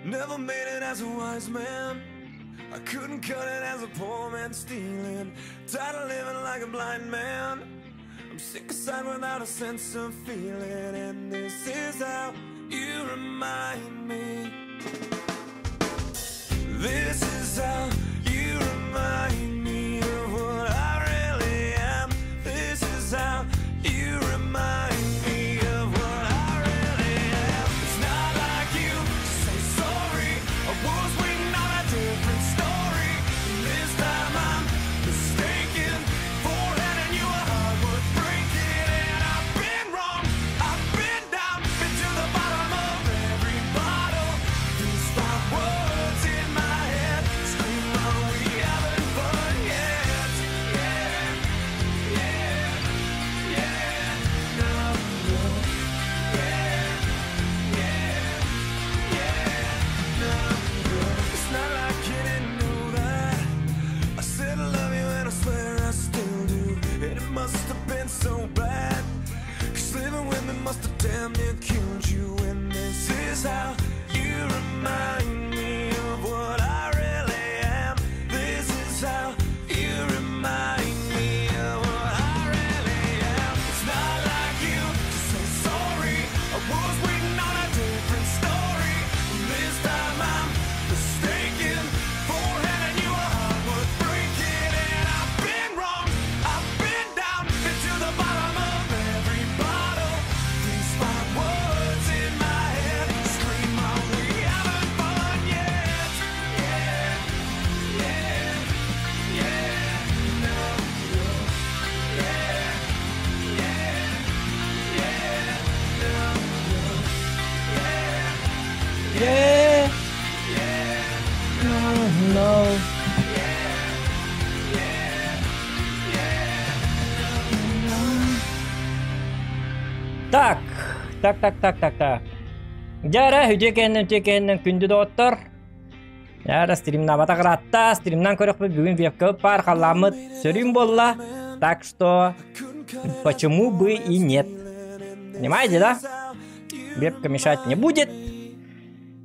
Never made it as a wise man. I couldn't cut it as a poor man stealing. Tired of living like a blind man. I'm sick aside without a sense of feeling. And this is how you remind me. This is how you remind me of what I really am. This is how you remind me of what I really am. It's not like you to say sorry. I was waiting on a different story. And this time I'm mistaken for handing you a heart worth breaking. And I've been wrong. I've been down, been to the bottom of every bottle. These five words in my head scream, are we having fun yet? Yeah, yeah, yeah, no, no, yeah, yeah, yeah, no, no. It's not like you didn't know that. I said I love you and I swear I still do. And it must have been so bad. 'Cause living with me must have damn near killed you. And this is how you remind me of what I really am. This is how you remind me of what I really am. It's not like you to say sorry. I was waiting on a different story. And this time I'm mistaken for handing you a heart worth breaking. And I've been wrong. I've been down, been to the bottom of every bottle. These five words in my head scream, are we having fun yet? Yeah, yeah, yeah, no, no, yeah, yeah, yeah, no, no, yeah, Yeah. No, no. Так, так, так, так, так, так. Дьэ эрэ, үтүө кэннэн, үтүө кэннэн күндү доҕоттор. Дьэ стримнабата ыраатта, стримнан көрөхпүт бүгүн вебкабыт паар халламмыт сөрүүн буолла. Так что, почему бы и нет. Понимаете, да? Вебка мешать не будет.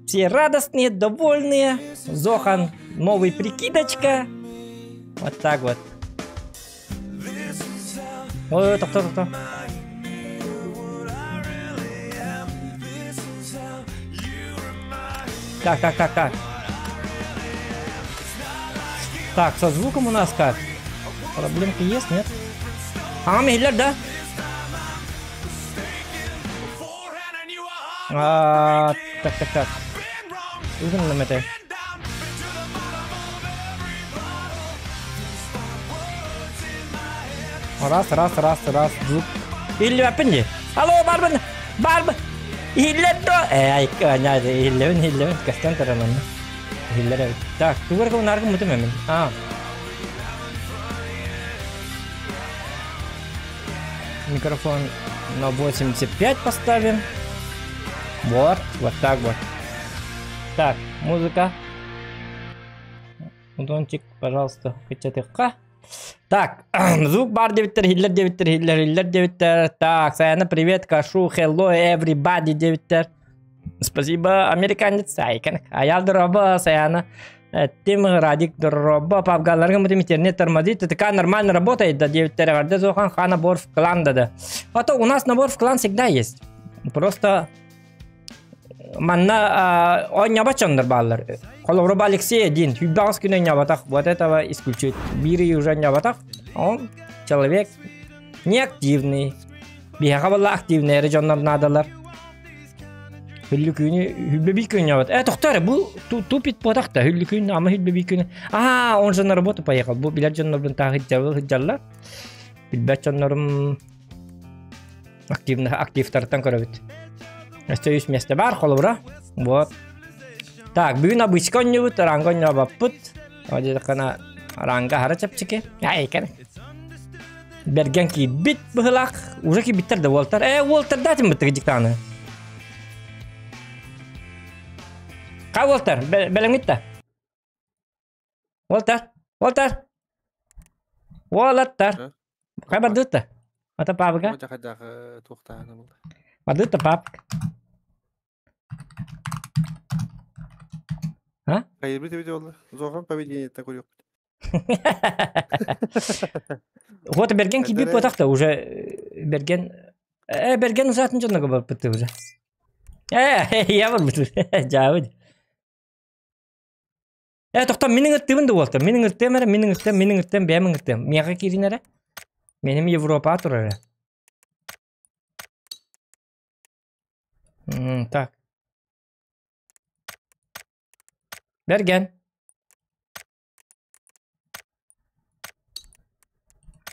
Все радостные, довольные. Зохан, новый прикидочка. Вот так вот. Ой, тохто, тохто. Так, так, так, так. Так, со звуком у нас как? Проблемки есть, нет? А, Миллер, да? А, так, так, так. Узун это. Раз, раз, раз, раз, звук. Иһиллибэппин дии. Алло, барбын, барбын. Иһиллэр дуо? Э, айка, иһиллэбин, иһиллэбин. Көстөн туран онно. Иһиллэр эбит. Так, тугу эрэ гынааргын мутум эмин. А. Микрофон на 85 поставим. Вот, вот так вот. Так, музыка. Удончик, пожалуйста, кычатыхха. Так, звук бар диэбиттэр, иһиллэр диэбиттэр, иһиллэр, иһиллэр диэбиттэр. Так, Саяна, привет, Кашу, hello, everybody диэбиттэр. Спасибо, американец, айкан. Аял дороба, Саяна. Тим Радик дороба, папгаларга мутим интернет тормозит, ТТК нормально работает, да, диэбиттэр, эҕэрдэ Зохан, Хана набор в клан, да, да. А то у нас набор в клан всегда есть. Просто Манна оонньообот дьоннор бааллар. Холобура бу Алексей один, сүүрбэ күн оонньооботох, вот этого исключить. Биир уже оонньооботох, он человек неактивный. Биһиэхэ буолла активный эрэ дьоннор наадалар. Хүллүкүүнү хүлбэ биир күн оонньообот. Э, тохтоо эрэ, бу тупит буотах да, хүллүкүүнү ама хүлбэ биир күнү. Аа, он же на работу поехал. Бу билэр дьоннорбун таах сылдьаллар. Билбэт дьоннорум активных активтартан көрөбүт. Өссө үс миэстэ баар холобура. Вот. Так, бүгүн обычка онньубут, ранга онньообоппут. О диэтэххинэ ранга аһара чэпчэки. Ай, кэр. Бэргэн киирбит быһылаах. Уже киирбиттэр да уолтар. Э, уолтардаатым быттыгы дьиктааны. Ха уолтар, бэлэмҥит да? Уолтар, уолтар. Уолаттар. Хай бардыт да? Ата папка. Бардыт да папка. А? Хайырбыт эбит буолла. Зохан поведениета көрүөхпүт. Вот Берген киирбит Хайдара буотах да уже Берген Берген узаатын дьонного барбыт уже. Я барбыт. Жаабыт. Тохтон мин ыҥыртыыбын да уолта. Мин ыҥыртыам эрэ, мин ыҥыртыам, мин ыҥыртыам, бэйэм ыҥыртыам. Миэхэ киирин эрэ. Меним Европа турар эрэ. Так. Берген.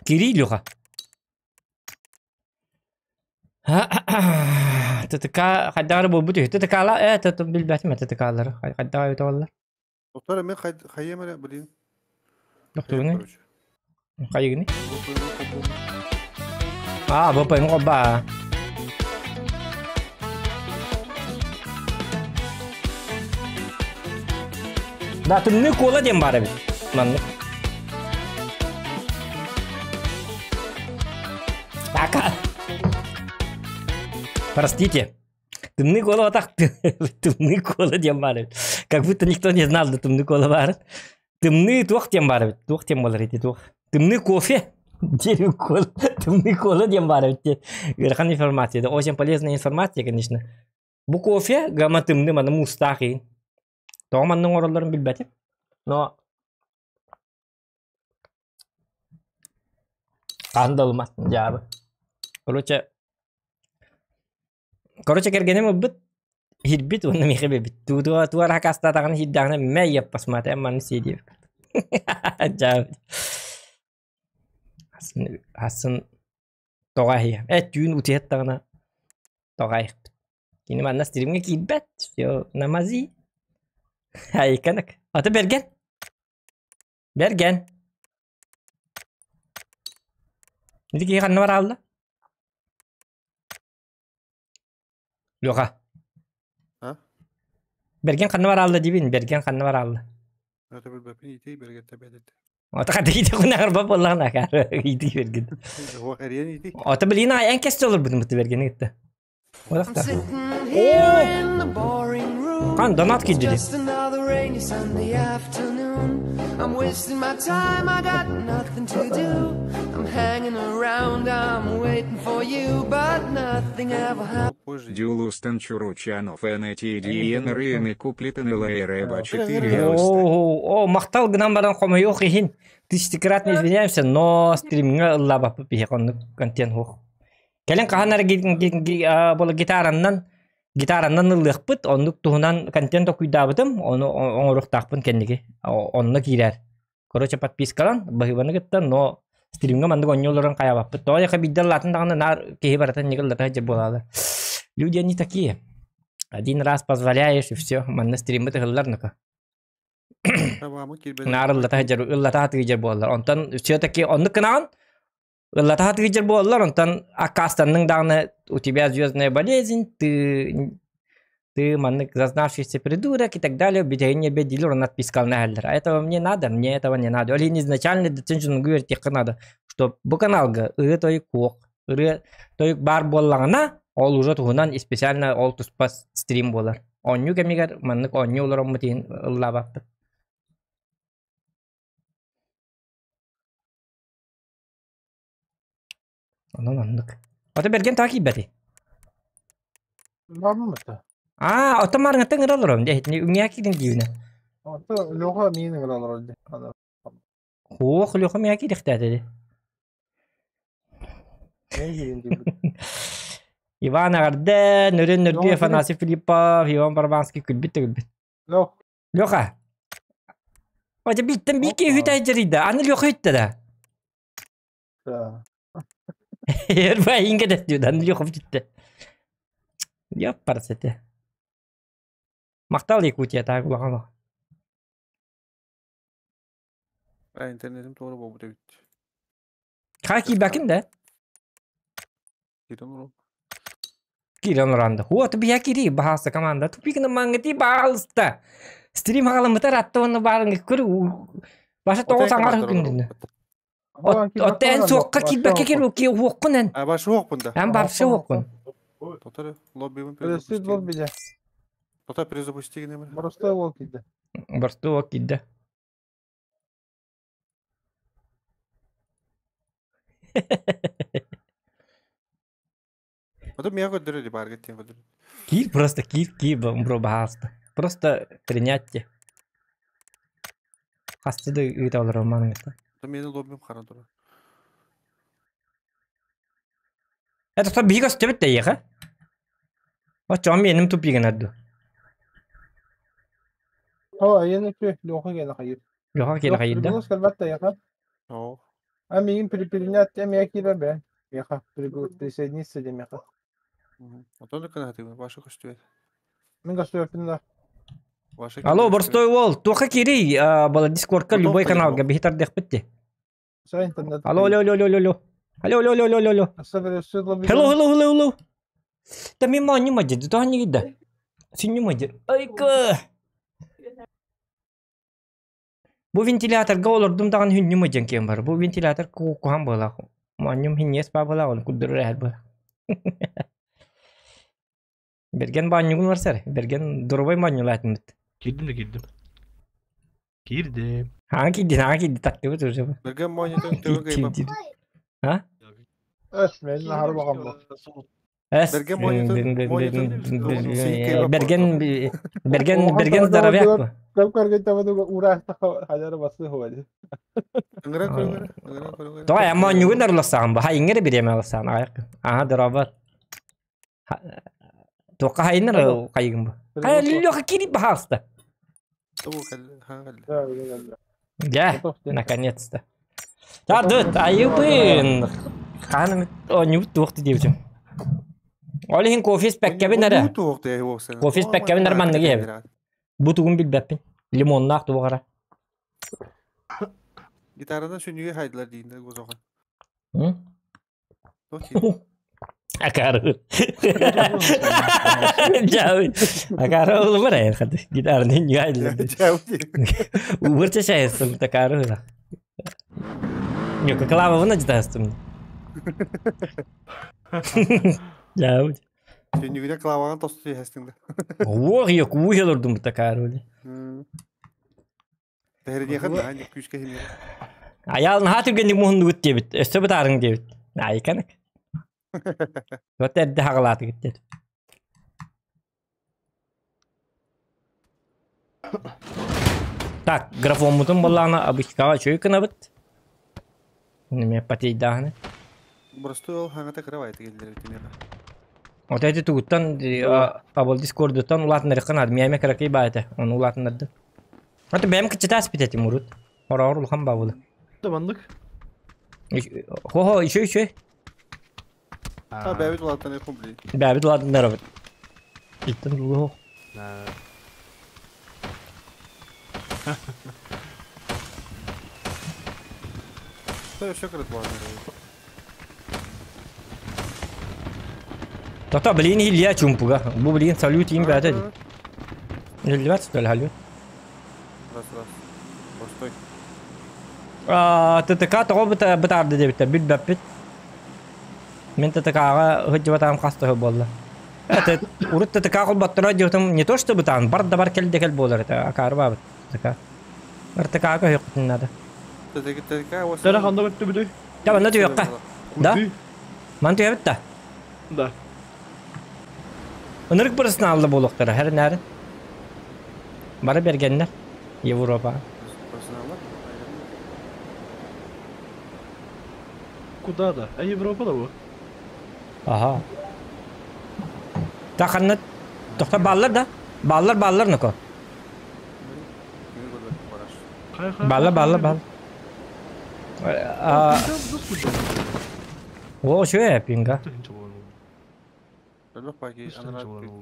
Кирилл Илюха. ТТК хайдары буолбут үһү. ТТК-ла билбэтим ТТК-лары. Хайдары өтө Доктор мен хайыам эрэ блин. Дохтугуну? Хайыгыны? А, ВПН ба. Да, тымныы кола диэн баар эбит. Маннык. Так. Простите. Тымныы кола атах тымныы кола диэн баар эбит. Как будто никто не знал, да тымныы кола баар. Тымныы туох диэн баар эбит. Туох диэн буолар ити туох. Тымныы кофе. Диэн кола. Тымныы кола диэн баар эбит. Ыарахан информация. Да, очень полезная информация, конечно. Бу кофе гама тымныы маны муустаах иин. Тоҕо маннык оҥороллорун билбэтим. Но хаһан да ылымат дьаабы. Короче, Короче, кэргэним ылбыт, иһирбит уонна миэхэ биэрбит. Туора хакаастаатаҕына иһирдэҕинэ мэ ийэп посмотри манны сиэ диэбит. Дьаабы. Хасын хасын тоҕо аһыйа. Түүн утуйаттаҕына тоҕо аһыйбыт. Кини манна стримҥэ киирбэт. Все, намази. Айканак. Ата Берген. Берген. Ити киһи ханна бараалла? Леха. А? Берген ханна бараалла диибин, Берген ханна бараалла. Это билбэппин ити бергетте бэдит. Ата хата ити кунагар бап боллаҕына акаары ити Берген. О, эриэн ити. Ата билин эн кэс олорбутум буту Бергени кытта. I'm sitting here in the boring room. Хан донат киирдили. Just another rainy Sunday afternoon. I'm wasting my time, I got nothing to do. I'm hanging around, I'm waiting for you, but nothing ever happens. Позже. Дюлустан Чуручанов НТДН Рыны Куплитан ЛРБ 4 О, о, махтал гынан баран хомойуох иһин. Тысячекратно извиняемся, но стримҥа ыллаабаппыт биһиэхэ оннук контент суох. Кэлин хаһан эрэ буола гитараннан гитараннан ыллыахпыт, оннук туһунан контент токуйдаабытым, ону оҥоруохтаахпын кэнники. Онно киирэр. Короче, подпискалан, баһыыбаны кытта, но стримҥа маннык оонньуу олорон хайаабаппыт. Тоҕо диэххэ биирдэ ыллаатын даҕаны наар киһи барыта иннигэр ыллата сылдьар буолаалар. Люди они такие. Один раз позволяешь и все, манна стриммыт ыһыллар ну-ка. Наар ыллата сылдьар, ыллата сатыыр буоллар. Онтон все-таки оннук гынаҕын, ыллата сатыыр буоллар, онтон аккаастанныҥ даҕаны у тебя звездная болезнь, ты маннык зазнавшийся придурок и так далее, бүтэһин бедилер он отпискалны аһаллар. А этого мне надо, мне этого не надо. Ол иһин изначально дьонугу үөрэтиэххэ надо, что бу каналга ырыа тойук суох. Ырыа тойук баар буоллаҕына, ол уже туһунан специально ол туспа стрим буолар. Оонньуу кэмигэр маннык оонньуу олороммут иһин ыллаабаппыт. Онон оннук. Ото Берген тоҕо киирбэтий? Баабым это. Аа, ото маарыҥҥыттан ыҥыра олоробун дии, үҥҥээ киирин диибинэ. Ото Леха миин ыҥыра олорор дии. Аны Хуох, Леха миэхэ киириэхтээтэ дии. Миин киирин диибит. Иван эҕэрдэ, Нөрүн Нөргүй Леха Афанасий Филиппов, Иван Барабанский күлбүт да күлбүт. Лех. Леха. Ото бииртэн биир киһи үһү дьарыйда, аны Леха үттэ да. Да. Эрбайын кэтэстүү, аны Леха бүттэ. Яппарс этэ. Махтал Якутия таак улахан А, интернетим туора буолбут эбит. Хаа киирбэкин да? Киирэн олорон. Киирэн олорон да. Хуа тупия кири баһаалыста команда. Тупикна мангати баһаалыста. Стрим хаҕаламмытар атта уонна баарыҥ көр баша тоҕо саҥар күндүнү. Отто эн суохха киирбэккэ кир уоххун эн. А башы уохпун да. Эн баршы уоххун. Тотар лоббибын Пересид бол перезапусти. бile. Тотар перезапусти гинемер. Просто ол киирдэ. Борстуо киирдэ. Потом меня көрдөрөр барга тиэн көрдөрөр. Киир просто киир киир бро баһааста. Просто принятие. Хасты да ыыта олорор манныгыта. Потом мени лоббим харан турар. Это что биһиги көстүбүт да эйиэхэ? Оччоҕо миэним тупигын арду. О, айан үтүө, Леха кэлэ хайыр. Леха кэлэ хайыр да? Прибылыс кэлбэт да эйиэхэ. Оо. А миигин принять эмиэ киирэр бэ. Миэхэ присоединиться диэмиэхэ. Отон да кынатыгын, ваша көстүбэт. Мин көстүбэппин да. Ваша Алло, борстой уол, туохха киирий? Бала Дискордка любой каналга биһи тардыахпыт дии. Алло, алло, алло, алло, алло. Алло, алло, алло, алло, алло. Hello, hello, hello, hello. Да мен маа ньыма деді, тоға не да? Сен ньыма деді. Айка. Бу вентиляторга олордум даҕаны хүннүм дьэн киэн бар. Бу вентилятор куһан буолаах. Маанньум хинньиэс баа буолаах, оны курдурар эһэр буолаах. Берген баанньугун барсар. Берген дурубай маанньулаатыммыт. Киирдим да киирдим. Киирдим. Хаҥа киирдин, хаҥа киирди, таттыбыт уже. Берген моонньутун төбө кыйбап. А? Эс, мен нахар багам бу. Эс, Берген моонньутун моонньутун Берген, Берген, Берген здоровяк бу. Көп көргөн табады ураахта хажара басы хуады. Ыҥыран көрүҥ ыҥыран көрүҥ. Тоҕо моонньугун арыласаҕын бу, хайыҥҥа эрэ бириэмэ аласаҕын аҕайах. Аха, дорообор. Туохха хайыннар хайыгын бу? Хайа, Леха, кири баһаалыста. Тобу кэллэ, хаҥа кэллэ. Дьэ, наконец-то. Тардыт, айыбын. Хаһан оонньуубут туох диэбитим. Ол иһин кофе испэккэбин эрэ. Кофе испэккэбин эрэ манныгы иһэбин. Бу тугун билбэппин. Лимоннаах туох эрэ. Гитаранан сүнньүгэ хайдылар дииннэр гозоҕа. Акары. Дьаабы. Акары олубар айыр хаты. Гитараны ньүгайдылар. Уурча шайыстым такары ыла. Ньука клавабына жытастым. Дьаабы. Сүнньүгүнэ клаваҕын тосту иһэстиҥ да. Уох йок уухелордум такары. Тэһэрдиэхэ наһаа күүскэ иһимиэ. Айаал наһаа түргэнник муһуннугут диэбит. Өссө бытаарыҥ диэбит. Айканык. Вот эрдэ хаҕалаатыгыт диэт. Так, графоммутун буоллаҕына обычкаҕа үчүгэй гынабыт. Неме патейдааһыны. Боростуой ол хаҥата кыра баайта кэллэр тимиэхэ. Вот эти тугуттан абыл дискордуттан улаатыннарыахха наада. Миэмэ кыракый баайта. Ону улаатыннарды. Это бэйэм кыччатаас бит этим урут. Хороҕор улахан баабылы. Да маннык. Хо-хо, еще еще. А, бэйэбит улаатан блин. Бэйэбит улаатыннарабыт. Иттен дулуох. Өссө кырат улаатыннарабыт. Тота, блин, Илья чумпуга. Бу, блин, салют им бәтә ди. Нөлләт что ли, салют? Раз, раз. Постой. А, ТТК тоҕо бытаарды диэбиттэр, билбэппит. Мин ТТК-ҕа сылдьыбатаҕым хас да буолла. Это урут ТТК холботторо диэбитим не то что бытаан, бар да бар кэл да кэл буолар этэ, акаары баабыт ТТК. РТК-га көһүөхпүтүн наада. ТТК Тэра ханна көттүбүтүй? Да, манна түһүөххэ. Да? Ман түһэбит да? Да. Ынырык бырыснаалла буолуохтара, һэр нээр. Бары бергеннэр. Европа. Куда да? А Европа да бу? Ага. Та ханна тохта баллар да? Баллар баллар ноко. Баллар баллар баллар. А О, шуэ пинга.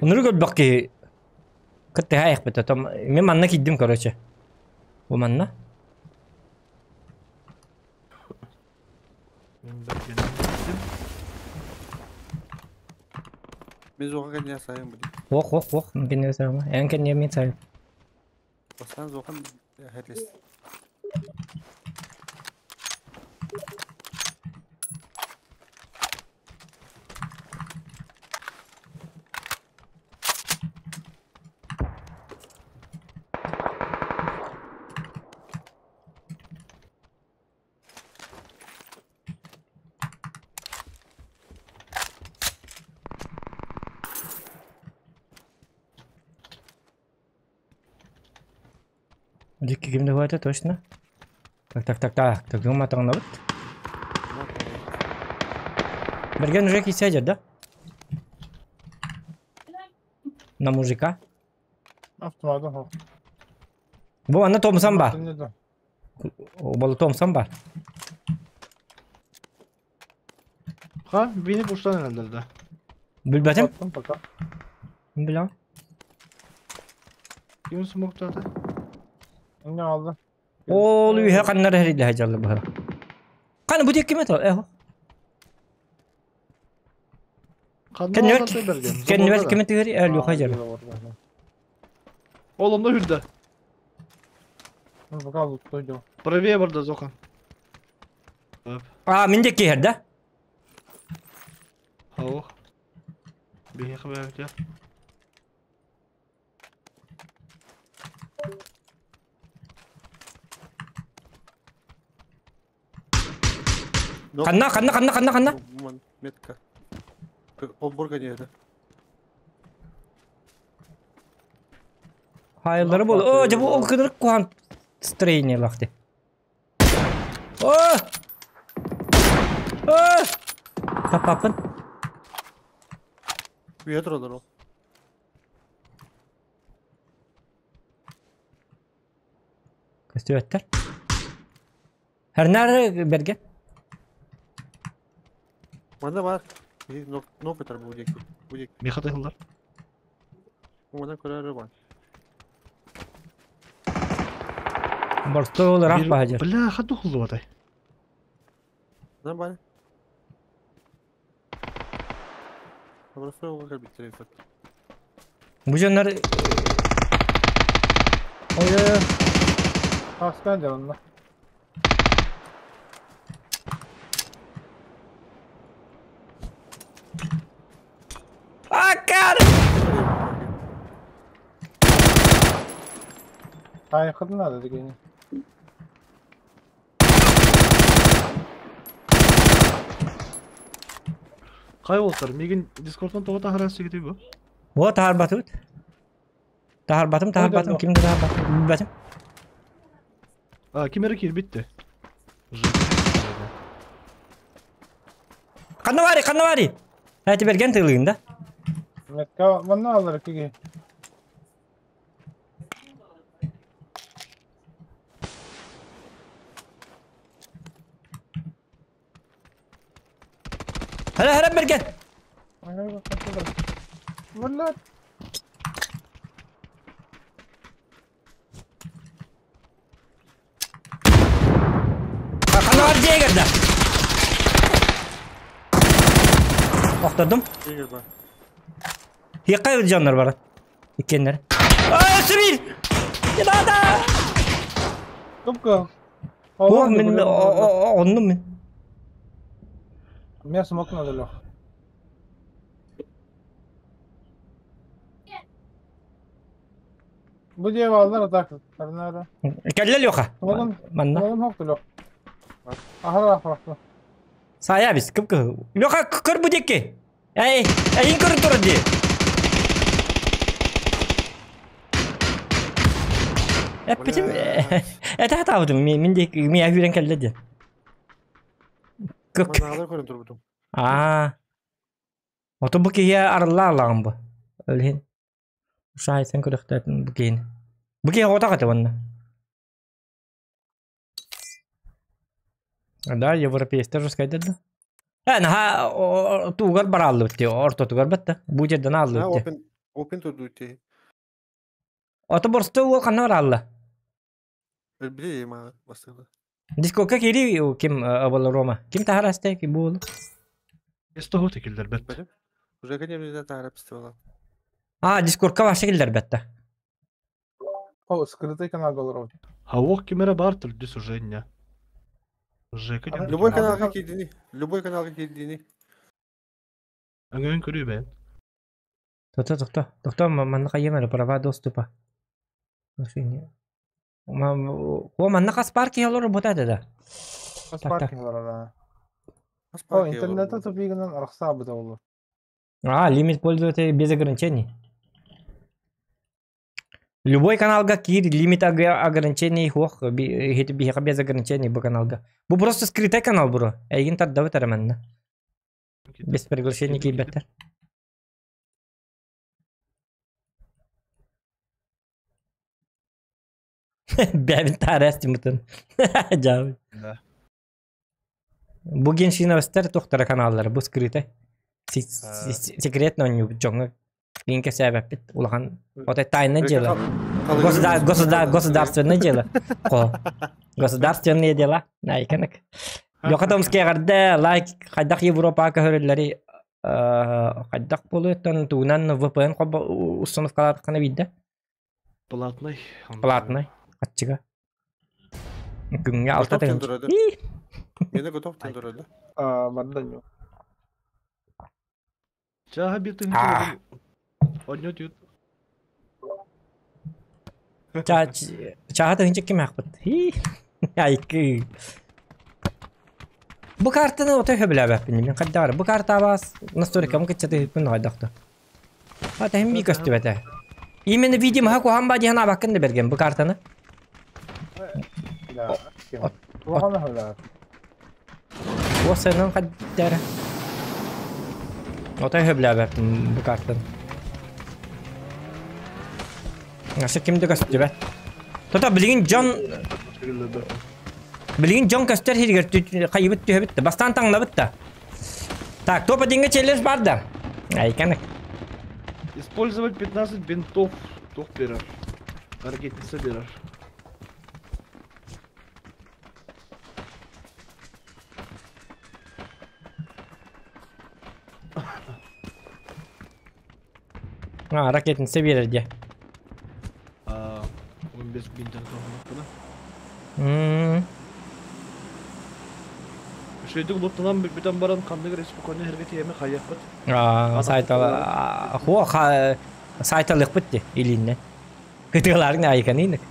Ынырык өлбөх киһи кыттыһа айахпыт отом мен манна киирдим короче. Бу манна. Мен зоға кәне сайын білем. Ох, ох, ох, мен кәне сайын. Эн кәне мен сайын. Бастан зоқан хәтлес. Дикки ким да это точно. Так, так, так, так. Так, думаю, атаҕынабыт. Берген уже кисәдер, да? На мужика. Автоматом хо. Бу аны Томсон бар. Оболу Томсон бар. Ха, бини буштан эрэллэр да. Билбэтим. Аттым пока. Билем. Ким смоктаата? Не алды. Ол үйе каннар herиле хажаллы бу. Каны бу тек ким это? Эхо. Ханна Кеннер алларда берген. кеннер ким тигери эл yok хажар. Ол онда хүрдэ. Ну пока лут дойдем. Правее барда Зохан. А, минде кехер да? Хаух. Бихи хабар Канна, канна, канна, канна, канна. Метка. Олборга не это. Hayırları bol. О, же бу ол кыдырык кухан строение лахты. О! О! Тапапын. Үйе тұралар ол. Көстүөттер. Hernar берген. Манда бар. Нок этер бу деки. Бу деки. Миха тахыллар. Манда көрәрі бар. Борстол рах бахажар. Бля, хаду хуллу атай. Не бар. Просто оға кірбиттер Бу жоннар Ой-ой-ой. Хаскан онна. Акар! Айқыдын надо дегені. Кай болсар, мигин Дискордтан тоға тахара сигити бу. О, тахар батыбыт. Тахар батым, тахар батым, кимде тахар батым? Билбетим. А, ким эре кирбитти. Канна бари, канна бари. Әти берген тылыгын да. Метка манна алыр киги. Хара хара берген. Валла. Канна бар жегерде. Охтадым. Егер бар. Якай жаннар бар. Иккеннер. Ай, сүрил! Надо! Тупка. О, мен онну мен. Меня смок надо, Лех. Бу дие балдар атак. Карнара. Келле Леха. Oğlum. Манна. Oğlum hoktu Лех. Ахара ахра. Сая бис, кып кы. Леха көр бу декке. Эй, эйин көр тур ди. Эппетим. Это хатабытым. Мен де мен әгүрен келле ди. Көк. Манда көрін тұр бұтым. А. Ото бу кие арылла алагын бу. Өлхин. Ушай сен көрөктөтүн бу кийин. Бу кие ота каты онна. Да, европейстер русскайдыр да. Ә, наха тугар баралды битти, орто тугар битти. Бу жерден алды Ha, битти. open open турду ти. Ото борсто ол канна баралды. Биле ма бастыгы. Дискока кири ким абал Рома. Ким тахарасты ки бу? Есто хоте килдер бет. Уже конечно тарап стала. А, дискордка башы килдер битти. О, скрытый канал был. Хаух кимере бар түрдү суження. Жека Ага. Любой каналга кирдини. Любой каналга кирдини. Аңын көрүү бен. Тохто, тохто. Тохто, манна кайемер права доступа. О, манна кас парки олор ботады да. Кас Так, так. паркинг бар. О, интернетте тупигынан арахса бит олу. А, лимит пользователей без ограничений. Любой каналга киир лимит ограничений суох, биһиэхэ без ограничений бу каналга. Бу просто скрытый канал бро. Эйигин тардабыт эрэ манна. Без приглашения киирбэттэр. Бэбин таарас тимутун. Дьаабы. Да. Бу геншиновостар тухтара каналлара бу скрытай. Секретно оонньуубут дьоҥҥо Мин кэсээбэппит улахан вот это тайное дело. Государственное дело. Государственные дела. Найканак. Леха Томский эҕэрдэ лайк хайдах Европаҕа көһөрүллэри хайдах буолуоттан тугунан VPN установкалаатаххына биирдэ. Платный. Платный. Аччыга. Күҥҥэ алта тыһыынча. Мені готов тендерді. Мардан Чааһа биир тыһыынча Онньо түт. Чааһа тыһыынча ким аахпыт? Айкы. Бу картаны отой хөбүлээбэппин мин хайдах бу картабаас настройкам кыччатыһыппын хайдахта. Хата хим би көстүбэтэ. Именно видимо куһаҕан ба диэн аабаккын да берген бу картаны. Уоссайынан хайдара. Отой хөбүлээбэппин бу картаны. Асы ким да көстүбэт. Тото билигин дьон билигин дьон көстөр сиригэр хайыбыт түһэбит да бастаан таҥнабыт да. Так, топ одинга челлендж бар да. Айканык. Использовать 15 бинтов туох берер. Ракетница берер. А, ракетница биэрэр диэ. А, 15 бинтен туһуннахпына. Үчүгэйдик улуттанан бүтэн баран ханнык республиканы эргэ тиэмэ хайыахпыт? А, сайтала хуо сайталыахпыт ди илииннэн. Кытыалаарыҥ айыканыйнык.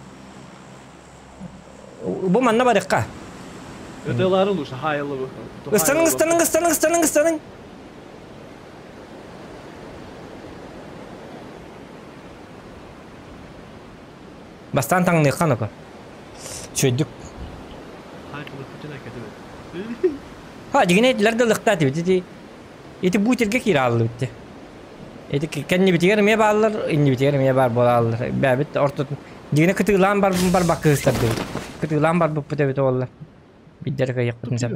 Бу манна барыахха. Кытыалаары лучше хаайыллыбы. Ыстаның, ыстаның, ыстаның, ыстаның, ыстаның. Бастаан таҥныахха оноко. Үчүгэйдик. Ха, дьигинэ этилэр да ылыахтаах этибит. Ити ити бутерге киирэ хааллыбыт дии. Ити кэннибитигэр эмиэ бааллар, иннибитигэр эмиэ баар буолааллар. Бэйэбит ортотун дьигинэ кытыылаан бар барбакка кыыстардыбыт. Кытыылаан барбыппыт эбит уоллар. Биирдэ эрэ кыайыахпытын сөп.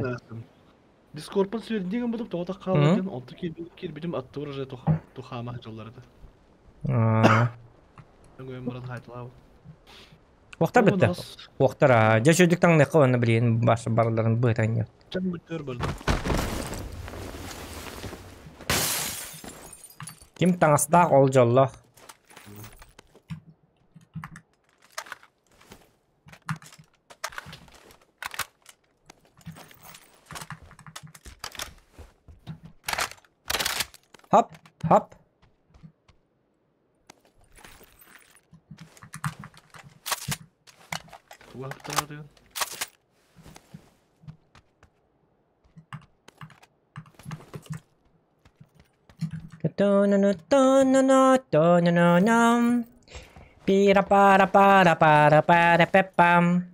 Дискордпун сүөрдүү гыммытым тоҕо хаалла диэн онту киирбитим аттыбар уже тухаама дьоллор этэ. Өҥөйөн баран хаайталаабыт. Уохтар бытта. Уохтар аа. Дьэ сүрдүк таҥныахха уонна билигин бас барыларын быһытан Чан бүттөр барды. Ким таҥастаах ол дьоллоох. Hop, hop. Тугу Пира пара пара пара пара пепам.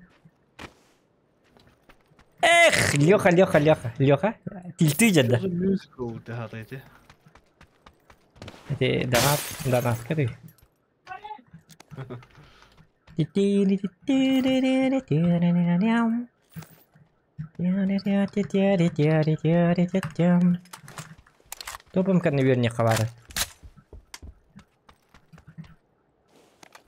Эх, Леха, Леха, Леха, Леха. Тильты дьадда. Мюзикл тэхата Ити донат, донатка ты. Топом кэннэ үөрүнүөххэ баара.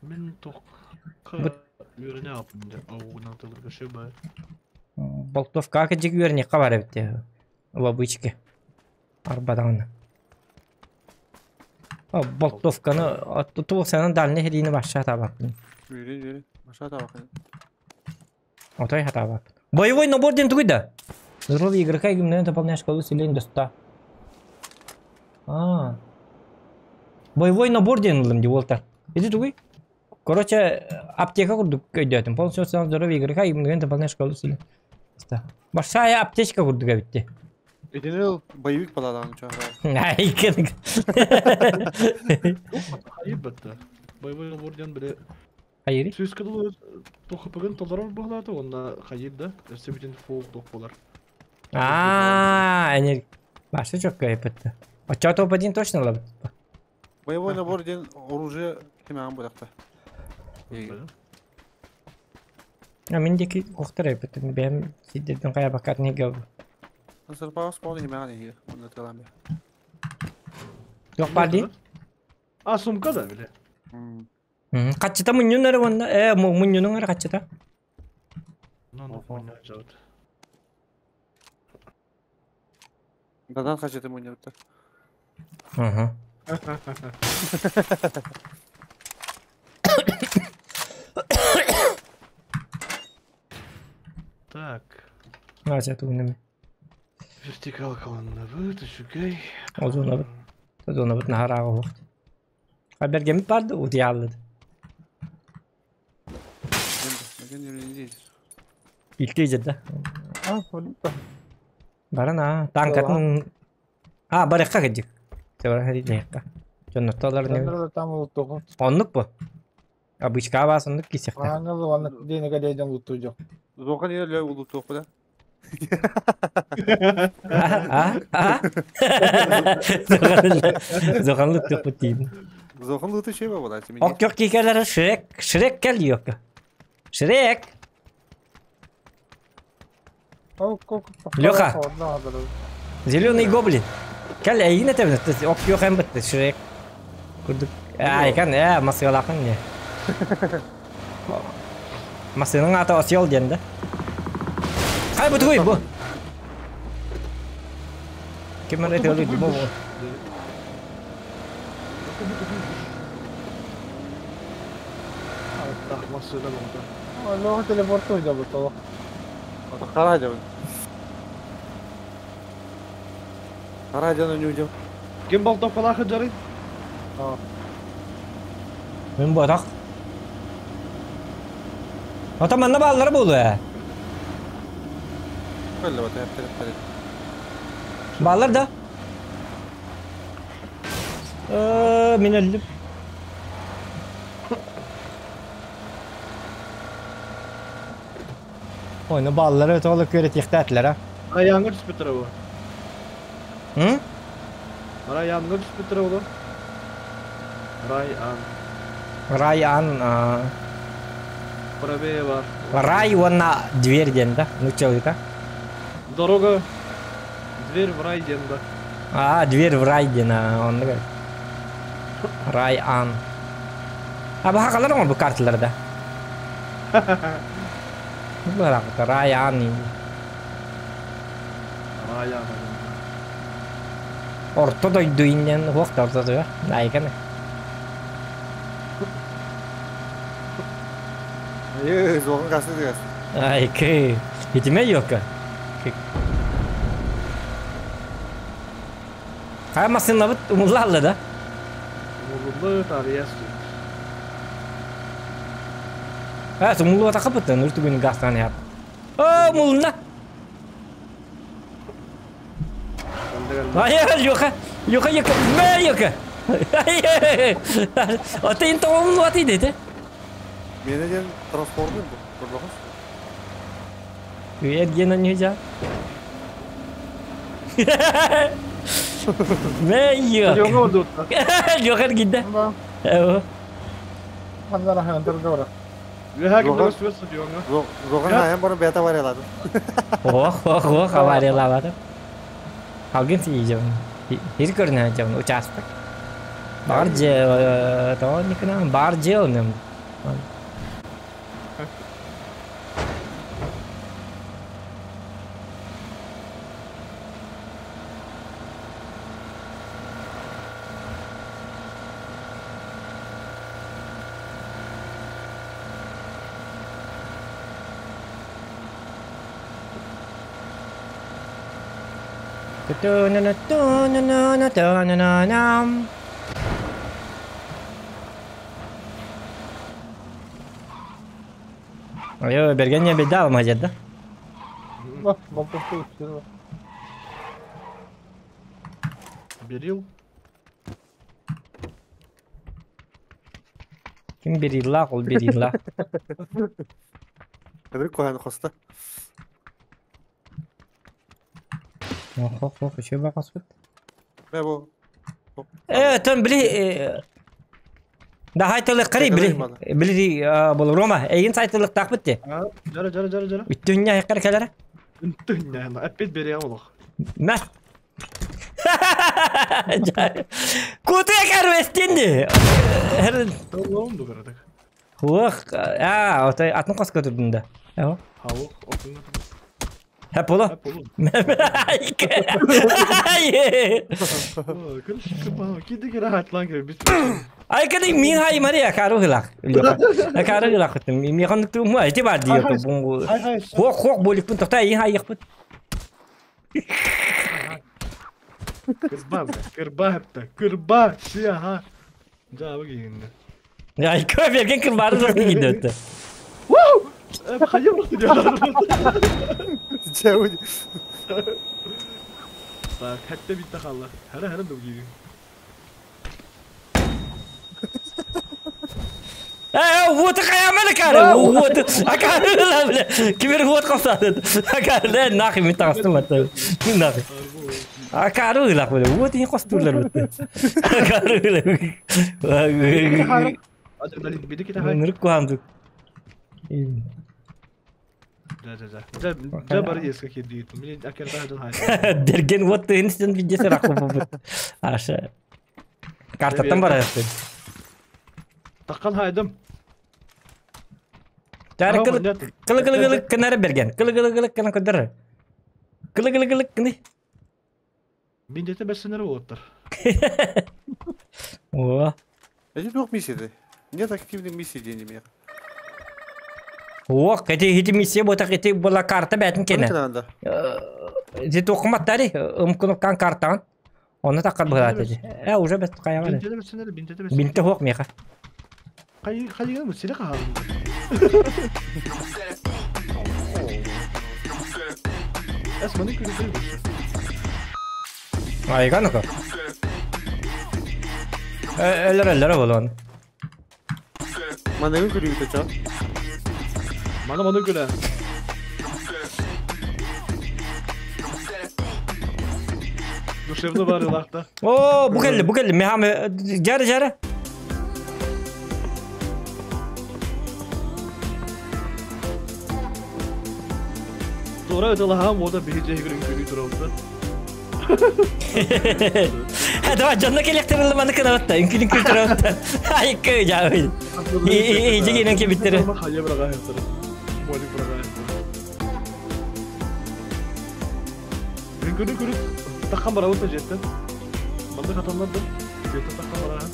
Мин туохха үөрэнэ ааппын дьэ оҕугунан тылырга шыбай. Болтовкаҕа кырдьык үөрэниэххэ баар эбит дии. Лабычки. Арбадаҕына. Болтовканы туох санан дальний хэриини вообще хатаабаппын. Үөрэн үөрэн. Маша хатаабаккын. Отой хатаабаппын. Боевой набор диэн тугуй да? Здоровье игрока и мгновенно дополняешь шкалу усиления до 100. А. Боевой набор диэн ыллым дии уолтар. Ити тугуй? Короче, аптека курдук өйдөөтүм. Полностью здоровье игрока и мгновенно дополняешь шкалу усиления. Большая аптечка курдук эбит дии. Итини ол боевик баладаҕын чоһора. Айкын. Хайы бытта. Боевой набор диэн били Хайыри? Сүүскэ дылы тухыпыгын толорор буолаата уонна хайыр да өссө бүтүн фул туох буолар. А, энер... Башы чөккө эпетті. Оччо топ-1 точно лабыт. Боевой набор диэн оружие кимэҕин бырахта. А мин диэки охтор эппитим. Бэйэм сирдэрбин хайабаккар неге Сырпаас поны химэҕин иһир. Онно тылам бе. Туох баар дии? А сумка да бile. Хаччыта мунньун эрэ уонна мунньунуҥ эрэ хаччыта. Ну, мунньун жабыт. Дадан хаччыта мунньубуттар. Ага. Так. Ася тугунами. Вертикалка ланнабыт, үчүгэй. Озонабыт. Озонабыт наһарааҕа уһуохт. Хабергемит барды утуйааллыд. Илти да. Баран а танкатын а барыхха кыдьык. Тебара хадилекка. Дьоннортолор не. Там улуттугу. Оннук бу. Обычка бас оннук кисехте. Ааңыл оннук диэнигэ диэн улуттуу Зохан еле улуттуох да. А а Зохан луттуох дейм. Зохан луту şey var була. Ок yok кикелер Шрек, Шрек кел yok. Шрек. Леха. Зеленый гоблин. Кел эйин этебин. Ок yok hem битти Шрек. Курдук. Ай кан э масыгалакын не. Масының аты осел ден да. Хай бу тугуй бу. Ким это өлү бу. Масына болду. Леха телепортуй да бу Харадя. Харадя на нюдем. Ким болтоп калахы жары? Мен батак. Ата манна баллар болду э. Көллө бата хеп Баллар да. Мен өлдүм. Ойны баллары өтө олук көрө тихтәтләр а. Аяңгыр түспүттөр бу. Hı? Ара яңгыр түспүттөр бу. Рай ан. Рай ан. Правее бар. Рай уонна дверь ден да. Ну чё это? Дорога. Дверь в рай ден да. А, дверь в рай ден, он говорит. Рай ан. А бу хакалар оңор бу карталарда. Бу рай ан. Рай ан. Орто дойду иннен хуакта орто дойду. Айканы. Е, зохан касы дегес. Айкы. Итиме йока. Хай масынна бит умуллалды да. Умуллы тарияс. Ha, умуллу атакы бит, нүртүгүн гастан яп. О, умулна. Ай, Лёха, Лёха, Лёха, мэ, Лёха. Ата ин тоңун аты деди. Мени ден трансформер бу. Көрбөкүс. Үер гена не жа. Мэ, Лёха. Лёха oldu. Лёха гидде. Эво. Лёха ким дөрөс диоңа. Зохан хайан бары бета бар элады. Ох, ох, ох, авариялабады. Алгын тийжем. Хир көрүнө жам участок. Бар же, то никна бар же онем. Ой, берген не беда алмазет, да? Берил. Ким бериллах, ол бериллах. Эбир куһааны хоста. Ох, ох, ох, еще бақаспыт. Мэ бу. Тон били Да хайтылык кары били били бол Рома эйин сайтылыктаахпыт те. Жара жара жара жара. Үттүння хеккар келер. Үттүння опять берем олох. На. Куту якар вестинди. Толон дугарадык. Хуах, а, отой атын қос көтүрдүн да. Эо. Хаух, отун. Хеп боло. Айкады мин хай Мария кару хилак. Кару хилак. Ми хан ту му эти бар диyo бунгу. Хок хок боликпин тохта ин хай якпыт. Кырба, кырба, кырба, сия, Жабы кийинде. Айка берген кырбары жоқ дегенде өтті. Вау! Хайыр Чәү. Так, хәтта битте халла. Хәре хәре дуги. Вот каяманы кары. Вот. Акары ла бля. Кимер вот калсады. Акары да нахи мен тагыстым атты. Нахи. Акары ла бля. Вот и костурлар битте. Акары ла. Нырк куандык. Да, да, да. Да, бар еске кирди. Мен акерда хаҗан хай. Дерген вот инстен видесе ракы бу. Аша. Картаттан бар аяқты. Таккан хайдым. Тәрі кылы кылы кылы кынары берген. Кылы кылы кылы кына көдөр. Кылы кылы кылы кыны. Мин дете берсенер болоттар. О. Эти двух миссий. Нет активной миссии день меня. О, эти эти миссия вот так эти была карта бәтин кене. Эти токматтары ымкын кан картан. Оны таккар булат эти. Уже бет каягы. Бинте берсенер, бинте берсенер. Бинте хок меха. Кай кайгы бу сире каган. Эс маны күрүп. Айган ка. Эллер эллер болон. Маны күрүп ча. Мана маны күлә. Душевно бар лахта. О, бу келди, бу келди. Мехаме жары жары. Тура өтөлаһам ода биһи жэһигирин күнү турабыта. Давай, жанна келектерилди маны кынабатта. Үңкүлүн күл турабатта. Ай, кö жабы. И жегенен кебиттери. Хайа бирага хэтэр. Молик бирага хэтэр. Үңкүлүн күнү таккан барабыт жеттен. Манда катанларды. Жеттен таккан бараган.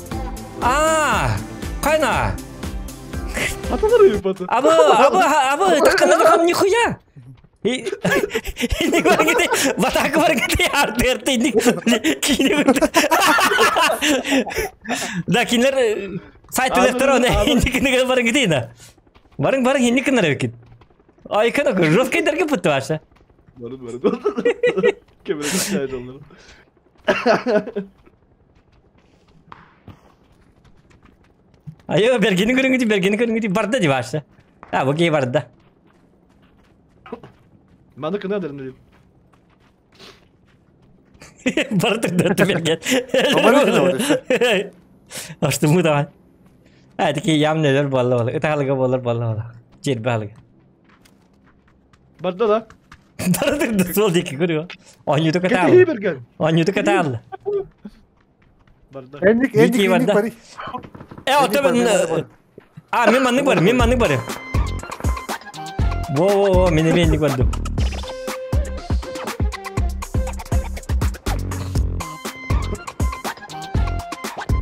А, кайна. Аталар үйүп Абы, абы, абы, таккан таккан нихуя. Инник баргыты, батак баргыты, арты арты инник кийини көрдү. Да, кинилер сайт электр оны инник баргыты на. Барың барың инник кынар бекит. Ай кана жесткий дерге путты ваша. Барын барын. Кемере чай жолдор. Айо бергени көрүңү бергени көрүңү барды ди ваша. А, бу кей барды. Маны кына дерин. Бардык да берген. Ашты му давай. А, таки ям нелер болла болла. Ыталыга болар болла болла. Жер балыга. Барды да. Бардык да сол деки көрү. Анюту катал. Кети берген. Анюту катал. Барды. Энник энник энник бари. Э, А, мен маннык бар, мен маннык бар. Во, во, во, мен энник бардым.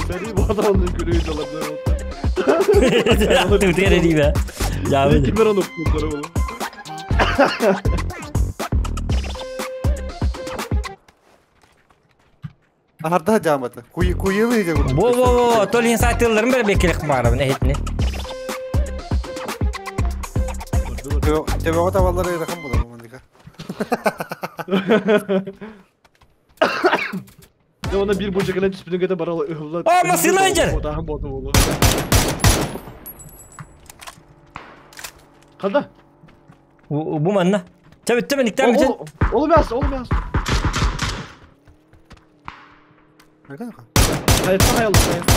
Сeni bu adamın gülüğü dolanlar oldu. Түтер дейбе. Жабы. Кимер оны окуттар болу. Арда жаматы. Куй куйылы же. Во, во, во, толин сайтыларын бер бекелек бары, не хетне. Тебе таваллары рахам була мандыка. Да она бир боча келен түспүнө кете баралы ыхылла. О, масына жер. Отаһын боту болу. Ханна? Бу манна. Чэ бүттэ мен иктэн бүтэн. Ол мяс, ол мяс. Хайытта хайалла, хайытта.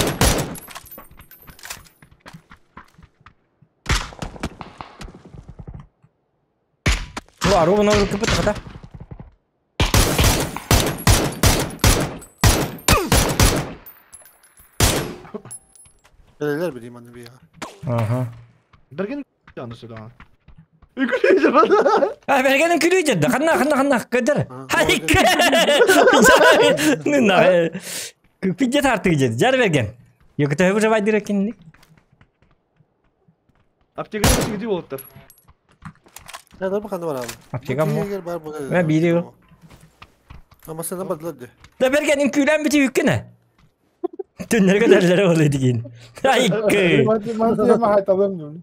Бу ару bunu кыпыт хата. Neler bileyim anne bir ya. Aha. Берген аны сөйләгән. Үкүле бана. А бергеним күлүү жедdi. Ханна ханна ханна көдөр. Хай. На. Пидже тартык жеди. Жар берген. Yok төбө уже байдыр экен. Аптекада сигди болуптыр. Ya da bakalım var abi. Аптека му. Gel var bu. Ben biliyorum. Ama sen de baktılar de. Да бергеним күлән бити үккене. Түннәргә дәрләре булды диген. Ай кы. Мантия махайталым дим.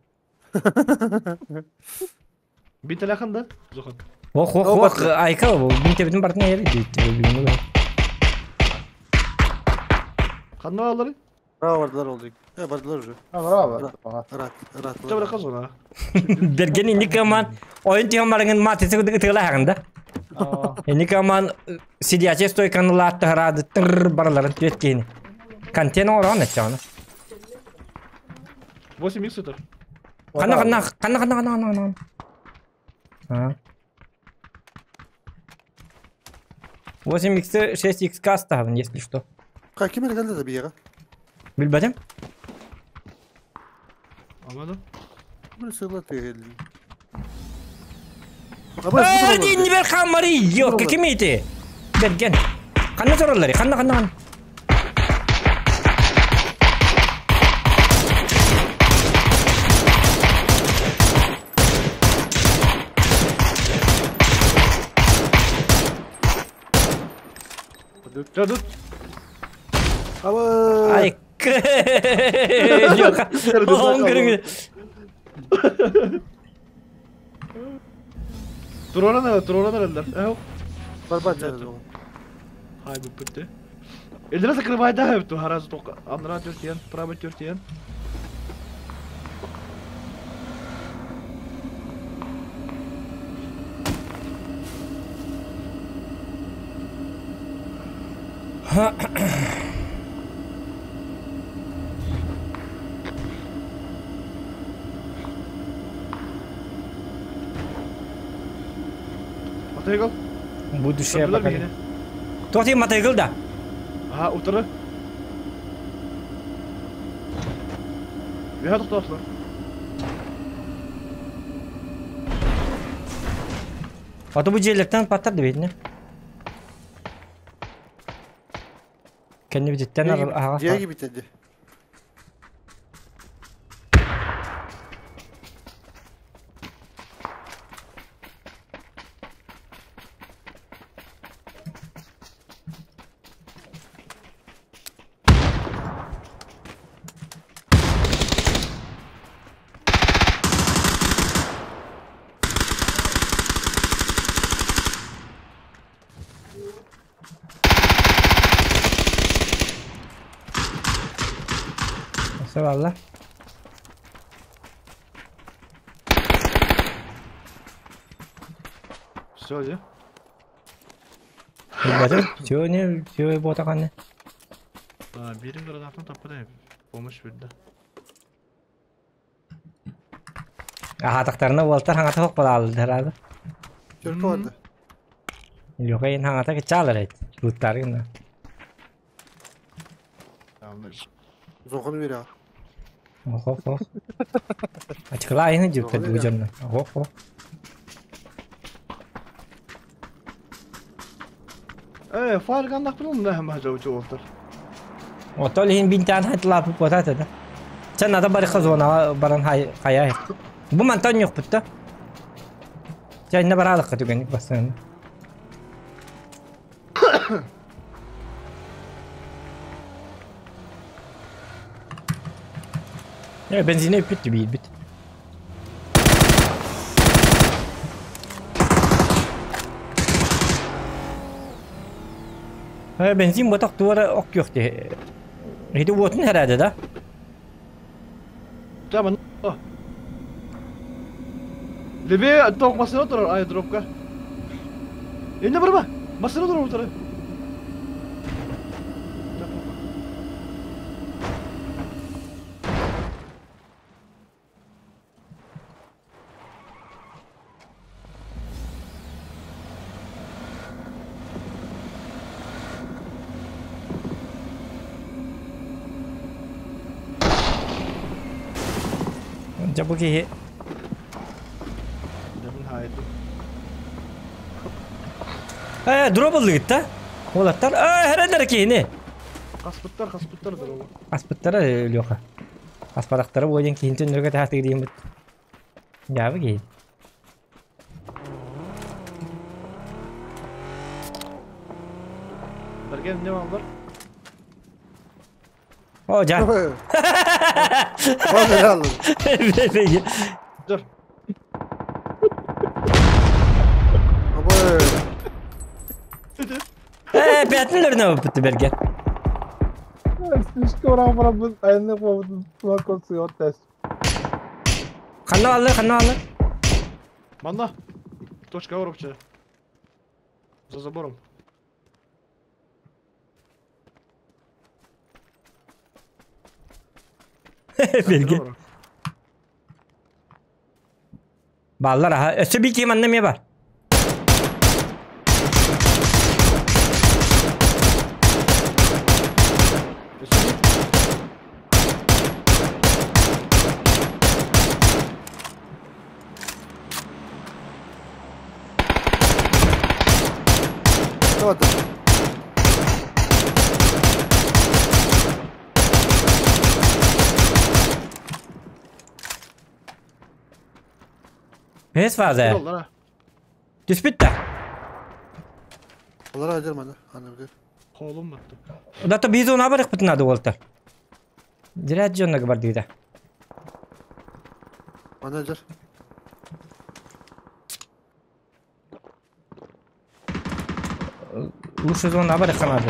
Бин теләхында. Зохан. Ох ох ох айка бу бин бартына ери дейт. Ханна алары. Bravo vardılar oldu. Ya vardılar уже. Ha bravo. Rahat rahat. Жабра казона. Берген инди каман ойын тиһон матысы тыгыла хагында. Инди каман сидячий стойканы латты харады тыр бараларын түеткени. Контейнер оран этчаны. 8 икс өтөр. Ханна ханна ханна ханна ханна ханна. А. 8 x 6 x ставын, если что. Kim geldi de bir yere. Билбедим. Амада. Bunu sığla tüyeli. Э, не бер хамари, ёк, ким ити? Берген. Ханна сороллары, ханна ханна ханна. Жадут. Ama Ай, Yok. Он көрүңү. Туроран туроран элдер. Э, barbar canım. хай бу бүтте. Элдер закрывай да ту харазы тоқ. Андра төртен, право төртен. Матайгыл. Бу дүшә бакан. Тоти матайгыл да. Ага, утыры. Бия тоқтаслар. Аты бу жерлерден паттар деп едине. Kendi bititten ага. Diğer gibi bitirdi. Valla. Все, де. Билбедим. Все не, все ботакан. А, бирин гранатын таппыда. Помощь бирди. Аха тактарына болтар хаңата хок балалды herhalde. Türkü vardı. Yok ayın хаңата кечалар эт. Буттар гына. Zokanı ver ya. Ох ох ох. Ачкыла айны жүктөр бу жонно. Ох ох. Э, фарганнах билен нәһәм хажа учу болтар. Отол хин бинтан хатлап потата да. Сен ада бары хазона баран хай хая. Бу мантан yok бутта. Жа инне баралык түгенник басын. Ya benzine bitti bir bit. Ha benzin batak duvara ok yok diye. Hidi votun herhalde da. Tamam. Лебе ток машина турар аэродропка. Инне барма. Машина турар утары. Дьэ бу киһи Э, дроп ыллыгыт да? Уолаттар, э, хэрэлэр киһини. Хаспыттар, хаспыттар дроба. Хаспыттара Леха. Хаспатахтара буолан киһин түннүргэ таһатыгы диэммит. Дьаабы киһи. Берген не баллар? О, жа. Dur. Э, пятныларына буппут берген. Ханна аллар, ханна аллар. Манна. Точка воробча. За забором. Берген. Баллар аха. Өссө би ким анна ме бар. Бес фаза. Түспүт да. Олар ажырмады. Аны бир. Колум батты. Дата биз оны абарык бутунады болта. Дират жоннага бар дейdi. Аны жыр. Лучше зона абарык канады.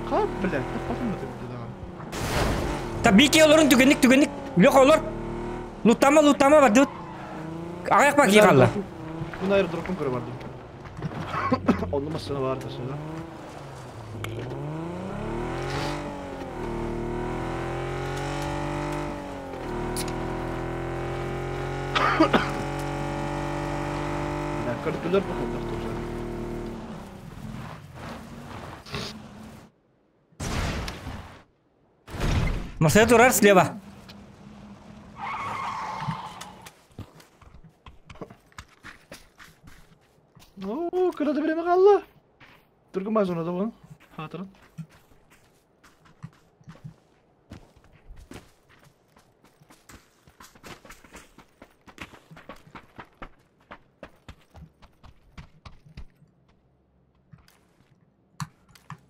Кап, блядь, потом это Та бики олорун түгенник түгенник. Леха олор. Лутама лутама бар дут. Аяк бак йыгалла. Мин аэродропын көрө бардым. Онны машина бар да. Бля, көрдүлөр бу холдор тоже. Машина турар слева. Оо, кырады биреме калла. Түргүн базона да бу. Хатырын.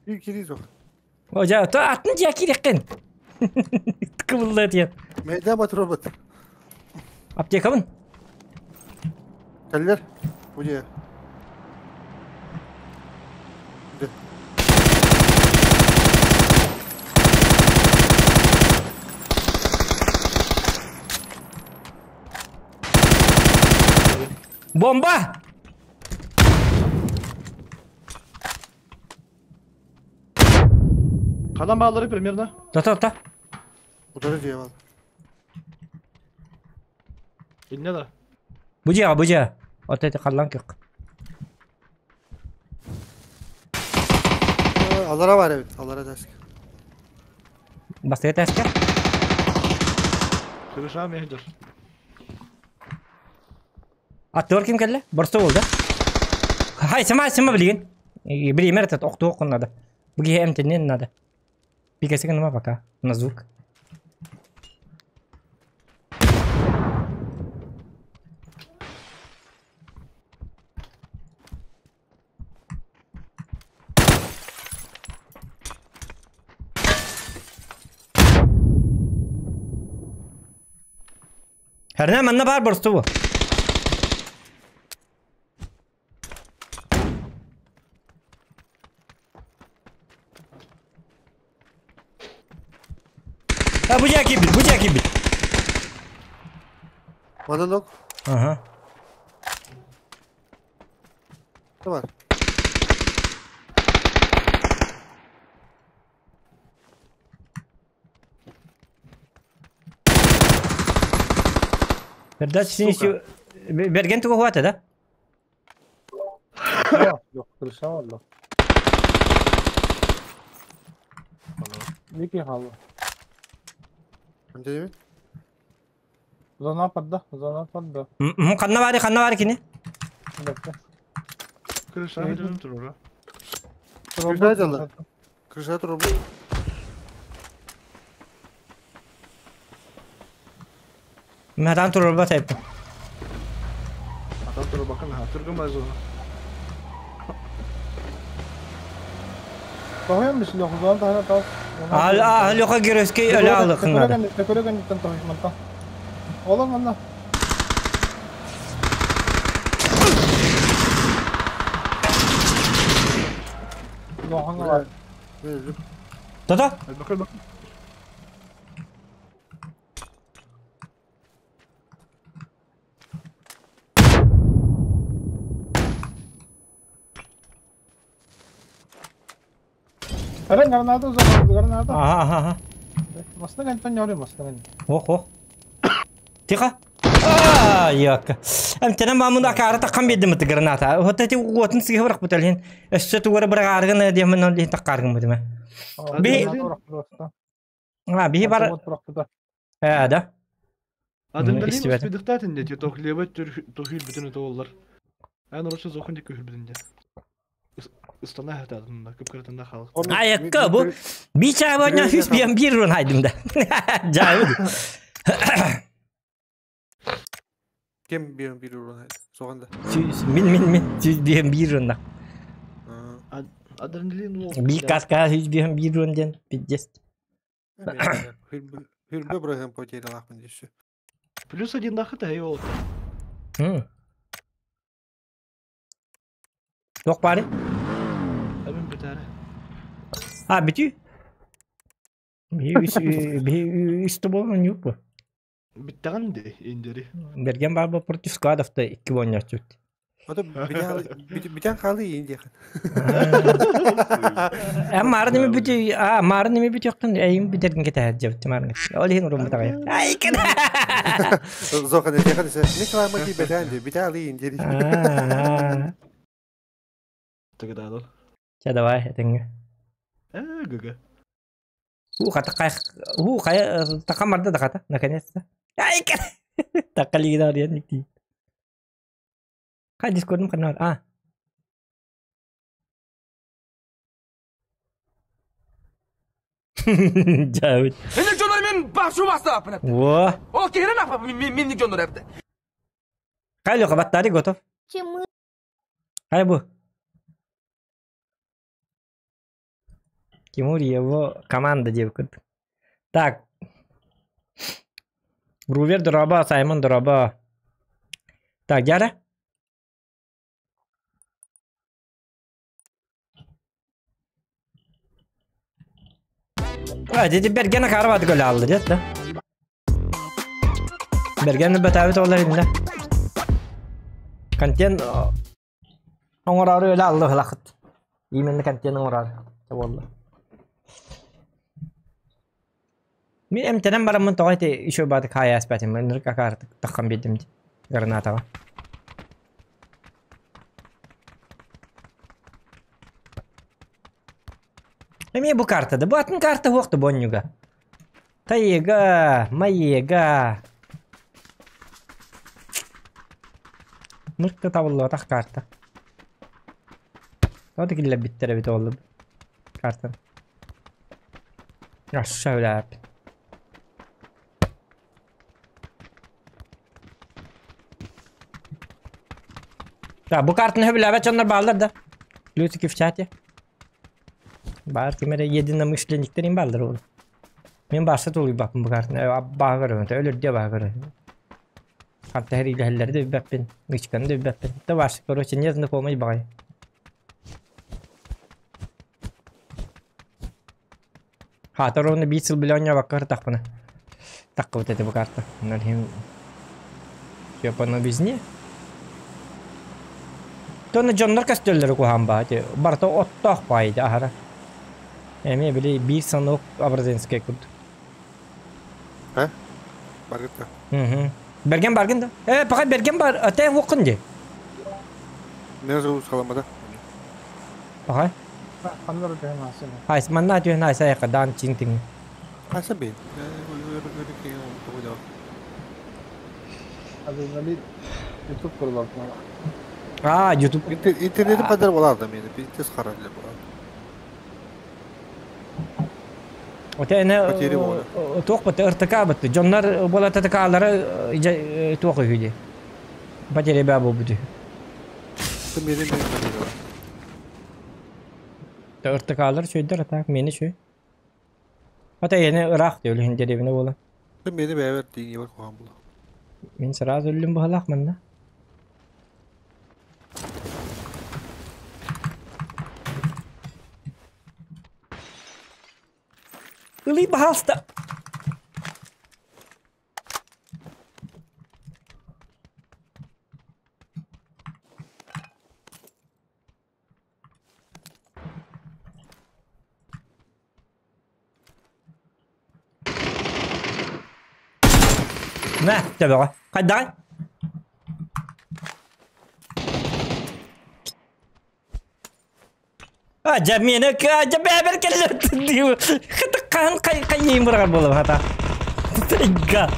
Bir kiriz yok. О, жа, то атын жа киреккен. Кыбылда тиет. Meydan bat robot. Аптекабын. Teller. Bu diye. Бомба! Кадан баалары примерно? Та-та-та. Утары diye var. Инне да. Бу жа, бу жа. Вот это каллан кök. Alara var evet. Alara desk. Бастыга тәскә. Кырыша мехдер. Аттыр ким келле? Борсто болды. Хай, сама сама билген. Билемер этот окту надо. Буги МТН надо. Пикасыга нема пока. На звук. Хәрнә манна бар борсто бу. А, бу дьэ киирбит, бу дьэ киирбит. Манан ок. Ага. Давай. Пердача синисю... Берген туга хуата, да? Ханна баары, ханна баары кини? Крыша жүрүм турура. Крыша дала. Крыша турбу. Мэтан турурба тайпы. Атан турур бакын ха тургун базы. А, Леха Геройский öyle алыкыннары. Тата? Бакын бакын. Ага, ага, ага. Ох, ох. Тихо. А, яка. Эмтенен мамында кары таккан бердим ыты граната. Вот эти уотын сиге бырак буталин. Өссө тугары бырак аргын диэмин ол таккаргын бутума. Би А, би бар. Э, да. Адреналин успедыктатын дети, тох лево тохил бүтүн это олар. Ан орочо зохун дик көһүл бүтүн. Ыстана хатадында көп кыратында халык. Аякка бу би чабanya хүс биен бир рун хайдым да. Жайы. Кем биен бир рун хайды? Соғанда. Мин мин мин жүз биен бир рун да. Адреналин ол. Би каска жүз биен бир рун ден пиздец. Хүрбе бұрағын потерялақпын дейші. Плюс один дахыт ай ол. Жоқ бары? Әмін бітәрі. А, бүтү? Би үсті болған жоқ бұл. Биттаған де индери. Берген бар бұл против складовта 2 ойнап жүрді. Ото битен халы инде. Ә мары неме бүтү, а мары неме бүтү yoktun, әйим битерген кете жабыт марын. Ол хин урум бутагай. Ай кен. Зохан эте хан се. Не кламы ди битен ди, битен али инде. Тагададол. Ча давай, этеңге. Э, гага. У хата кай, у кай такамарда да хата, наконец-то. Ай кен. Такалиги да ник. Кай дискордум канал. А. Жабыт. Меник жонор мен башу бастап. Во. О, керен апа меник жонор эпти. Кай Леха, батарея готов. Кай бу? Тимур его команда девка. Так. Рувер дроба, Саймон дроба. Так, Яра? А, деди Бергена карват гол алды, дед, да? Берген бетабит олар инде. Контент оңорары өлө алды хылакыт. Именно контент оңорары. Болду. Мен эмтенен барамын тоғайты еще бады кая аспатым. Мен нырка карты таққан бедім гранатаға. Эме бу картада. Бу атын карта жоқты боннюга. Тайга, майега. Мыркта табылды атақ карта. Тоды килле биттере бит олды. Карта. Aşağı öyle. Ya bu kartını höbüle çanlar bağlar da. Lütfü в чате. Бар кемере единомышленниктерин балдар ол. Мен башта толуй баппын бу картын. Бағыр өлөр де бағыр. Карта her иләһелләрдә бәппин, гычканды бәппин. Да баш, короче, не знакомый багай. Хатыр оны бит сыл билен я баккар тахпына. Таххыбыт этэ бу карта. Онон иһин все по новизне. Тонна дьоннор көстөллөрү куһаан баа ити барыта оттоох баайы аһара. Эмиэ били биир санок Абразинскай курдук. Э? Баргытта. Угу. Берген баргын да. Э, пока берген бар, ате уоккун ди. Меня зовут Саламада. Пока. Ханнар түһэн аасына. Айс манна түһэн айса яка дан чин тиң. Қайсы бейін? Адреналин YouTube kurulur. А, YouTube. Интернети падар болады мені, пиздец харалли болады. Оте эне Потери воля. туох бат РТК бат. Дьоннор була ТТКлары туох үһү Потери баа буолбут. Мені мені РТКлар чөйдөр атак мени чөй. Ата эне ыраах диөлүһүн деревне буола. Мені бәбер дейін бар қоған бұл. Мин сразу өллүм баһалаах манна. Ылый баһалста. На, төбөҕө. Хайдаҕай? А, жамена, а, жабабер келлер. Хата кан кай кай йим бырагар болом хата. Тайга.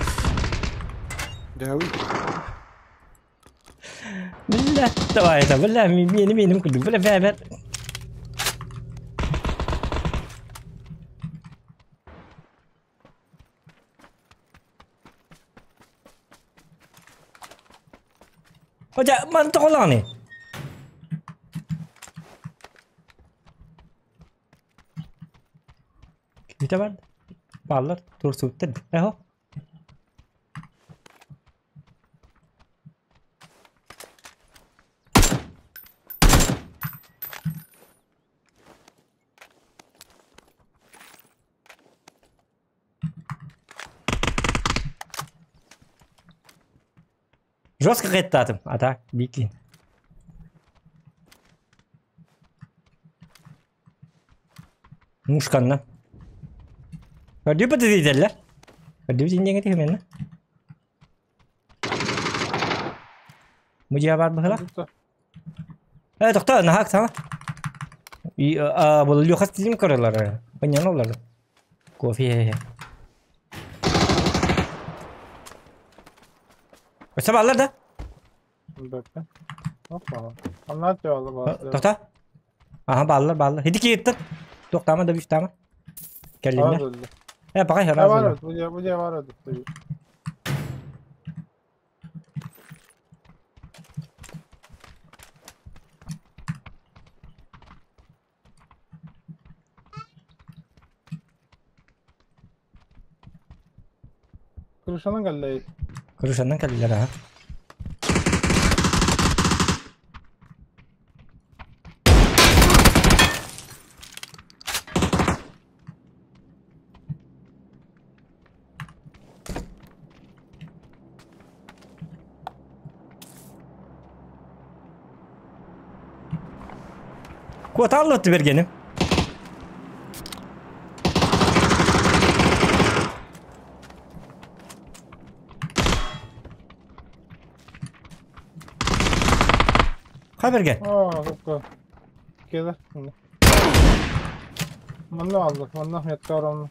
Дәуі. Билла, давай это, билла, мени меним курдук. Билла бәбер. Hoca, man тоголаны. Ките бар? Баллар турсуттар. Эхо. Жестко кайттатым. А так, бикин. Мушканна. Көрдүү бата дейдерлер. Көрдүү син деңе тихменна. Мужия бар бахала. Э, тохто, нахак сама. И а бұл Лёха стилим көрелер. Понятно олар. Кофе. Өсө баллар да. Бөккө. Hoppa. Anlat ya Allah. Тохто. Аха, баллар, баллар. Хити киеттер. Тоқтама да биштама. Келлинер. Э, пока Var разы. bu diye bu diye var öldü. Kırışanın geldi. Крышанан келлилер, аха. Куаталлы бергеним. Хай берген. Aa, hoppa. Gelir. Manna aldı. Manna yetti onu.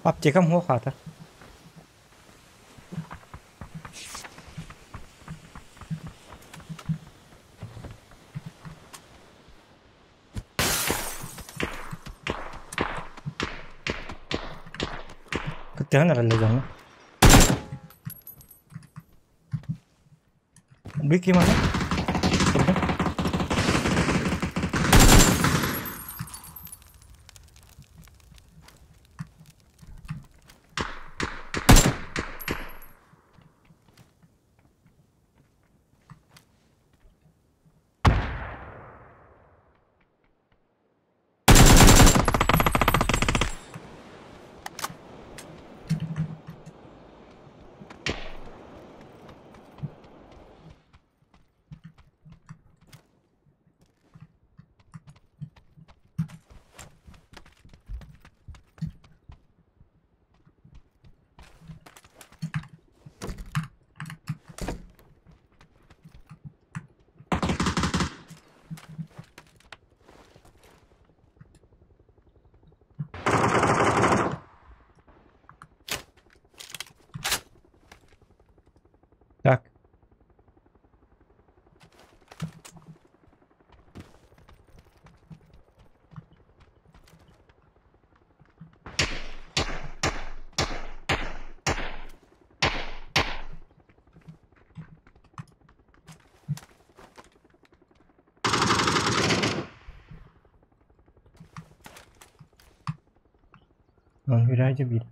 Аптекам хо хата. Кыттыган аралла жана. Бики мана. Үрээдьэ биир.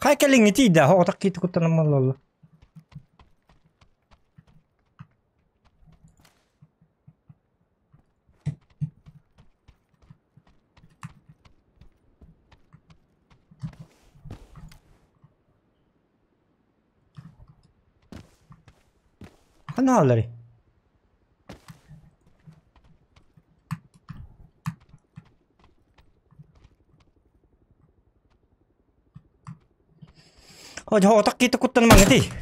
Хайа кэлиҥҥи тиийдэ, оҕотох киити куттанан буолла. Ханна хаалларый? Отох киити куттанымаҥ этий.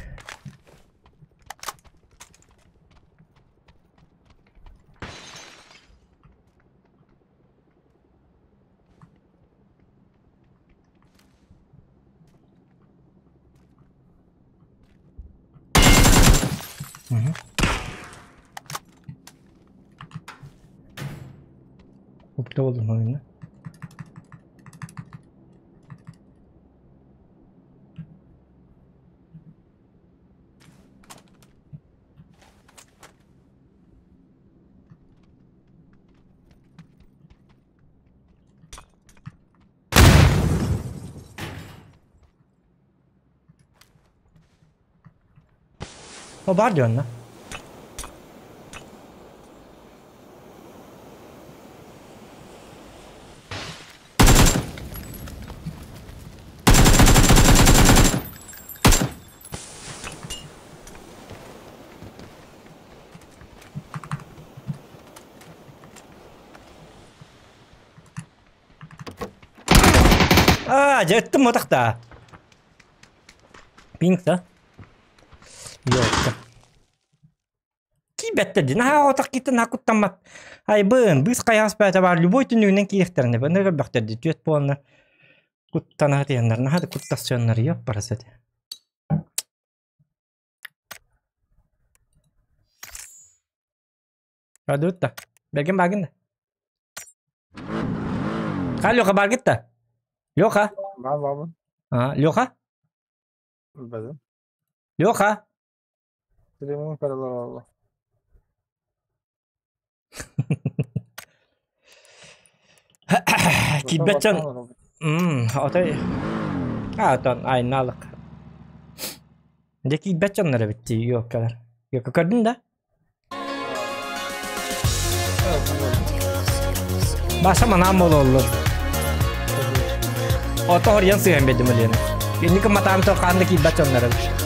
Мгм. Опыта болдум oyunda. О, бар диэн Аа, дьэ ыттым утахта. Пинг да? Ёпта. Киибэттэ дии. Наһаа отах киттэн наһаа куттаммат. Айбын, быыс хайаҕас бэйэтэ баар любой түннүгүнэн киириэхтэринэ бэнэ көрбөхтөр дии. Түөт буоланнар куттана сытыйаннар наһаа да куттасыаннар ёп бараса этэ. Радуютта. Берген бааргын да? Ха, Леха бааргыт да? Леха? Баар баабын. А, Леха? Билбэтим. Леха? Телефон көрөлөр олла. Киирбэт дьон отой аатон айнаалык. Дьэ киирбэт дьоннор эбит дии ёлкалар. Ёлка көрдүн да? Баша манаан буолуоллар. Ото хоруйан сыһан биэрдим Өлүөнэ. Инники матаам то хаан да киирбэт дьоннор эбит.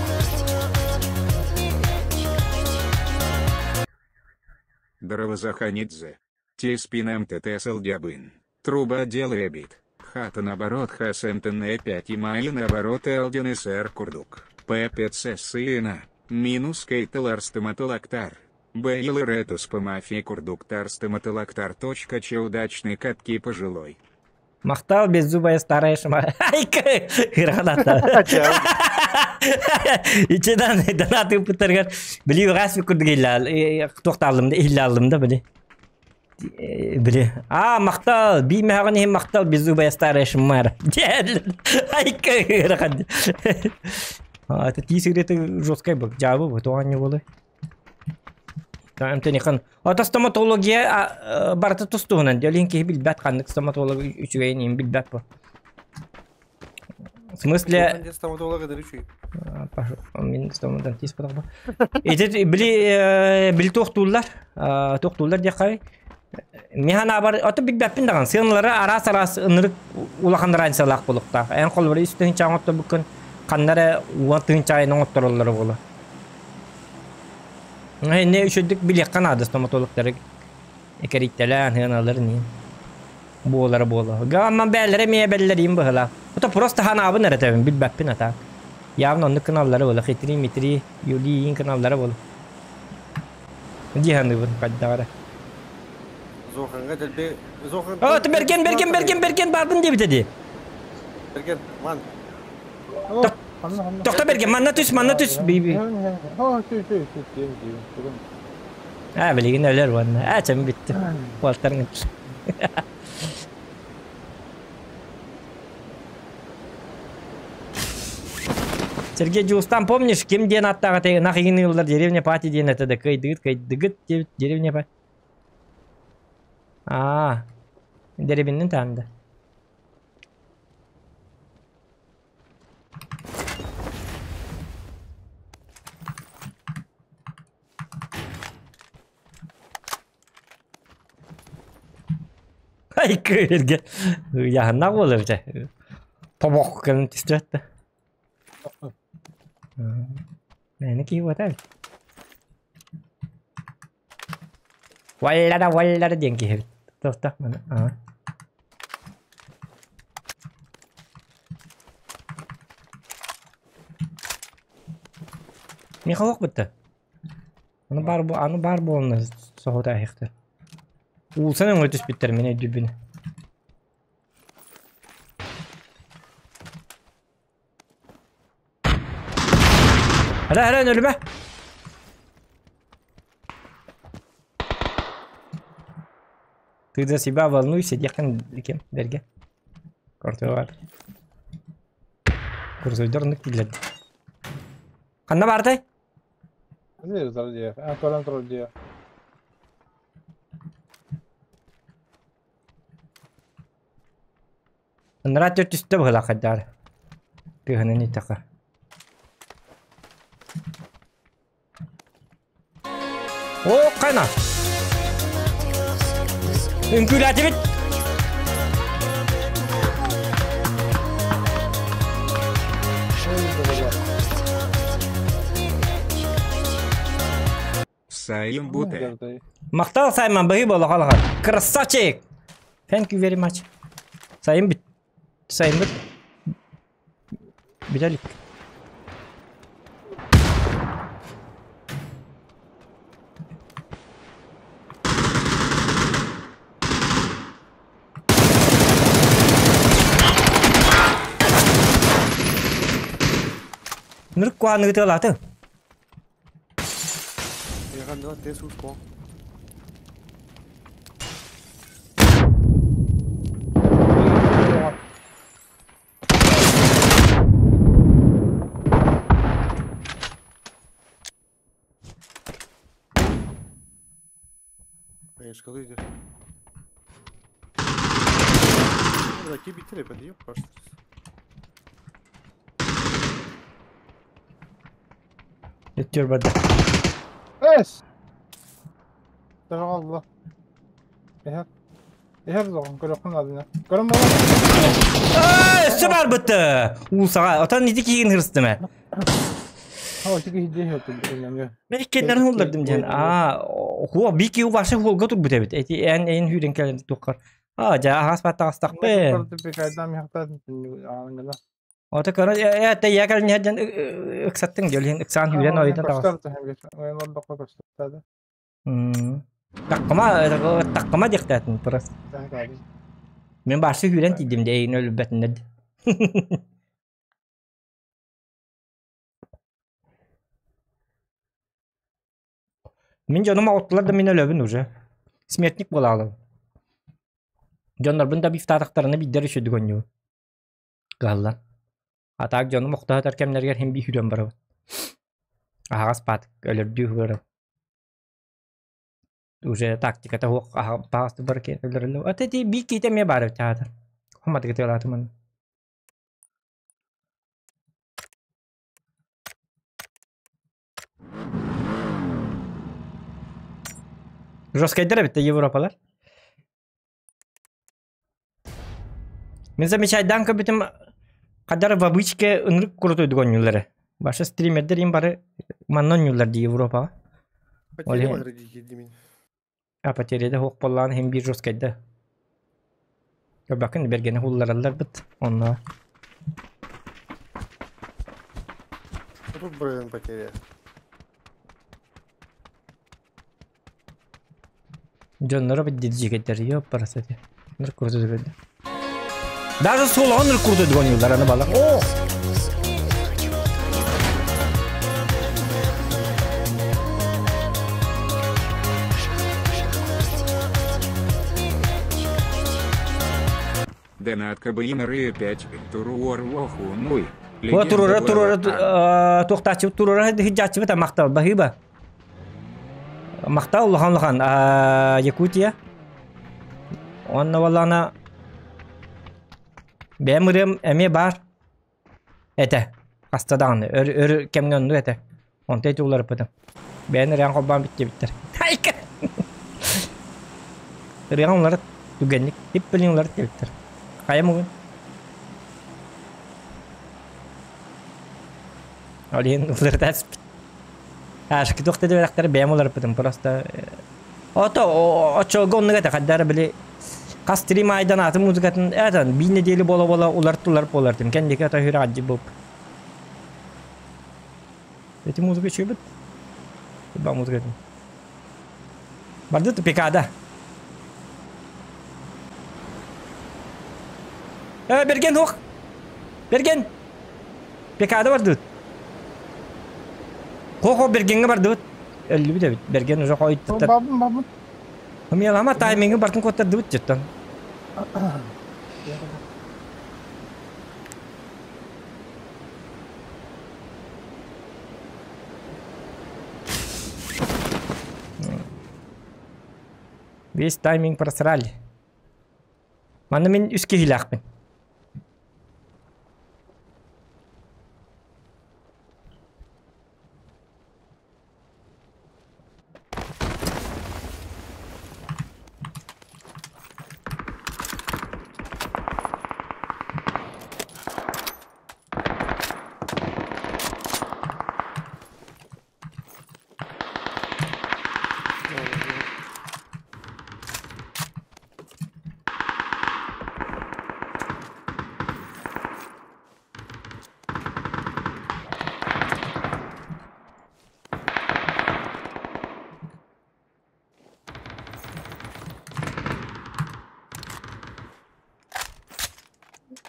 Дравазаханидзе. Теспин МТТ Салдябын. Труба делает. Хата наоборот ХСМТН 5 и Майли наоборот Элдин СР Курдук. ППЦ Сына. Минус Кейтлар стоматолактар. Бейл Ретус по мафии Курдуктар стоматолактар. Точка Ч удачной катки пожилой. Махтал беззубая старая шма. Айка! Граната. Ичинан донат ыппыттарыгар били ыраас курдук туохтааллым да иһиллааллым да били били аа махтал бии мөһөҕүн иһин махтал беззубая старая шмара айка ыарахан это тиис ырыата жесткай был дьаабы бу тоҕо анньа буолуой Антонихан ото стоматология барыта тус-туһунан дьэ киһи билбэт ханнык стоматолог үчүгэйин иһин билбэт бу В смысле Стоматолог это үчүгэй. Мин стоматолог бу. Ити били били туохтууллар туохтууллар диэххэ Михан абар ото билбэппин даҕаны сыаналара араас араас ынырык улахан разницалаах буолуохтаах. Эн холобура үс тыһыынча оҥотторбуккун ханна эрэ уон тыһыынча айан оҥоттороллоро буолуо. Не үчүгдүк билиэххэ наада стоматологтары. Экэрийтэлээн сыаналарын иһин. Буолара буола. Гамман бээлэрэ эмиэ бэллэриим быһылаах. Ото просто ханаабын эрэ тэбин билбэппин атаак. Явно оннук гыналлара буола. Хитри митри юли иин гыналлара буола. Дии саныыбын хайдах эрэ. Зоханга дэлби Зохан О, ты Берген, Берген, Берген, Берген баарбын диэбитэ дии. Берген, ман. Тохто Берген, манна түс, манна түс. Би-би. Аа, билигин өлөр уонна. Аа, чэм бүттү. Уолтарыҥ Сергей Дьулустан, помнишь, ким диэн аттаах этэй ынах игин ыыллар деревня пати диэн этэ да кыайдыгыт кыайдыгыт диэбит деревня пати. Аа, дэриэбиннэн таанда. Ай кыырга ыйааһыннаах буолар этэ. Тобох кэлэн түстүбэт да. Мээнэ киһи буотаа эбит. Валлара валлара диэн киһи эбит. Туохтаах маны аа. Михалок бытта. Аны баар бу аны баар буолна соһута иһиэхтэр. Уулсан өҥө түспүттэр мин өйдүүбүн. Эрэ эрэ өлүмэ. Ты за себя волнуйся, диэххин ким бэргэ. Кортугар. Курсуйдар оннук дииллэр. Ханна баартай? Көрөн турар дии. Ынараа түөрт түстэ быһыылаах хайдаар. Тыаһынан итэхэ. О, хайна! Үҥкүүлээтибит! Сайым Буте. Махтал Саймон, быһыы буола халаха. Красавчик! Thank you very much. Сайын бит. Сайын бит. Бүтэлик. Нырк куаныгы тыалааты. Өттүөр барда. Эс! Алла. Эһэр. Эһэр зоҕун көрөххүн наадына. Көрөн буолан. Өссө барбыт. Уусаҕа. Отон ити киһигин хырыстым ээ. Мен иккиэннэрин уллардым диэн. Аа, хуо бики ваша хуолга турбут эбит. Эти эн эйин хүүрэн кэлэн туоххар. Аа, дьэ аһаас баттаҕастахпын. Ото көрө э тэ я кэлин иһэрдэн ыксаттыҥ дьөлүһүн ыксаан хүүрэн ойутан таҕыс. Таккыма таккыма диэхтээтин просто. Мен баарсы хүүрэн тиийдим дэ эйин өлбөтүннэр. Мин дьонум оҕуттулар да мин өлөбүн уже. Смертник буолаалым. Дьоннорбун да бифтаатахтарына биирдэр үчүдүк оонньуубун. Кыһаллан. А так дьонум охтоһотор кэмнэригэр син биир үрэн барабын. Аһаҕас баат өлөрдүү барабын. Уже тактиката суох аһаҕас бар өлөрөллөр. Ата ити биир киһитэ эмиэ баар эбит аата. Хоматыгы тыалаатым аны. Жесткайдар эбит Европалар. Мин замечайдаан көрбүтүм хадара в обычке ынырык курутуйдук оонньууллара. Баша стримердер им бары манна оонньууллар дии Европаҕа. Ол иһин А потеряда хуох буоллаҕына иһин биир жесткайда. Көрбөккүн бэргэни хулларалларбыт онно. Тут броен потеря. Дьонноро биддиджигеддер ёппарас эти. Ныркурду Даже солоҕун ныркурду дгонюлар аны балар. О! Донат КБИНР 5 Туруор-Лоху-Нуй. О, туруора, туруора, туохтааччыбыт туруора сылдьааччыбыт махтал, баһыыба. Махтал улахан-улахан Якутия. Онно буоллаҕына бэйэм ырыам эмиэ баар этэ. Хаста даҕаны өр өр кэмҥэ оннук этэ. Онто ити уларыппытым. Бэйэн ырыаҥ холбоон бүттүбүттэр. Айка! Ырыаҥ уларыт түгэнник ип билин уларыт диэбиттэр. Хайа мугун? Ол иһин уларытаспыт. Ашки туох да диэбэтэхтэрэ бэйэм уларыппытым просто Ото оччолго оннук этэ хайдара били хас стрим айдан атын музыкатын этан биир неделя бола-бола уларт-уларт буолар тим кэнники ата хүрэ аджи буп. Эти музыка чуйбут. Ба музыка. Барды тупикада. Берген хух. Берген. Пекада бардыбыт. Хо-хо Бергеҥҥэ бардыбыт. Өллүбүт эбит. Берген уже хойуттар. Бабын, бабын. Умелама таймингы бартын куоттардыбыт жыттан. Весь тайминг просрали. Манна мин үс киһилээхпин.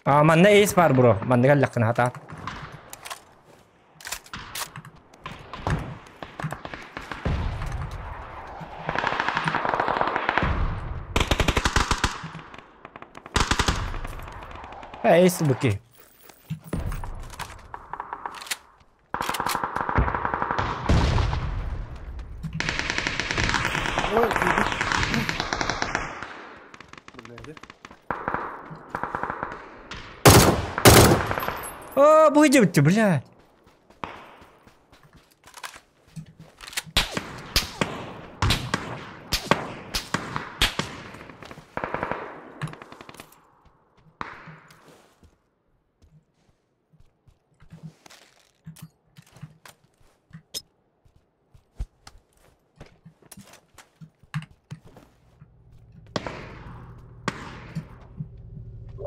А, манна эйс бар бро. Манна кэллэххинэ хата. Эйс быки. Ой, Блядь. О, будет, блядь.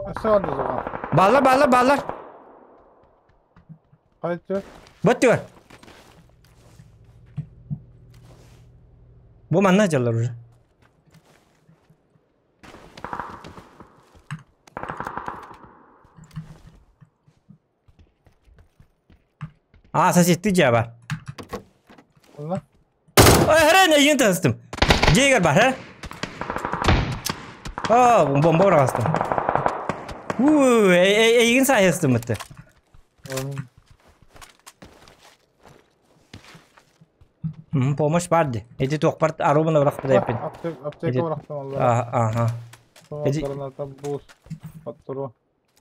Өссө бар дозоҕо. Баллар, баллар, баллар. Хайты. Бөттүгэр. Бу манна дьаллар уже. А, сосед дьиэ бар. Онно. Ой, эйигин тастым. Дьиэгэр бар, һэ? О, бомба быраҕастым. Уу, эйигин сааһыстым бытты. Помощь бар ди. Эти туохпар арубана бырахпыт эппин. Аптека бырахтым алла. Ага. Эти- Граната бус. Патуру.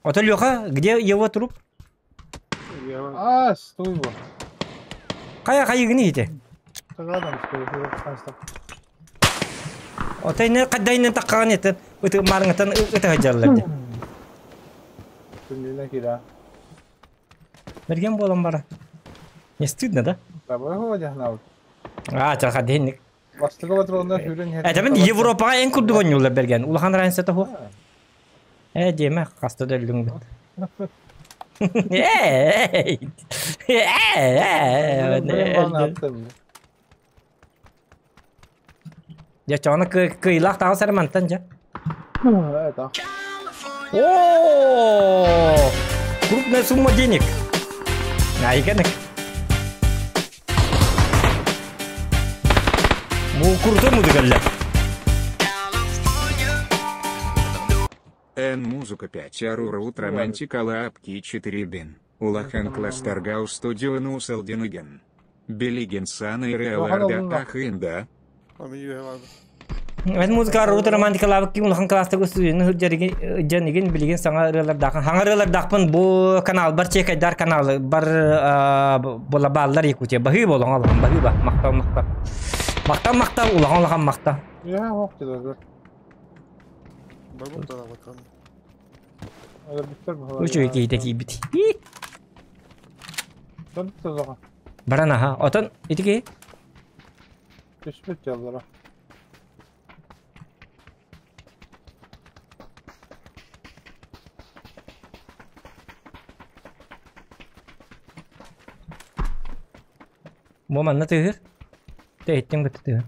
Ото Леха, где его труп? А, стой его. Кая хайыгыны ити? Тагадан стой. Ханста. Ото ине кадайнын таккаган этен ыты марыңытан ыты хажаллар ди. Түннүнэ кира. Берген болан бара. Не стыдно, да? Давай его дяхнал. А, чалха денник. Бастакы патроннар сүүрэн иһэр. Этэбин Европаҕа эн курдук оонньууллар бэргэн. Улахан разницата суох. Ээ диэмэ, хаста да өллүҥ бит. Эй! Дьэ, чоҕуна кыайыылаах таҕыс эрэ мантан дьэ. О! Крупная сумма денег. Айганык. Бу крутой музыкаллар. Н музыка 5 Арура романтика лапки 4 бин. Улахан кластергау студио нусалдиныген. Билигин саны реаларда ахында. Эн музыка Арура романтика лапки улахан кластерга студиону сылдьар игин билигин саҥа ырыалардаахын. Хаҥа ырыалардаахпын бу канал бар чекайдар каналы бар була бааллар Якутия. Баһыы болоҥ алахан баһыы ба. Махтал махтал. Махтал махтал улахан улахан махтал. Я ох дедер. Үчүгэй киһитэ киирбит. Баран аха. Отон ити киһи? Түспүт дьаллара. Бу манна тыһыр. Тэһиттин кытта тыһыр.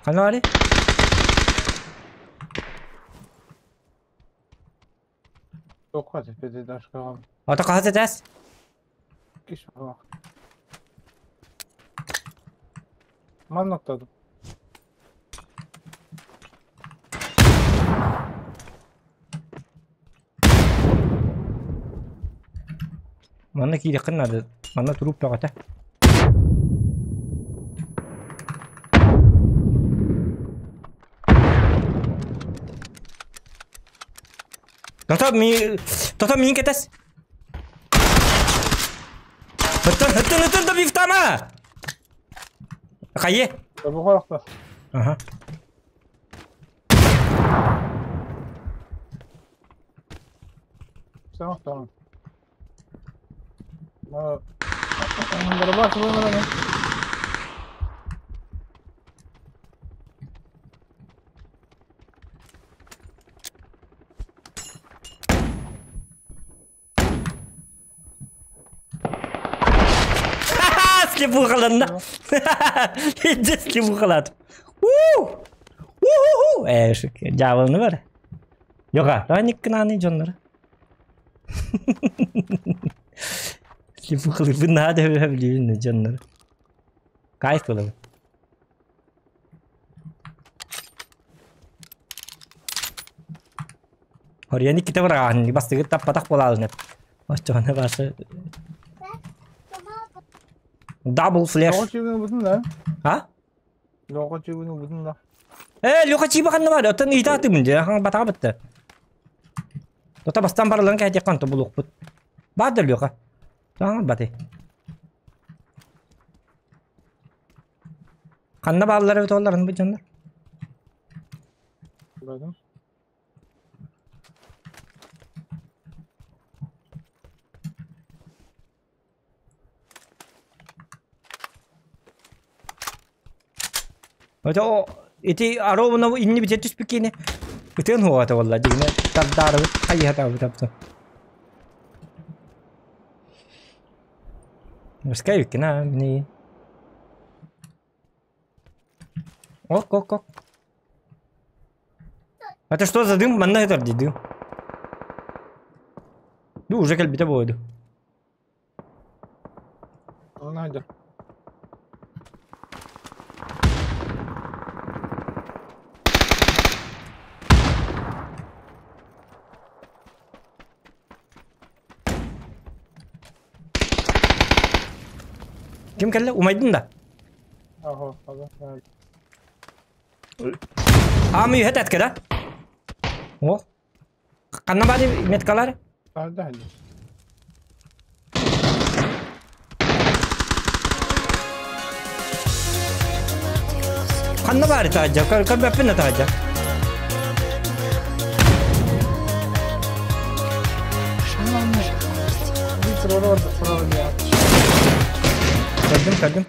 Ханна баарый? Туохха пятиэтажкаҕа. Ото хаһыс этээс? Иккис баҕа. Манна оттодум. Манна киириэххин наада. Манна туруп бөҕөтө. Тото ми тото миин кэтэс. Ыттын, ыттын, ыттын да бифтама! Хайы? Тобуҕа Ага. Tamam tamam. Барабар сылын Слепухаланна. Иди слепухалат. У! У-ху-ху! Э, шик, дьяволны бар. Йоға, таниккынаны дьоннор. Слепухалыппын наһаа да билибин дьоннор. Кайф ылабын. Хорьян иккитэ быраҕаһын бастыгы таппатах буолаалын эп. Оччоҕуна башы Double flash. Лоҕо чыыбын ылбытын да? А? Лоҕо чыыбын ылбытын да? Э, Леха чыыба ханна бар? Оттон ыйта атыбын дьэ, хаҥ батаҕа бытта. Тота бастан барыларын кэһэтиэххэ онто булуохпут. Баар да Леха. Таҥар баты. Ханна бааллар эбит олларын бу дьоннор? Бардым. Это о ити аробуна инни бите түспүт киини ытыан хуоҕата буолла дьигинэ тардаары хайыһатаабыт апта. Мускай үккина мини. Ок ок ок. Это что за дым? Манна этар дии дым. Ну уже кэлбитэ буолду. Надя. Ким кэллэ? Умайдын да? Аһо, ага. Аамы үһэ тэткэ да? О. Ханна баары меткалар? Баар да. Ханна баары таһырдьа? Көрбөппүн да таһырдьа. Көрдүм, көрдүм.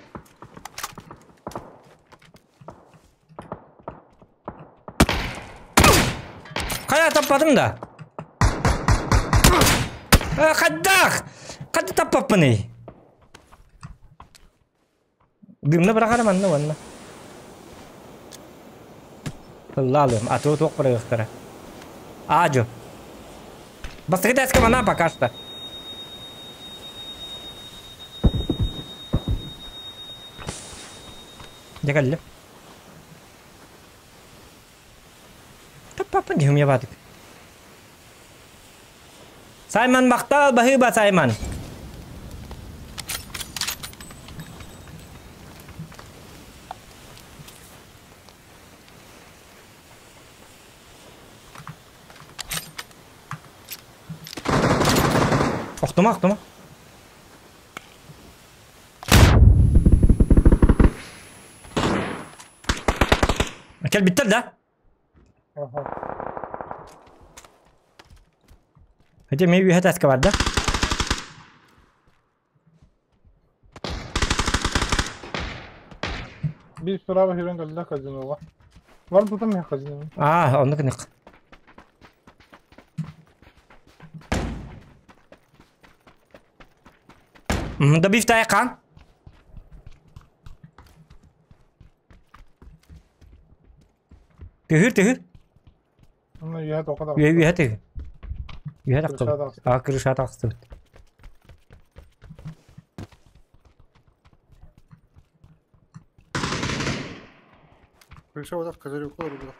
Хайа таппатым да? Хайдах? Хайда таппаппыный? Дымна быраҕара манна уонна. Тыллаалым, атыы туох бырайыахтара. Аадьо. Бастакы тээскэ манаа пока что. Дьэ кэллим. Таппаппын дьиһим ябаатык. Саймон махтал, баһыыба Саймон. Охтума, охтума. Кэлбиттэр да? Хотя мен үөһэ таска барда. Биир справа жүрөн кэллэ казиноға. Бар тутам я казино. Аа, оннук ынык. Добив тайкан. Түһүр, түһүр. Онно үөһэ тоққа Үөһэ үөһэ түһүр. Үөһэ тахсыбыт. Аа, крыша тахсыбыт. Крыша вот так, козырек олорор.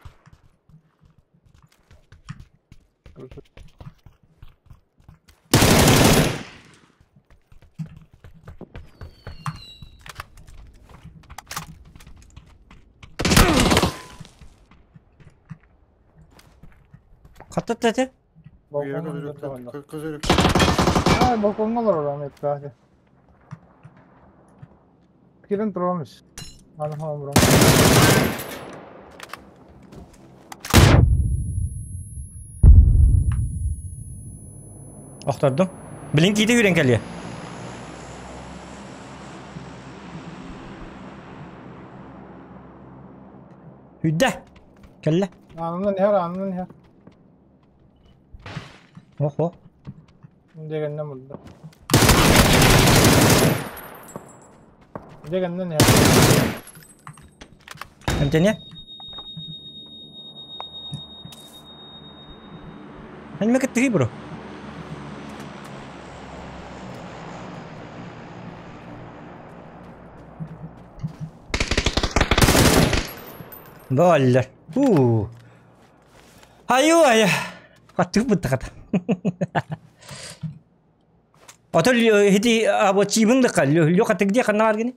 Хаттат этэ? Козырек, козырек. Аа, балконга олорор аны Кирен турамыш. Аны хамрам. Охтордум. Билин киити хүрэн кэлиэ. Хүддэ. Кэллэ. Анынан иһэр, анынан иһэр. Охо. Дегеннен булду. Дегеннен иһэр. Эмтэниэ? Аниме кыттыгый бро. Баллар. Уу. Айу ая. Хаттык быттахата. Отол хити або чибын да лё хаттык дия ханна баргини.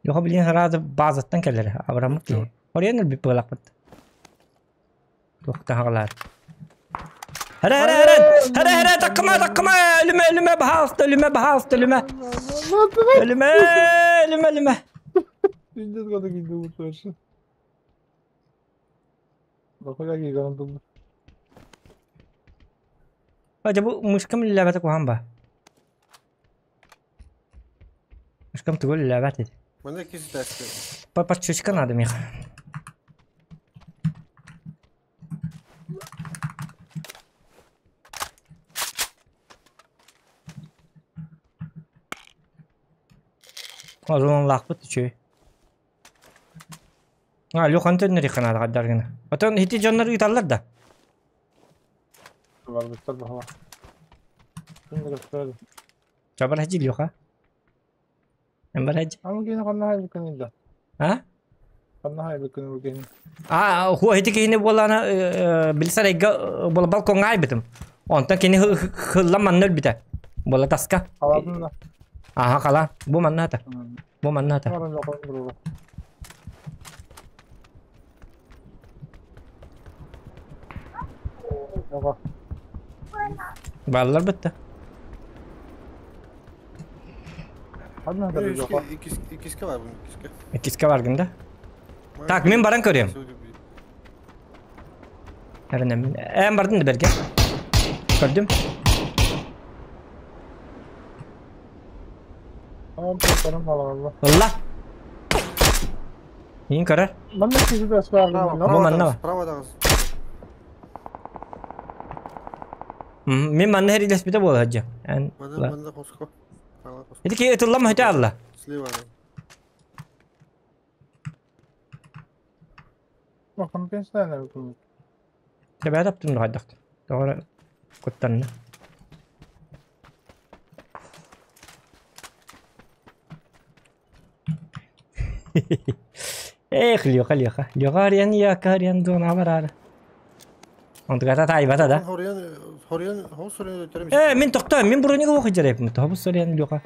Лёха билин сразу базаттан келер. Абрамык ки. Орен бит болакпыт. Туохта хагалар. Хара хара хара хара хара таккыма таккыма өлүмэ өлүмэ баһаалыста өлүмэ баһаалыста өлүмэ өлүмэ өлүмэ өлүмэ. Пиздец, когда гиду вообще. Дохуя гигант был. Бача бу мышкам ләбәте куһан ба. Мышкам түгел ләбәт edi. Манна киси тәске. Папа чучка надо миха. Азон лахпыт үчүй. А, Лёхан төннөр иканады каддаргына. Отон хити дьоннор ыыталлар да. Барбыттар баһала. Күндө көстөрдү. Чабар хаджи Лёха. Эмбар хаджи. Аны кини ханна хайбы күнү да. А? Ханна хайбы күнү кини. А, хуа хити кихини буолана билсар эйгэ буола балконга айбытым. Онтон кини хыллан манна өлбүтэ. Буола таска. Халадын да. Аха кала. Бу манна ата. Бу манна ата. Барын жокон буруга. Жок. Баллар бітті. Ханна да жок. Иккиске бар бу, иккиске. Иккиске баргын да. Так, мин баран көрүөм. Эрэнэммин. Эн бардын да бэргэ. Көрдүм. Ылла. Иин көрөр. Манна киһи да Бу манна ба. Справа даҕас. Мин манна хэрилэспитэ буола сылдьа. Эн Манна манна хоско. Справа хоско. Ити ки ытыллам хөтө алла. Слева. Тэбээ таптым хайдахтын. Тоҕо куттанна. Эх, Леха, Леха. Леха арыйан яка арыйан дуона бараары. Онтугата таайбата да. Хоруйан хоруйан хос хоруйан өтөрүм. Э, мин тохтоо, мин бронига уох иджереппин. Тоһобус соруйан Леха.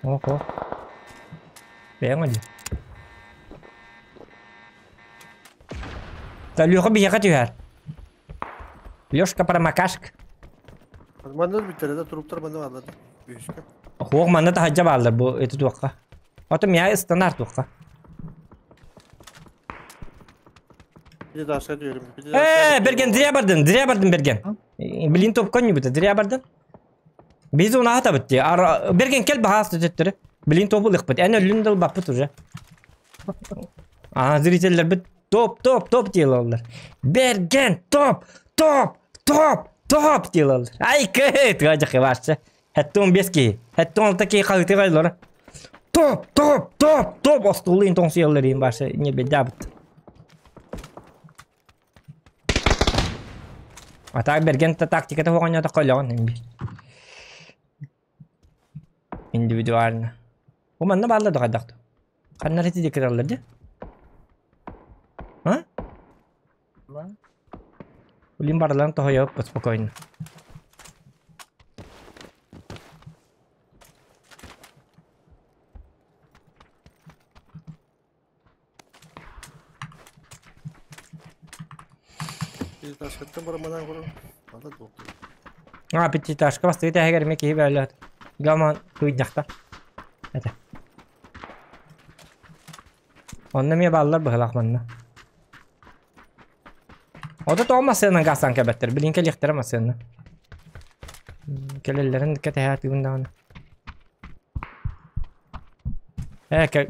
Охо. Бэйэҥ одьу. Да Леха биһиэхэ түһэр. Лешка промокашка. Манна бүттере да туруктар манна бааллар. Бүүскэ. Хуох манна таһырдьа бааллар бу ити туохха. Ото миа ыстанар туохха. Bir de aşağı diyorum. Bir de Э, Берген, зря бардын, зря бардын Берген. Блин топ конь зря бардын. Biz onu hata bitti. Берген кел бахас төттөрү. Блин топу лыкпыт. Эн өлүн дыл баппыт уже. А, зрительлер бит топ, топ, топ диялалар. Берген топ, топ, топ, топ диялалар. Ай кыт, гажы кыбашчы. Хәтта 15 ки. Хәтта 16 ки калыты гайлар. Топ, топ, топ, топ остулын тоңсуялар им башы не бедабыт. А так Берген тактиката хоҕонньото коллоҕун имби. Индивидуально. Бу манна баалла доҕайдахту. Ханнар ити дикираллар ди? А? Улин барлан тоһойоп спокойно. Bir de aşağıdan bara bana Ада тоқ. А, пятиэтажка бастыгы тэһэгэр эмэ киһи бөөлөт. Гаман кыйдахта. Это. Онно эмиэ бааллар быһылаах манна. Ото тоҕо массыынан гаасан кэбэттэр. Билин кэлиэхтэрэ массыына. Кэлэллэрин кэтэһээтигин даҕаны. Э, кэл...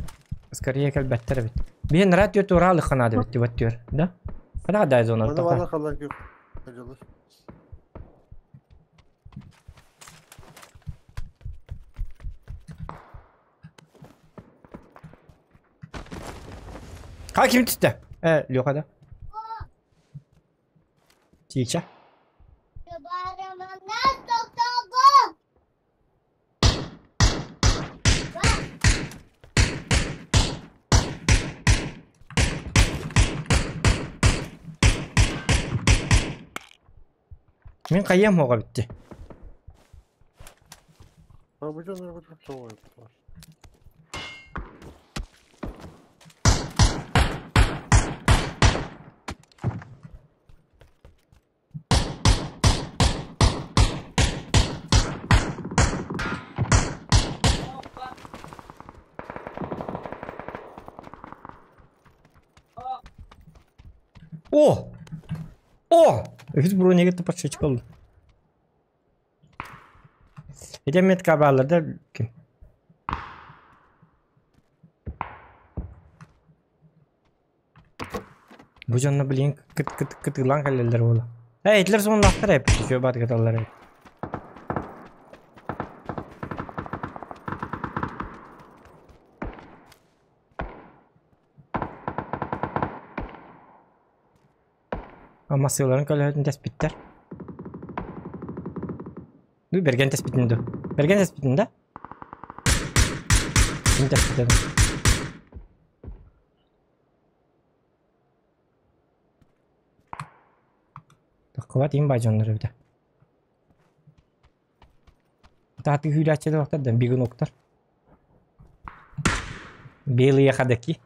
Скорее кэлбэттэр эбит. Биһин радио тураалы ханаады бит түбэт да? Хана дай зона Мана тоха. бала қалар көп. Ажалар. Ха ким түстэ? Э, Леха да. Тича. Мин кайям хоға битти. А bu canlar bu çok soğuk. О! О! Үһүс бронеге тапаччы болду. Эдем метка бааларда ким? Бу дьонно билин кыт кыт кытылан кэлэллэр буола. Эй, итлер сонлахтар эп, еще бат кыталлар эп. Амасыларын көлөһөтүн тэспиттэр. Ду берген тэспитин ду. Берген тэспитин да? Ким тэспитин? Таққыбат им бажоннор эбитэ. Тааты хүүлээччилэр охтар бигун октор. Белые ходаки.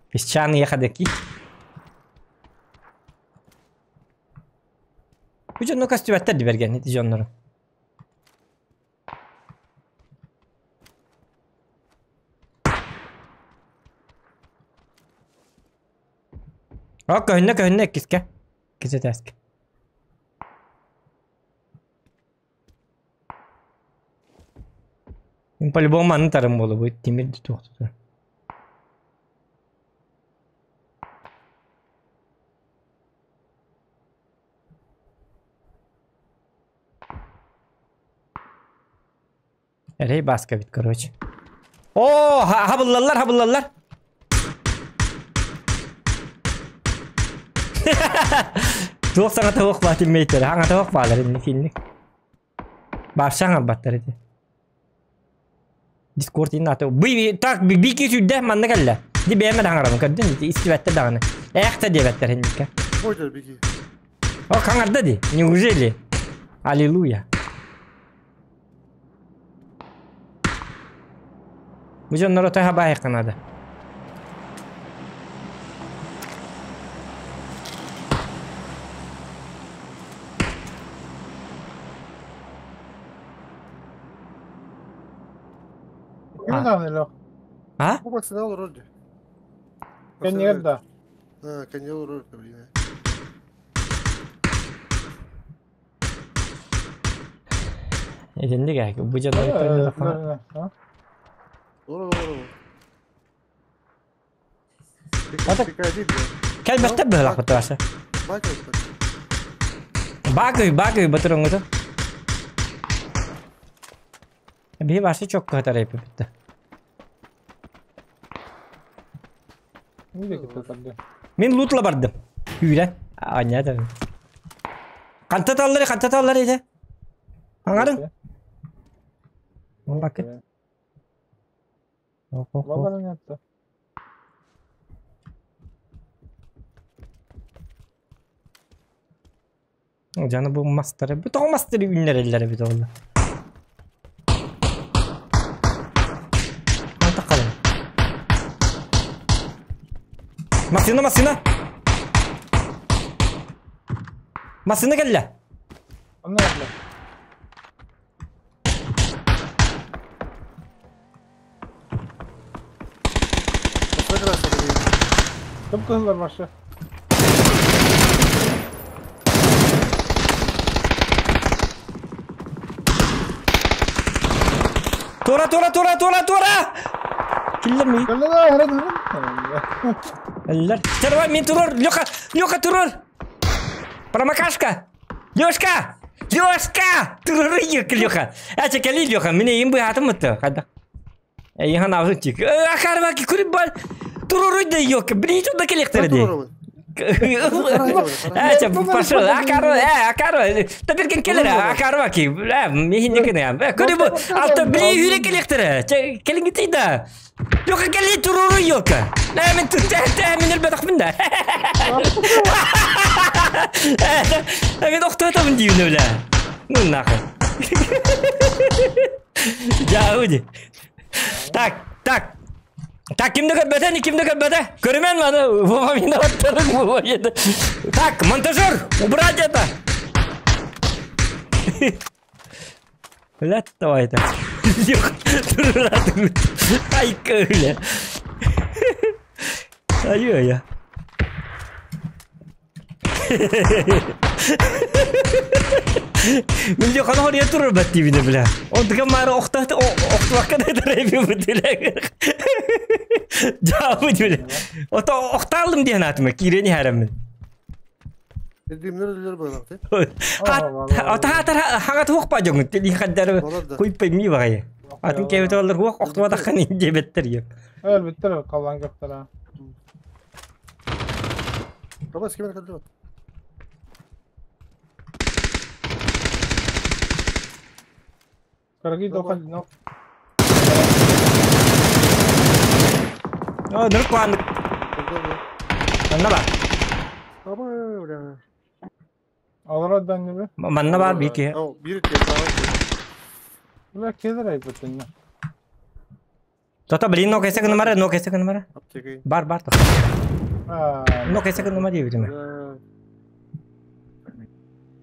Песчаные ходаки. Бу дьонно көстүбэттэр ди берген ити дьоннору. О, көһүннэ, көһүннэ иккискэ. Иккис этээскэ. Мин по-любому манны тарым буолубут, тимир туох тутар. Эрэй Бааска эбит, короче. О, хабыллаллар, хабыллаллар. Туох саҥата суох баа тиммейтер, хаҥата суох баалар инник инник. Баарша хаҥарбаттар ити. Дискорд иин аты. Бый так бики сүрдэ манна кэллэ. Ди бэйэм эрэ хаҥарабын көрдүн ити истибэттэр даҕаны. Ээх да диэбэттэр инникке. Бойдор бики. О, хаҥарда ди. Неужели? Аллилуйя. Бу дьонноро төһө баайыахха наада? Ким даҕаны элэх? А? Бу массыына олорор дии. Кэннигэр да. А, кэннигэр олорор блин. Итинник ээ, бу дьоннор Кэлбэттэр быһылаахпыт Вася. Баакый, баакый батыроҥҥутун. Биһи Вася чокко сытар эппиппит. Мин лутла бардым. Үүрэн. Аня да. Ханта таллары, ханта таллары ити. Аңарың. Бакыт. Дьаны бу мастары, бу тоҕо мастары үүннэрэллэр эбит ол. Таххалын. Массыына, массыына! Массыына кэллэ! Онно кэллэ. Кып кыһыллар вообще. Тура, тура, тура, тура, тура! Киллер ми? Кэллэ хөрөн хөрөн. Эллер. Терва, мин турар, Леха, Леха турар! Промокашка! Лешка! Лешка! Турар Леха! Эче кэли Леха, мин эйим быһаатым мытты. Хайда. Эйихан аҕын тик. Акарваки күрүп бар. Туруруй да ёк. Блин, тут да келектер ди. Эче пошел. Акарва, акарва. Табирген келер акарваки. Михин некene. Күрүп алта блин хүрэ келектер. Келин гитей да. Ёка кели туруруй ёка. Мен тут мен элбетах да. Мен охтотамын деймін бля. Ну нахуй. Жауди. Так, так. Так, кимди көрбөтө, кимди көрбөтө? Көрүмөн маны, Вова виноваттарың Вова еді. Так, монтажер, убрать это. Блядь, давай это. Ай, бля. Ай-ой-ой. Мин Леханы хория турар бат дибине бля. Онтуга мары охтат охтвакка да дарайби бутиле. Жабы бля. Ото охталым диэн атыма кирени харамын. Димнер үлер байлакты. Ата хатар хагат хук па жоңут ти хаддар куйп ми багай. Атын кебет олар хук охтвадаккан дебеттер yok. Өл биттер калган көптөр. Баба скимен калды. Караги дохан но. О, нырк баандык. Манна бар. Баба бля. Алар дан неме? Манна бар бики. О, бир Бля келер айбытын. Тота блин, но кесе гынмара, но кесе гынмара. Аптека. Бар бар то. Но кесе гынма дейбитим.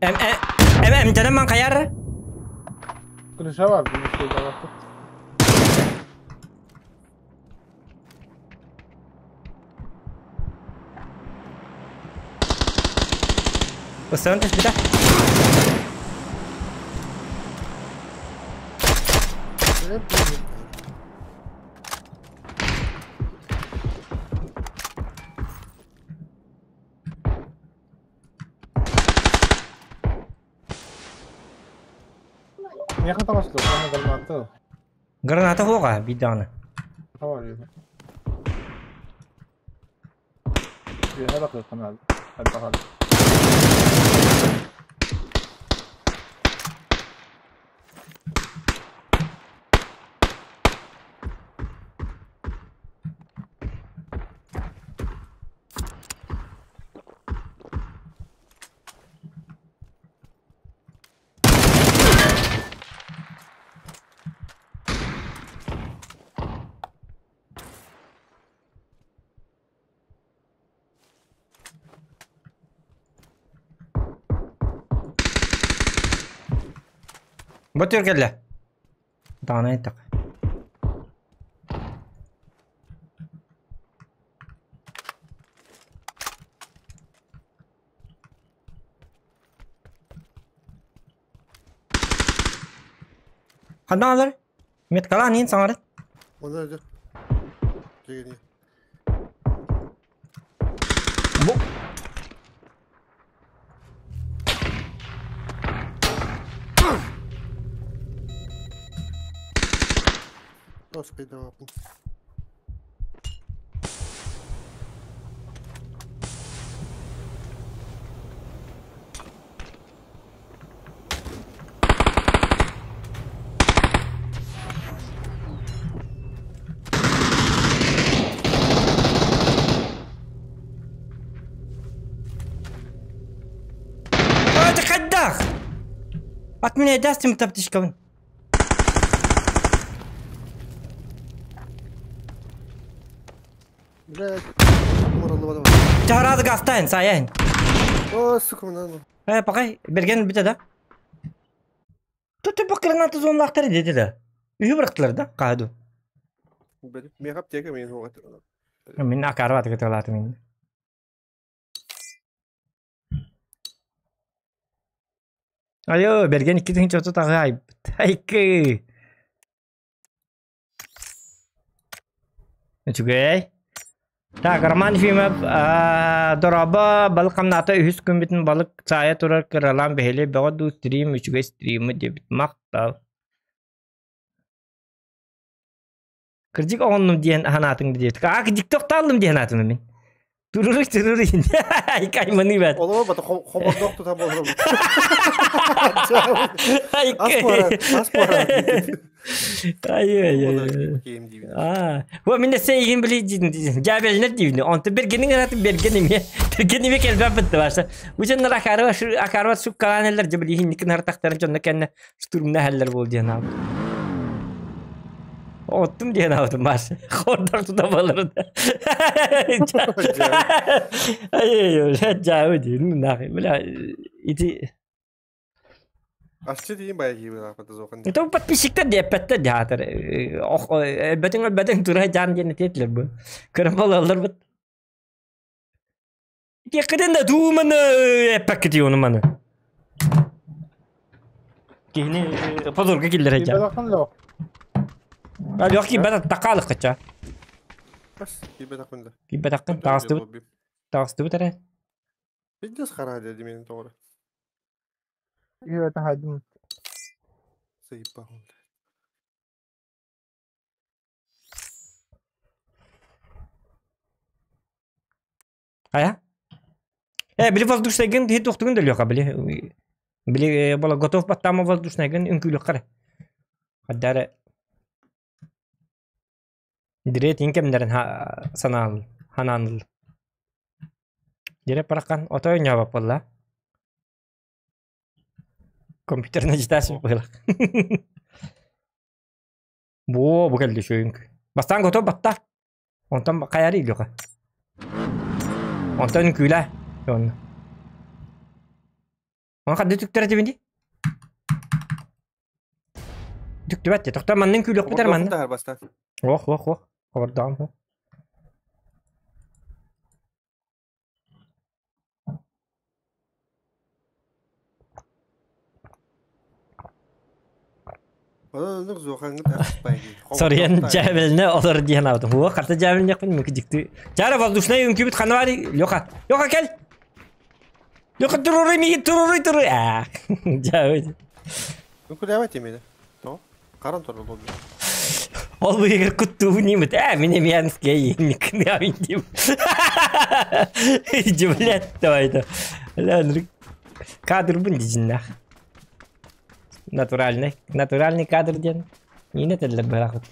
Эм эм эм жаным ман каяр. Крыша бар, бу şeyde var. Ыстан түспүтэ. Миэхэ таҕыста, уонна граната. Граната суоҕа биир даҕаны. Үөһэ бакыахха наада. Хайдах Бу түргэллэ. Даҕаны айтак. Ханна алар? Меткалаан иин саҥарыт. Оны öldü. Дегени. Бу Господи, апын. Хайдах! От меня даст им таптичкабын. Блядь. Моралды бадам. Чаһараады гастайн, саяйын. О, сука, мына. Э, пока берген бите да. Тут бу граната зонлахтары деди да. Үйү бырактылар да, кааду. Меха аптека мен оғат. Мин акарбат кетелаты мин. Айо, берген икки тыһынча отут аҕы айбыт. Айкы. Үчүгэй. Так, Роман Ефимов, дороба балык хамнаата үһүс күммүтүн балык саайа турар кыралаан бэһили бөҕө дуу стрим үчүгэй стримы диэбит махтал. Кырдьык оҕоннум диэн ханаатыҥ диэбит. Аа, кырдьык тохтооллум диэн ханаатым мин. Туруруй туруруй. Кайманы бат. Олоо бата хобордох тута болорум. Ас пора, ас пора. Ай ай ай. Аа, бу мине сейгин били жабелнер дибини. Онто бергенин атын берген эме. Берген эме келбеп битти баша. Ученнар акарба акарба суккаланелер жабили хинникин хартактарын жонно кенне штурмна хәллер бол диэн аабыт. Оттум диэн аабытым баш. Хордор тута болор. Ай ай, жабы дин нахи. Бля, ити Асчы дейін бая кейбір апаты зоқан. Это подписчиктер диэппэттэр диатыр. Ох, бэтин бэтин тура жан диэн этиэтлер бу. Көрөн болалар бут. Тиэккитин да тууманы эппэккити ону маны. Кихини позорга киллер жан. Киберакын лох. Алёх ки бата такалык кача. Бас, кейбір ақында. Ки батаккын тагыстыбыт тагыстыбыт эре. Пиздец қара деді менің тоғыры. Киберакын хайдым. Заебал. Ая? Э, били воздушный ген хит тоқтугун дөлүө били. Били бола готов баттама воздушный ген үңкүлүк кара. Хаддары Дирет инкемдерин санаал хананыл. Дире паракан отой ньоба болла. Компьютерне житасып быйлак. Бу бу келди шөйүнк. Бастан готов батта. Онтон каяры илюка. Онтон күлә. Он. Он кадды түктер дебинди? Түктүбәт. Тохта маннын күлөк битер манны. Бастан. Ох, ох, ох. Хабардаам. Онон оннук зуохаҥҥыт арахпай дии. Соруйан Хомолтоохтой. дьээбэлэнэ олор диэн аабытым. Уо, харта дьээбэлэниэхпин мөкү дьикти. Чара воздушнай үҥкүүбүт ханна баарый? Леха, Леха кэл! Леха туруруй миигин туруруй туруй! Аа, дьээбэ. Үҥкүүлээбэт именно. Тоҕо? Харан турар буолла. Ол быыһыгар куттуубун диибит. Ээ, мин эмиэнскэй инниккин диим. Дьүблэт давай-то. Кадрбын дьиннээх. Натуральный. Натуральный кадр диэн. Нина этэллэр быһаахыт.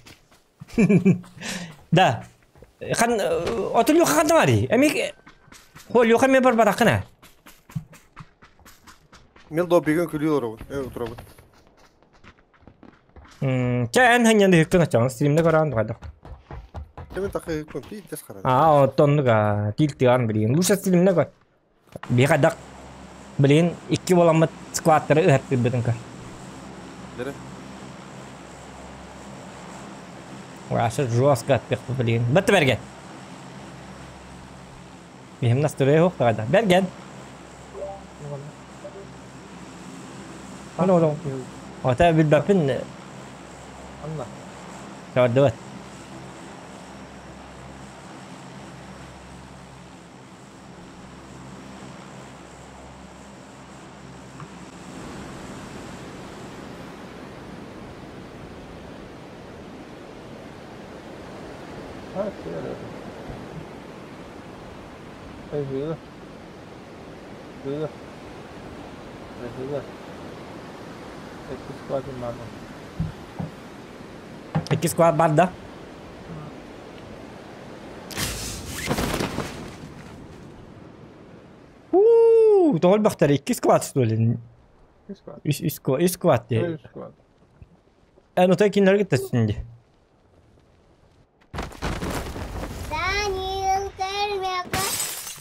Да. Хан оту Леха ханна барый? Эми Хо Леха мен барбатаххына. Мен доббигын күлүү олоробут. Э утурабыт. Чэ эн ханньан ыһыктын ачаҕын стримне көрөөн тухайдах. Кемин такы көмпи тес харан. Аа, оттоннук аа, тил тыган билигин. Лучше стримне көр. Биһиэхэ блин, икки буоламмыт складтары ыһаттыырбытын көр. Дere. Вообще жестко аттыахпыт билигин. Бытты бэргэн. Биһим настрой суох да. Бэргэн. Ону ону. Ата билбэппин. Анна. Чардыбат. А, все, Ajuda. Ajuda. Ajuda. Икки squad баар. Икки squad баар да? Уу, тоҕо элбэхтэр икки squad что ли? Икки squad. Үс үс squad, үс squad дии. Үс squad. Эн отой кинилэргэ тэстин дии. Данил, мяка,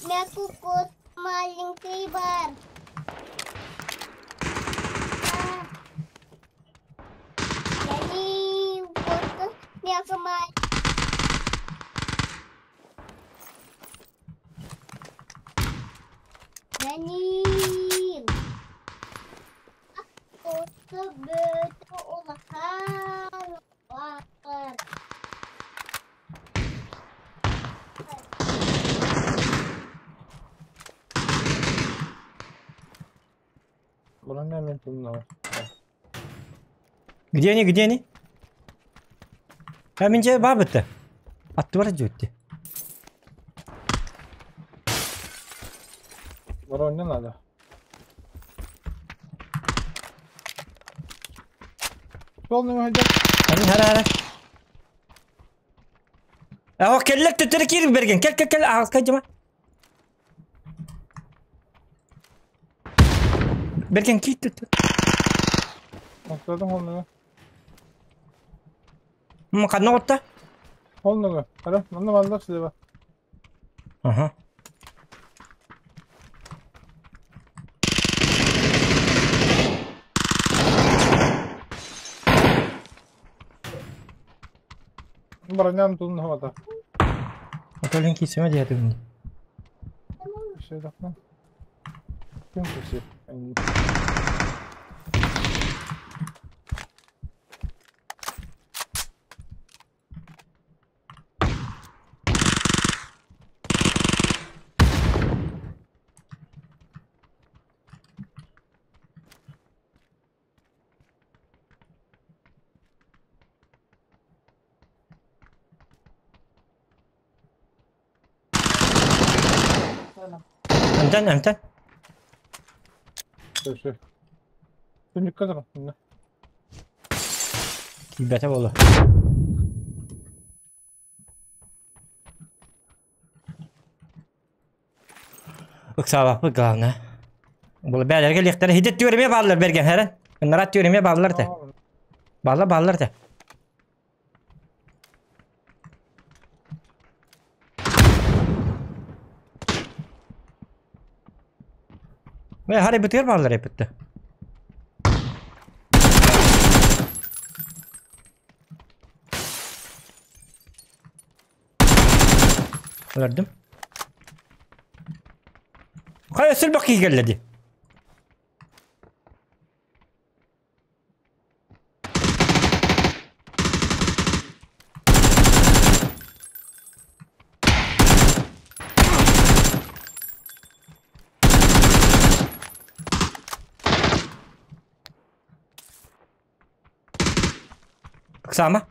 мяку кот маленький бар. Данил, кот, мяка маленький. Данил. Кот бөтө улахан бар. Броня мен тумнала. Где они, где они? А мин дьэ баа бытта. Аттыбар дьүөтти. Броня надо. Полный выйдет. Ани хара хара. Аho кэллэр төттөрү киир берген. Кэл кэл кэл аҕаска дьыма. Берген киир төттөр. Atladım holnuga. Ханна отта? Holnuga. Хара, манна баллар слева. Аха. Броням тунна хвата. Отолин киисимэ диэтим. Все такно. Ким куси? Антан, антан. Все, все. Түнүккэ турар. Киирбэтэ буолуо. Ыксаабаппыт главное. Бұл бәлерге лехтері хидет түөріме баалар берген хәрен. Нарат түөріме баалар те. Баалар баалар те. Ve hari бытыр баалар эпитте. Өлөрдүм. Хайа сүлбэх киһи Ыксаама.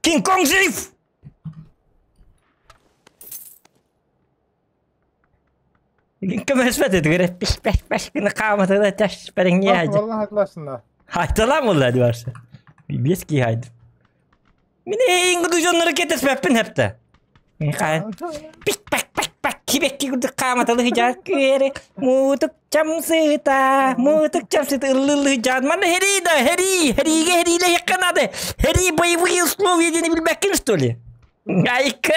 Кинг Конг жив! Көмөспөт этигэр пиш пеш пеш гына хааматыда тэш бэриҥҥи хайды. Валла хайтласында. Хайталам улла барса. Бес ки хайды. Мин эйин гуду дьоннору кетеспэппин хэпте. Мин хай пик пак пак пак кибекки курдук хааматалы хыжар күэри муутук чамсыта муутук чамсыта ыллылы хыжар мана хери да хери хериге хериле хекканады хери боевые условия дени билбеккин что ли? Айка.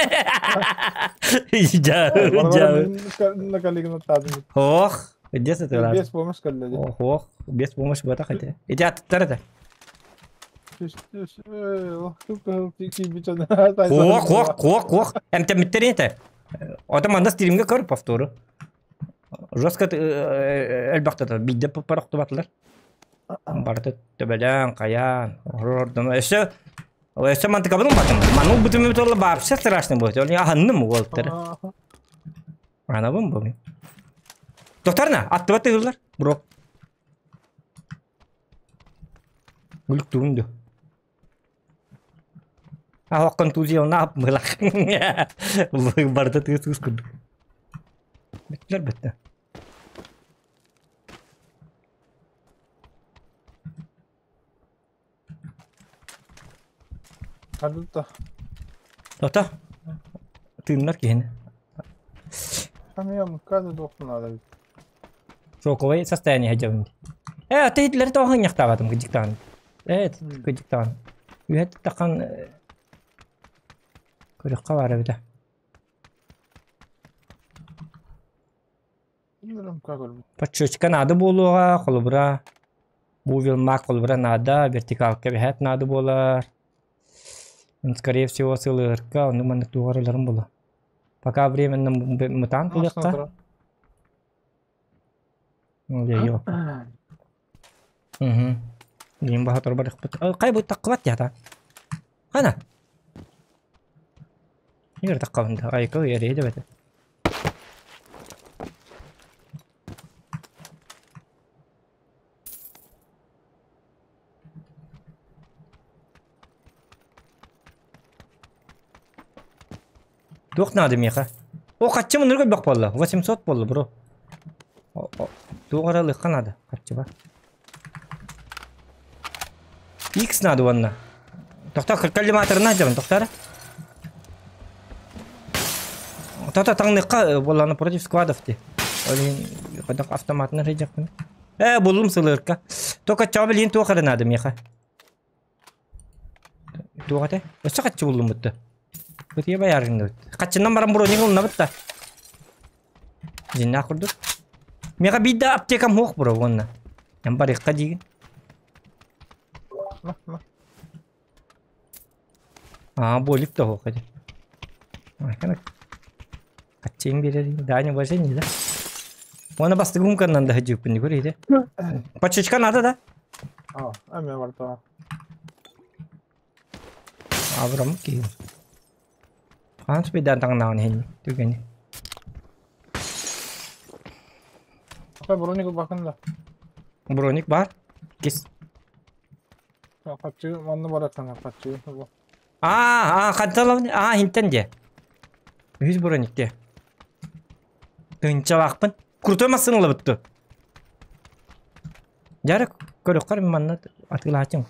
Жа, жа. На коллеганы тадым. Ох, где ты рад? Без помощи коллеги. Ох, ох, без помощи бата хотя. Иди аттар Ох, ох, ох, ох. Эмтемиттер это. Ота манда стримге көр повтору. Жестко элбактата бидде парохту батылар. Барты төбелен, каян, ордон. Өсө Өсө мантыка бұның батым. Ману бүтүмү толы вообще страшно будет. Ол аханным болтыр. Ана бум бу. Докторна, аттыба тыгылар, бро. Гүлүк туунду. А контузия на мылах. Барда тыгыз курдук. Биттилер битти. Хадытта. Тота. Тыыннар киһини. Хамия муккада доктун ада. Шоковое состояние хадьабын. Э, ты итлер тоҕун яхтаабатым кыдьыктаан. Э, кыдьыктаан. Үһэт тахан көрөххө баар эбитэ. Подшечка надо буолуоҕа, холобура бувел мак холобура надо, вертикалка биһэт надо буолар. Скорее всего, сылырка, ону маннык туҕарыларым була. Пока временно мутант булыахха. Ол Угу. Дим баха торбар Кай бу таккыбат ята. Хана. Егер таккабында айкы ере деп это. Туох надо меха. О, каччы мынырга бак болла. 800 болла, бро. Туох аралыкка надо. Каччы бар. X надо ванна. Тоқта коллиматорына жабын, тоқтар. Тоқта таңныққа болланы против сквадов де. Олин қадақ автоматына рейджақпын. Э, болум сылырка. Тока чабылин туохары надо меха. Туохате? Өссө каччы боллум бутты. Бутия баярыңды бут. Каччынан баран броник олна бутта. Жинна курдук. Меха бидда аптекам хоқ бро онна. Ям барыққа деген. А, болик да хоқ эди. Айкана. Каччын берер. Дани уважение, да? Оны басты гумканнан да хыджыппын көрейді. Подшечка надо, да? А, эме бар та. Аврам ки. Ханс бедан таңнаун хен түгени. Ата броник бакын да. Броник бар. Кес. Каччы манны бар атан каччы. А, а, ханталам, а, хинтен де. Үз броник де. Тынчалақпын. Крутой масыны бітті. Жарык көрөккөр манна атылаачың.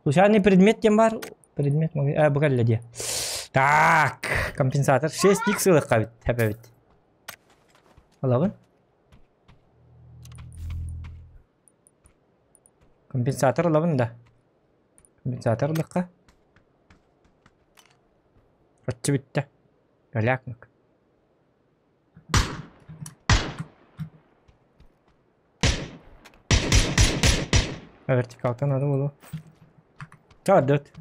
Случайный предмет тем бар. Предмет а, бұғалла де. Так, компенсатор 6 х ылыққа бит, хәпә бит. Алабын. Компенсатор алабын да. Компенсатор ылыққа. Отчы битті. Галякмык. Вертикалка надо было. Ча, дот.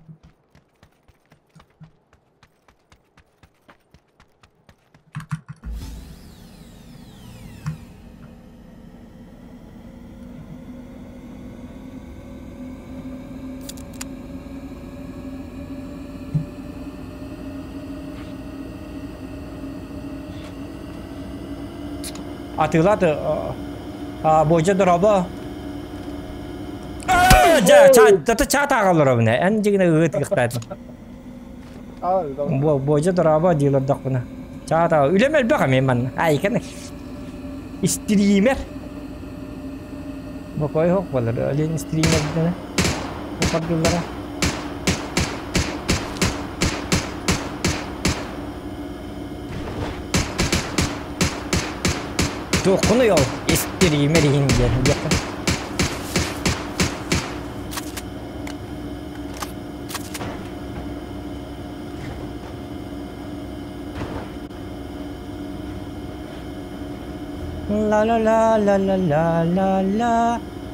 Атыылаат Буодьа дорообо. Дьэ, ча ча тааҕаллар обуна. Эн дьигинэ ыыт ыхтаатын. Буодьа дорообо диилордохпуна. Ча таа үлэм элбэх эмиэ манна. Айканы. Стример. Бокой хок болар. Олен стример дена. Попардыллара. Туоххунуй ол истириимэр иһин диэн диэххэ. La la la la la la la la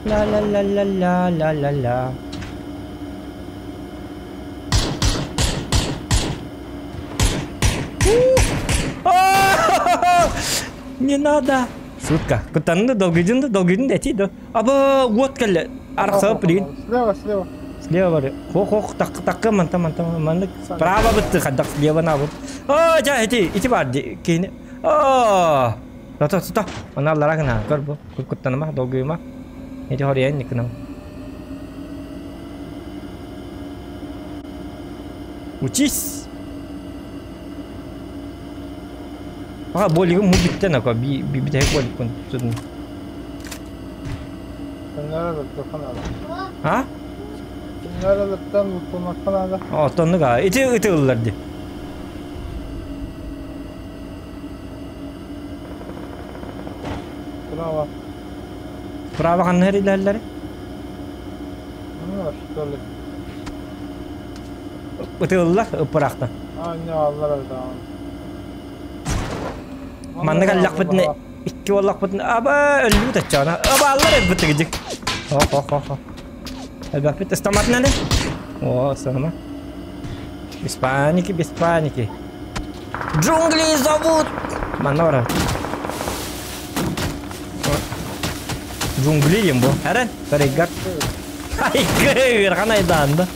la la la la la la la la. Не надо. Шутка. Кутанны долгуйдун да долгуйдун да эти да. Аба вот кэллэ. Арахсап билигин. Слева, слева. Слева бары. Хох хох так такка манта манта маннык. Право бытты хаддак слева на вот. А, жа эти ити бар кини. А. Тото тото. Она ларагна көр бу. Куттаныма долгуйма. Эти хорьян никынам. Учись! Аха, болигым му бүттен ака, би би битэһик боликпын судун. А? Оттоннук а ити ытыллар ди. Право. Право ханна хэрилэллэри? Ну, что ли? Ытыллар ыппырахта. А, не, аллар да. Маннык аллахпытына икки уоллахпытына аба өллүбүт аччаана. Аба аллар элбит тигидик. Ох ох ох. Элбэхпит ыстаматын эле. О, ыстама. Без паники, без паники. Джунгли зовут! Манна бара. Джунгли им бу. Әрен, Фаригат. Ай, кыр, канайдан да.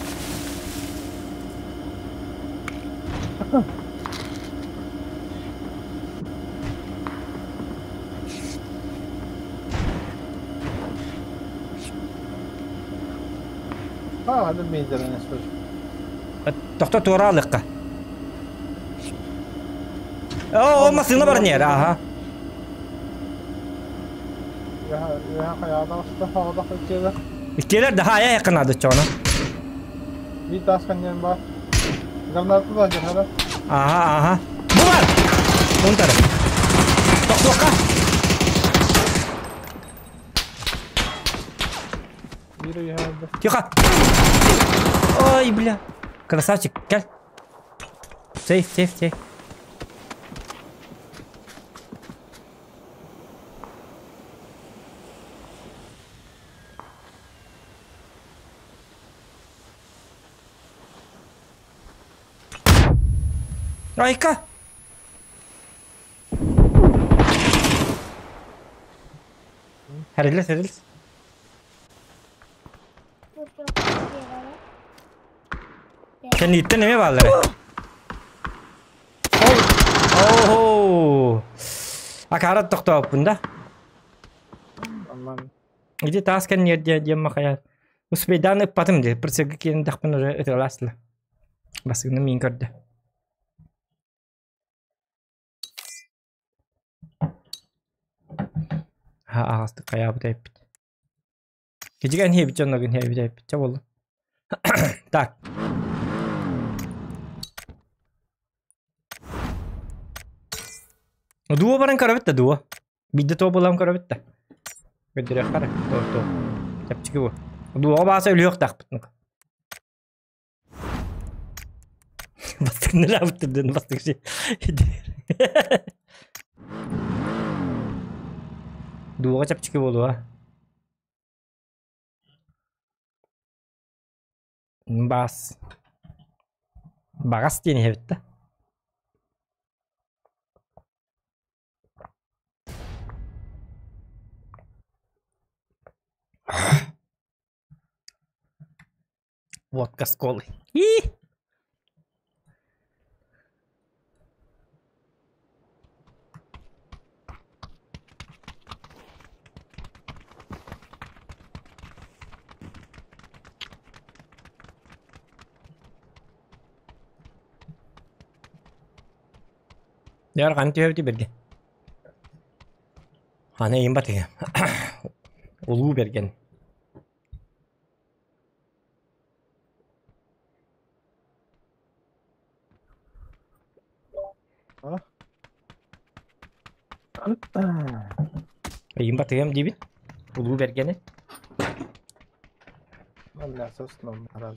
А, hadi meydan Тохто туоралыкка. О, массыына бар нер, аха. Иккилер да хая якынады чоно. Bir taskan yen бар. Гранату да жахара. Аха, аха. Бу бар! Унтары. Тохтуокка. Тихо. Ой, бля. Красавчик, кел. Сейф, сейф, сейф. Айка! Хэрэлэс, хэрэлэс. Кэнниттэн эмиэ бааллар. Ой! Акара тохтооппун да. Иди таас кэнниэр диэн махая. Успейдаан ыппатым дии. Прицелгэ киирэн дахпын уже ытыалаастыла. Басыгны миин көрдө. Ха аҕастык хайаабыт эппит. Кичигэн хиэбит дьонноргун хиэбит эппит чэ буолла. Так. Дуо баран көрөбүт да дуо. Биирдэ туо булан көрөбүт да. Көрдөрүөххэ эрэ. Туо туо. Чэпчэки бу. Дуоҕа бааса өлүөхтаахпыт. Бастыҥнар бастыҥ Дуоҕа чэпчэки буолуо. Бас. Бағас диэн иһэбит да. Водка с колой. И! Дьэ, ханна түһэбитий бэргэн? Аны эйим батыһа. Улуу бэргэн. Эйим батыһыам диибин. Улуу бэргэни. Бля, собственно, раз.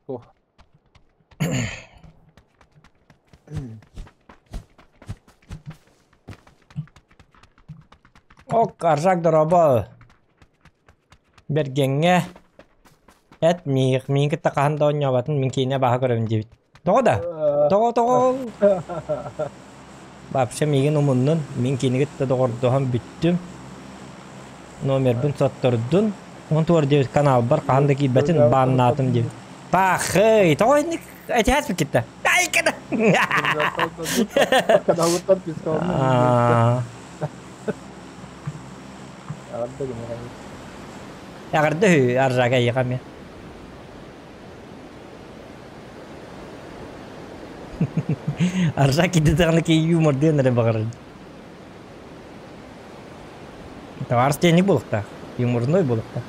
Ох. Ок, Аржак дорообо. Бэргэҥҥэ эт миих, миин кытта хаһан да оонньооботун мин киинэ баһа көрөбүн диэбит. Тоҕо да? Тоҕо тоҕо? Вообще миигин умуннун, мин киини кытта доҕордоһон бүттүм. Номербын соттордун. Он туор диэбит каналбар хаһан да киирбэтин бааннаатым диэбит. Пахый, тоҕо инник этиһээт китта. Ай када. Каналыттан пискалны. Эҕэрдэ үһү Аржака эйиэхэ эмиэ. Аржак кидитэҕинэ киһи юмордыан эрэ баҕарар. Товарищ денег буолуохтаах, юморной буолуохтаах.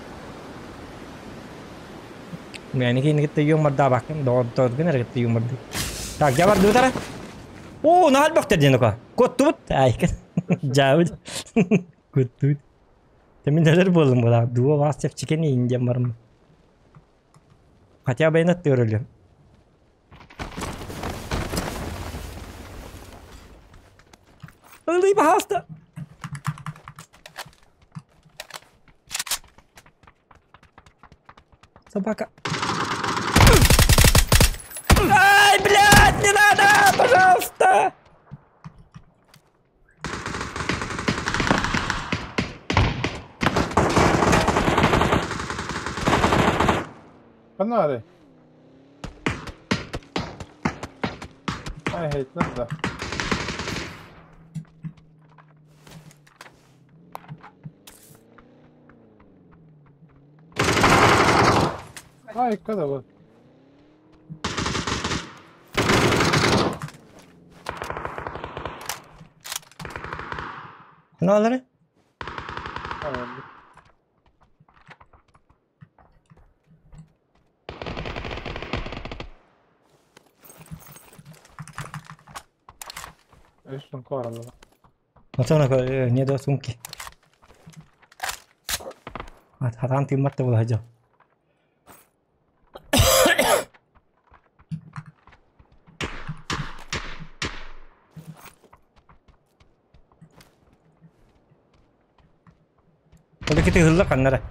Мэни киһини кытта юмордаабаккын, доҕордоргун эрэ кытта юмордуу. Так, дьэ бардыбыт ара. Оо, наһаа элбэхтэр диэн ока. Куоттубут. Айка. Дьаабыт. Куоттубут. Мин өлөр буоллум буолаа. Дуо баас чэпчэки иин диэн барым. Хотя бы аттыгар өлүөм. Ылый, пожалуйста. Собака. Ай, блядь, не надо, пожалуйста. Канары. I hate that. Ай, когда вот. Наалары? Отон не до сумки. Хатаан тыыммат да буола сылдьан. Ол икки тыһылла ханнара.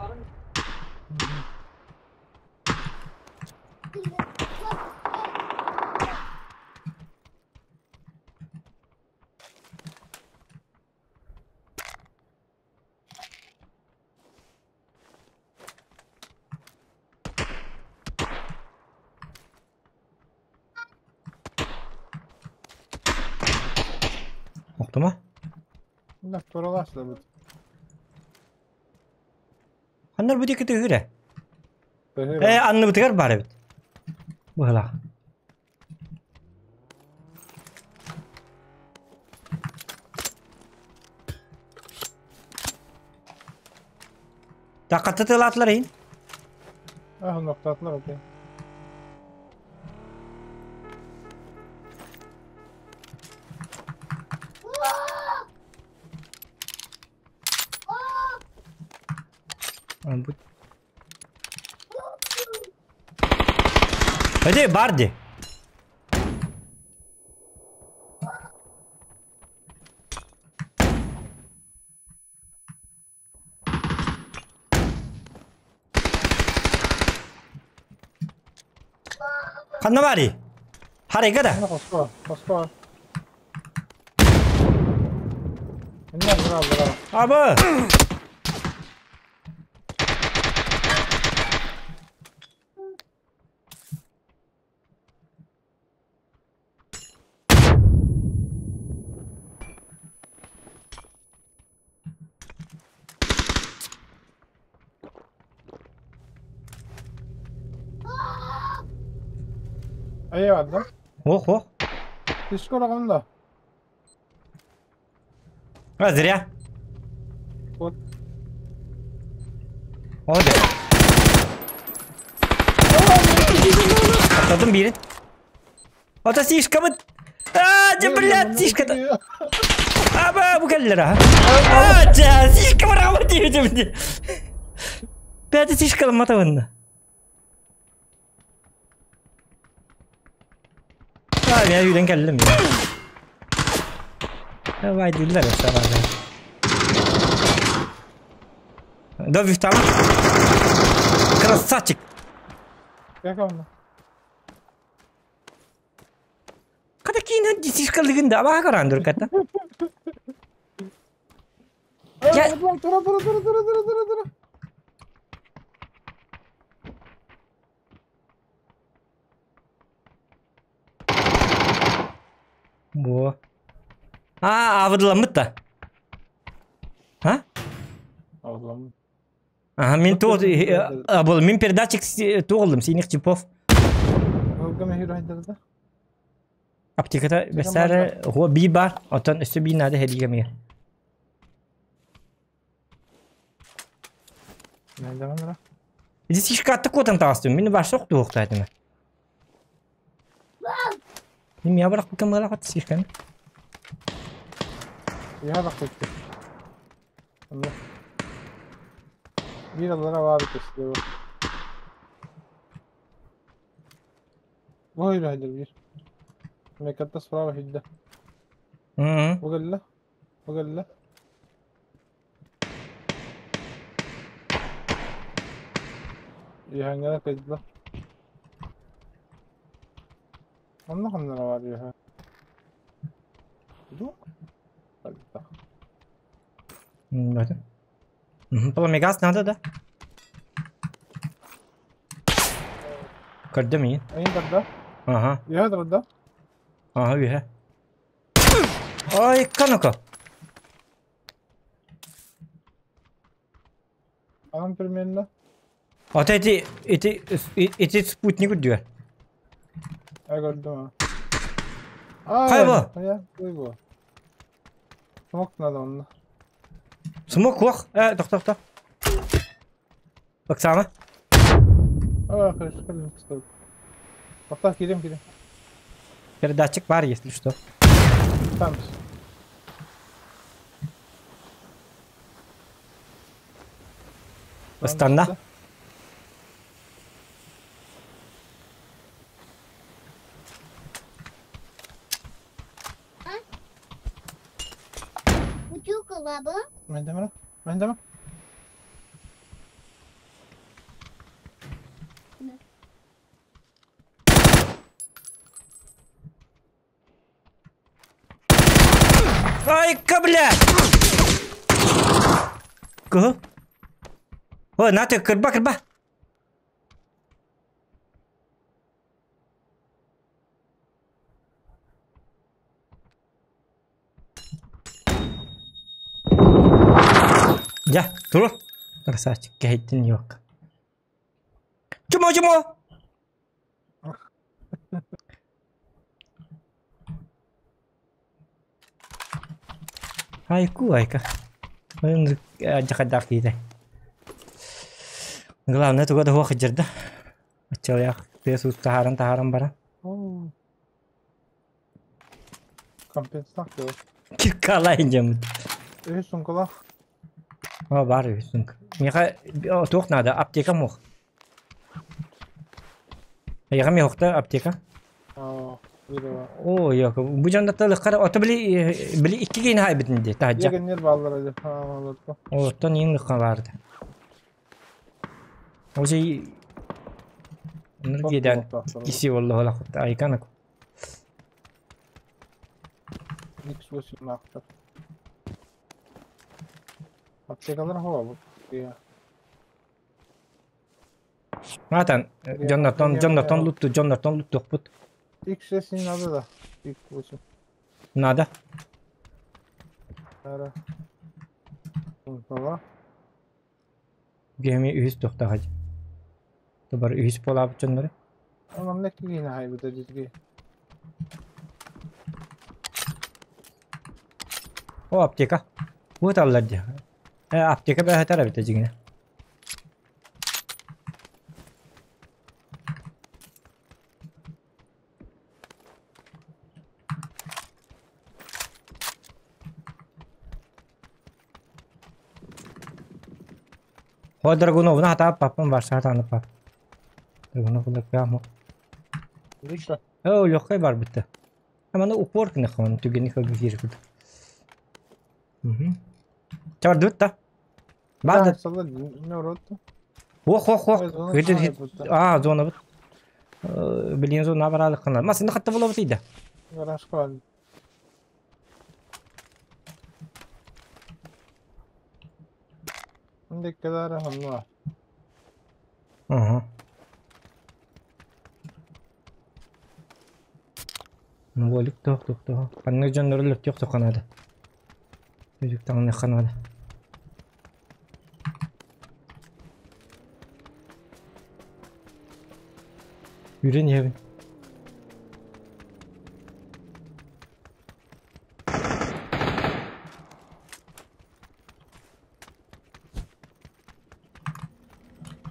Охтума? Ханнар бу диэки тыһыыр ээ? Ээ, анныбытыгар баар эбит. Быһылаах. Таккатта тылаатылар иһин. Ah, noktalatılar okey. Hadi Bardi. Ханна баарый? Харайга да? Хоско, хоско. Абы! Айа да? Ох, ох. Ты скоро да? А, зря. Вот. О, да. Atladım birini. Ата сишкабыт. А, да, блядь, сишка-то. Аба, бу кэллэр а. А, да, сишка барама диэбитим. Пятый сишка матавынна. А, я үйден кэллим. Давай, диллер, давай. Добив там. Красавчик. Как он? Kada кийин сишкалыгын да абаа карандыр ката. Я- Тура, тура, тура, тура, тура, тура, тура. Во. А, авыдыламмыт да. А? Авыдыламмыт. Ага, мин то был мин передатчик туғылдым, синих типов. Аптеката бесәре хо би бар, отон өстө би надо хедиге мия. Иди сишка котан тағыстым, мені бар соқ туық тайтыны. Мин я барақ букам гала кат сишканы. Я бак кетти. Bir alana var kesildi bu. Bu hadi bir. Mekatta справа хидда. وقال وقال له. يهنجنا كده. Онно ханнара бар يها. Ду. Пламегаз надо, да? Көрдüm iyi. Ayın да? Ага. يها да? Ага, үйе. Ай, канака. Анам примерно. Ата эти эти эти спутник үрдүгэр. Ай көрдüm ha. Кай бу? Я, бу. Смок надо онно. Смок куах. Э, тохто, тохто. Баксама. А, хорошо, хорошо. Тоқта, кирем, кирем. Передатчик бар, если что. Там. Астана. Мендемре? Мендеме? Ай-ка, блядь! Кого? Ой, на ты, кырба, кырба! Я, тур. Красавчик, кәйттин yok. Чумо, чумо! Айку, айка. Жакадак дейді. Главное, туга да хуақ жерді. Ачалаяқ, тез тахаран тахаран бара. Компенсация. Киркалайын жамыт. Үй сумкала. О, бар үй сумка. Меха туох надо, аптека мох. Яга мехта аптека. О, О, yok. Bu janda талы кара ата били били икки гейн хай битинде тажа. Егеннер баллар эди. Ha, О, тон ең барды. Уже Нургидан киси والله ла айканак. X8 нахтар. Аптекалар хова бу. Атан, жоннортон жоннортон лутту, жоннортон лутту пут. X6 надо да. X8. Надо. Ара. Сумкала. Геми үс тохта хаж. Табар үс полап жоннор. Анам не кигин хай бу дедиги. О, аптека. Вот аллар дии. Аптека бэһэтэр эбит дьиҥинэ. О, Драгуновна хатаап паппын барса хатааны пап. Драгунов лөккө О, легкой бар битте. Аманы упор кына түгени кылгы киир курдук. Чардыбыт да. Баар да. Ох, ох, ох. А, зона бит. Билин зона баралык кына. Масында хатта болобут иде. Гаражка. Индеккелер ханна. Ага. Волик тох тох тох. Ханна жоннор лөк тох канады. Жүк таңны канады. Үрен ебин.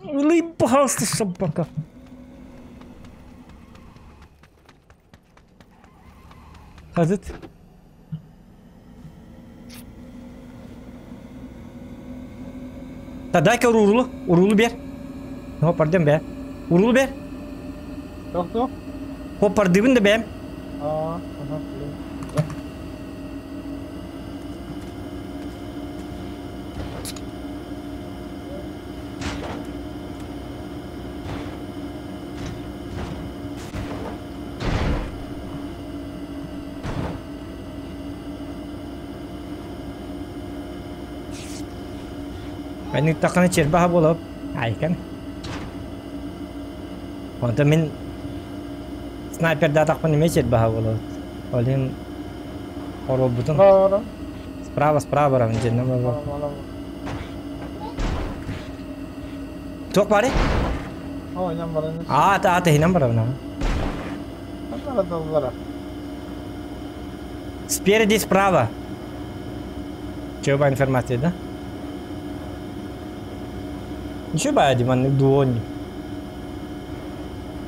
Улыбался собака. Хазыт. Та дай-ка урулу. Урулу бер. Хо, пардем бе. Урулу бер. Тох-тох. Хо, пардыбын да бэм. А, ага. Мен тақаны чербаха болып, айкан. Онта мен снайперда тақпын неме чербаха болып. Олин оробутун. Справа, справа барам, женнем бар. Тоқ бары? А, та, та, хинам барам. Спереди, справа. Чего информация, да? Ничего баа диман дуон.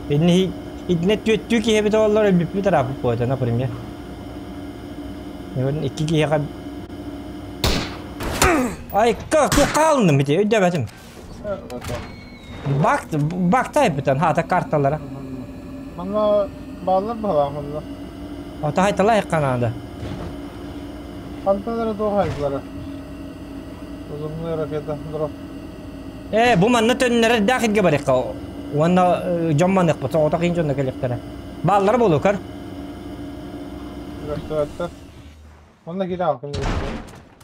Инни инне түттү ки хебит оллар бүппү тарапы койду, например. Небен икки ки хега Ай, ка тукалным бите, өйдөбөтүм. Бак бак тайпытан хата карталара. Манна баллар баламында. Ата хайтала канада. Канталары дохайзлары. Узунный ракета дроп. Бу манна төннөр дахилге барыкка. Уонна жомманык бу соҕото кин дьонно келиктэрэ. Бааллар болукар. Растуаттар. Онна кире алкым.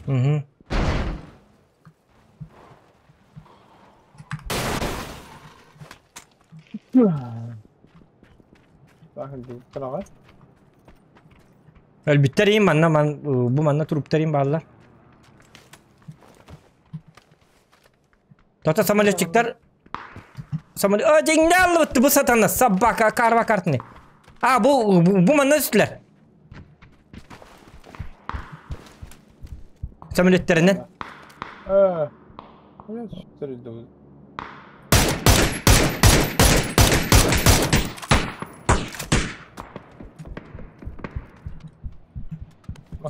Мгм. Өлбүттерим манна ман бу манна туруптерим бааллар. Тота самолетчиктар самолет. А, деньги алып бу сатана собака карва картны. А, бу бу манна үстүлер. Самолеттеринен.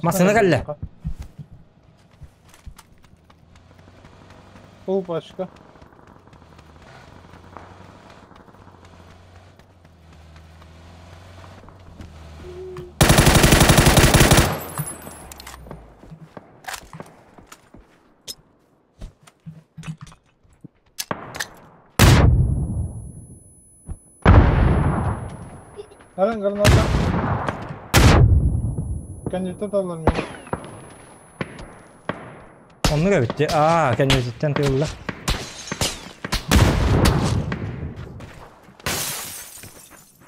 Масына кэллэ. Пол пачка. Nereden granata? Kendisi alırım. Оннуга битти. Аа, кэннизиттен тыылла.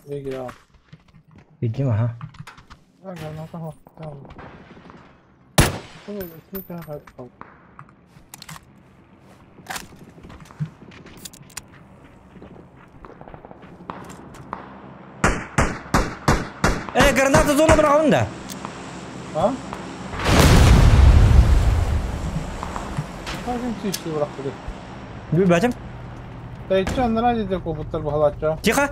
Беги ал. Видим, аха. Ha, granata ho. Tamam. Граната зона быраҕабын да. А? Ким сүүстүү бырахпытый? Билбэтим. Тэйиччи анараа диэки куоппуттар баһылааччы. Тихо!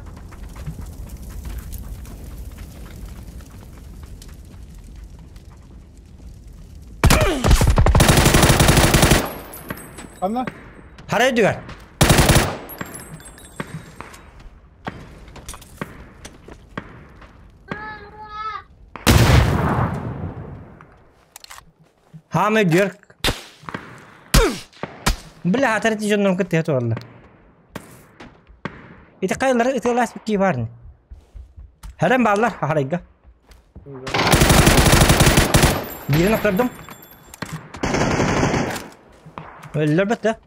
Ханна? Хара өйдүгэр. Хаамай дьүөр. Бля, атар ити дьоннорун кытта тураллар. Ити хайалары ытыалаас кии баар Хэрэн бааллар харайга. Биирин охтордум. Өллөр бэтте.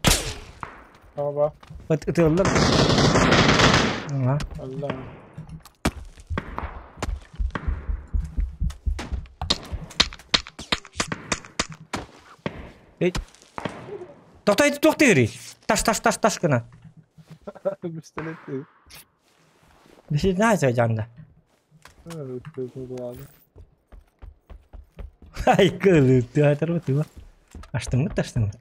Аба. Ытыаллар. Ага. Алла. Эй. Тохтой туох тыырый? Таш таш таш таш гына. Пистолет. Bir знаю жанда. Ай кылы тыа Аштыммыт аштыммыт.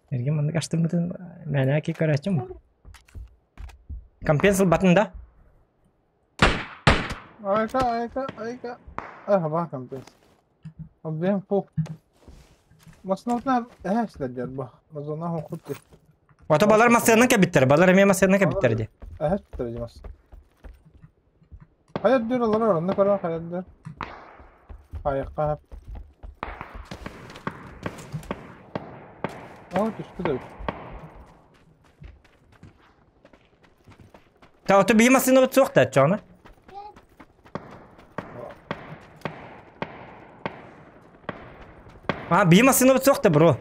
Эрге маннык аштыммытын мэнэ ки карачым. Компенсал батын да? Айка, айка, айка. Ah, баа компенс. Объем фу. Маснотна эһэслэр бу. Мазона хукутты. Ото балар масыанан кэбиттер, балар эмиэ масыанан кэбиттер ди. Эһэс димас. Хайаддыр олар оронна көрөн хайаддыр. Айыкка. Aa түстү да. Та ото биһи масыана бут суох да чоона. А биһи масыана бут суох да бро.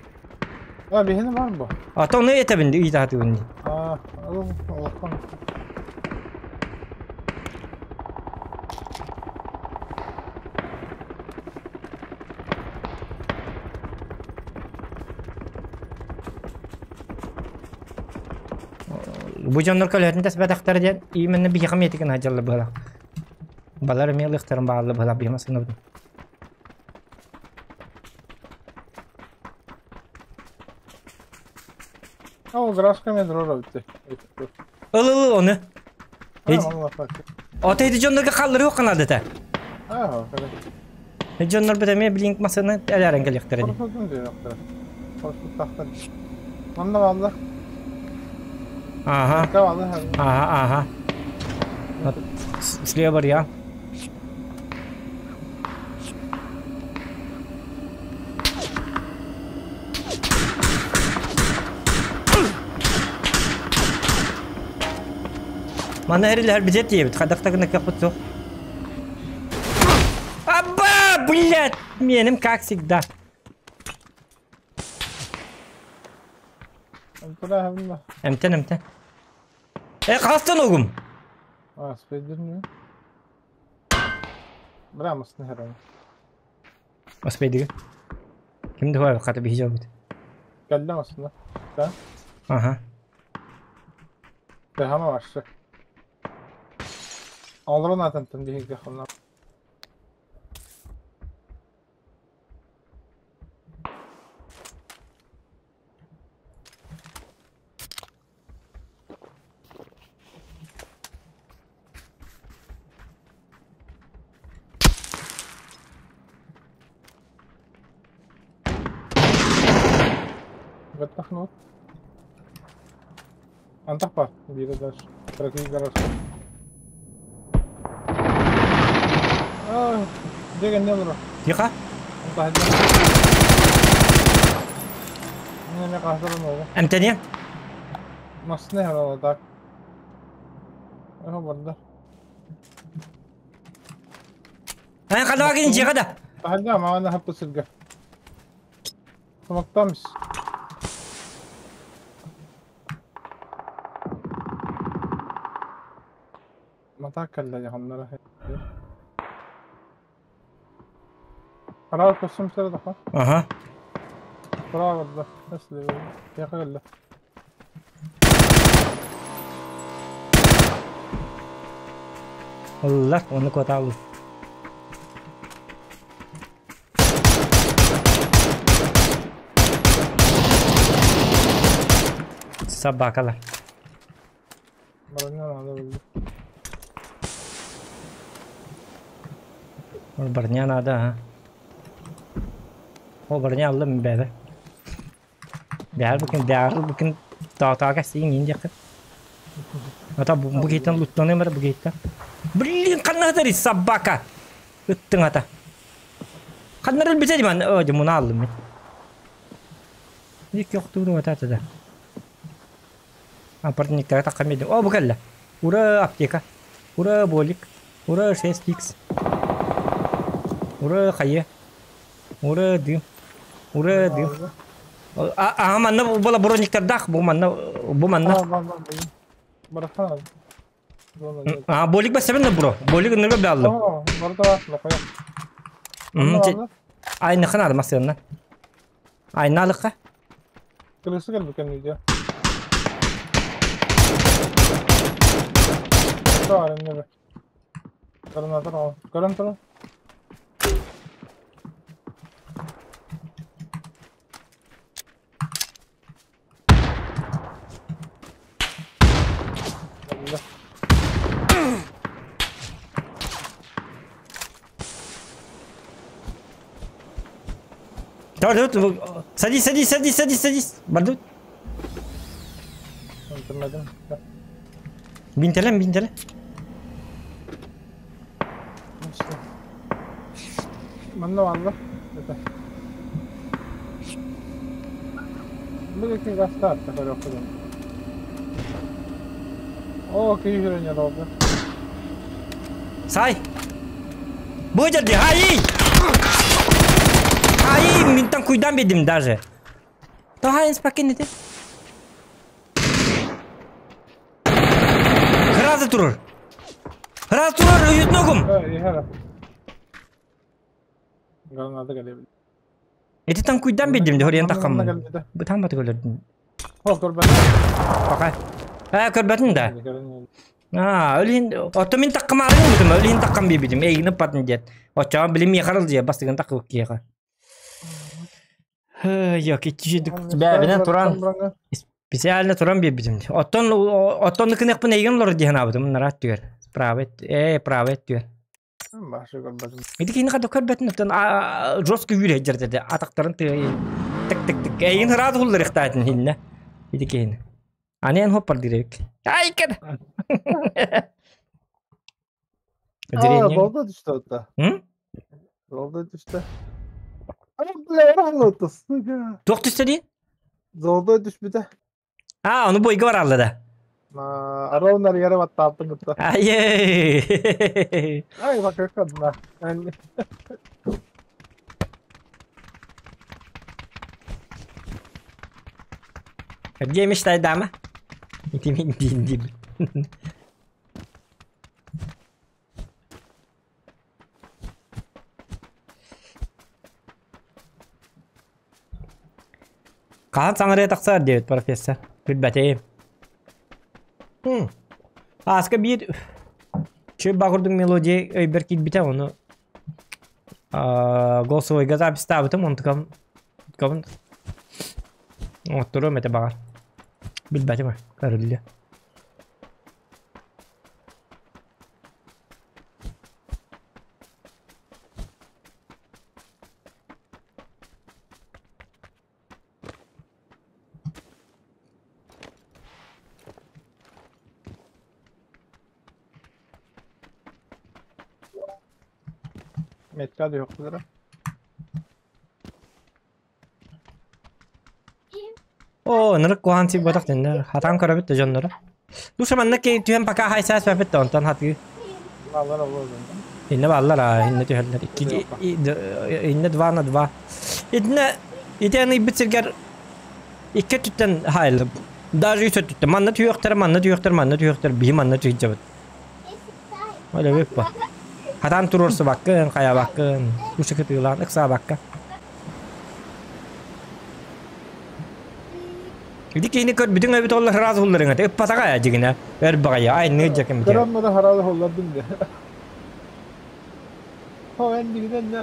А биһини бар бу. Ото ону этэбин ди ыйта хатыбын ди. А, аллах. Бу дьоннор көлөһөтүн тэс бэтэхтэр диэн именно биһи хаметиген хадьалла быһала. Балар эмиэ лыхтарын баалла быһала биһи масыана бут. О, граска мен рора битти. Ыл ыл ону. Ото ити дьоннорго халлары канадыта. Аа, Дьоннор бит эмиэ блинк масыана элэрен келиэхтэр ди. Корсутун диэхтэр. Корсут тахтар. Манна балла. Ага. Ага, ага. Вот слева я. Мана эрилер бизет диэбит, хадактагына капыт суох. Аба, блядь, меним как всегда. Эмтен, эмтен. Э, кастан огум. А, спейдер Бра, масны херен. Оспейдиги. Ким дуа ката бихи жобут. Кэллэ масны. Да? Ага. Тэхама варшы. Олорон атантан биһиги хонна. Баттахнут. Антах бар. Бири дальше. Тракий гараж. А, деген не бар? Тихо. Антах. Не не каһдырын ол. Эмтени. Масны хара так. Ага барда. Ай кадагин жигада. Тахда маана хапты сирге. Тамактамыс. Мата кэллэ яханнара. Хараа көссөм сэрэ даха. Ага. Хараа барда. Эсли. Яха кэллэ. Allah onu коталу. Собакалар. Броня надо было. Ол броня надо, а. Ол броня аллым бэбэ. Бэһэр букин бэҕэр букин таатаага сиин иин диэххин. Ата бу гейтен луттаныам эрэ бу гейтен. Блин, ханна сытарый собака? Ыттыҥ ата. Ханна өлбүтэ диман, о, димуна аллым мин. Икки охтууру ата да. Апартниктара таххан биэрдим. О, бу кэллэ. Ура, аптека. Ура, болик. Ура, 6х. Ура, хайа. Ура, дым. Ура, дым. А, манна була брониктардаах бу манна бу манна. А, болик бассабын да бро. Болик ынырга бааллым. Айныхын армасыанна. Айналыкка. Кылысы кэлбикэн видео. Көрөн туран. Давай, давай, садись, садись, садись, садись, садись. Бардут. Бинтелем, бинтелем. Манна валла. Бу гастар көрөккүн. О, күйүрөн oldu. Сай. Бу жерде, ай! Ай, минтан куйдан бедим даже. Daha спокойно ты. Хразы турur. Хразы турur, үйүт ногум. Эти там куйдан бедим, хорен таккаммын. Бу там баты көрдүм. О, көрбөтүн. Пока. А, көрбөтүн да. А, өлин, ото мин таккамарын бутум, өлин таккам бибидим, эйгини патын дет. Оча билим яхарыл же, бастыгын такып кияга. Yok, ичи бәбинен туран специально туран бибидим. Оттон оттон кыныкпын эйген лор диһен абдым, нарат түгер. Право, право түгер. Башы көрбөтүн. Ити кини када көрбөтүн, оттон жестко үйрө жерде атактарын тык тык тык. Эйген рад хуллар ихтатын хинне. Ити кини. Анен хоппар дирек. Ай кед. А, золда түштү отта. М? Золда түштү. Ай, бля, рахлотты, сука. Туох түстэ дии? Золда түшпүтэ. А, ону бойга баралла да. Аронар яра баттааттын кытта. Ай. Ай, бак көккөдүнà. Гемиш тайдама. Итимин дин дим. Хаһан саҥарыа тахсар диэбит профессор. Билбэтим. Ааска биир чөй баҕырдыҥ мелодия өйбөр киирбитэ ону голосовойга записьтаабытым онтукам оҥотторуом этэ баҕар. Билбэтим көрүллүө. Метка да yok. Оо, ынырык куһаан сир буотах дэннэр. Хатаан көрөбүт да дьонноро. Душа манна ки түһэн пока хайсаас бэппит да онтон хатыы. Баллар олор. Инне баллар а, инне түһэллэр. Икки инне два на два. Итинне итен ыйбыт сиргэр икки өттүттэн хаайыллар. Даже үс өттүттэн. Манна түһүөхтэрэ, манна түһүөхтэрэ, манна түһүөхтэрэ, биһи манна түһүдьэбит. Оле биппа. Хатаан туруорсубаккын, хайабаккын, душа кытыылаан, ыксаабакка. Ити киһини көрбүтүҥ эбит оллар ыраас улларыҥ этэ. Ыппатаҕа дьигинэ. Өр баҕайы айныы дьэким диэн. Көрөн маны харалы холлардым де. Хо эн дигинен не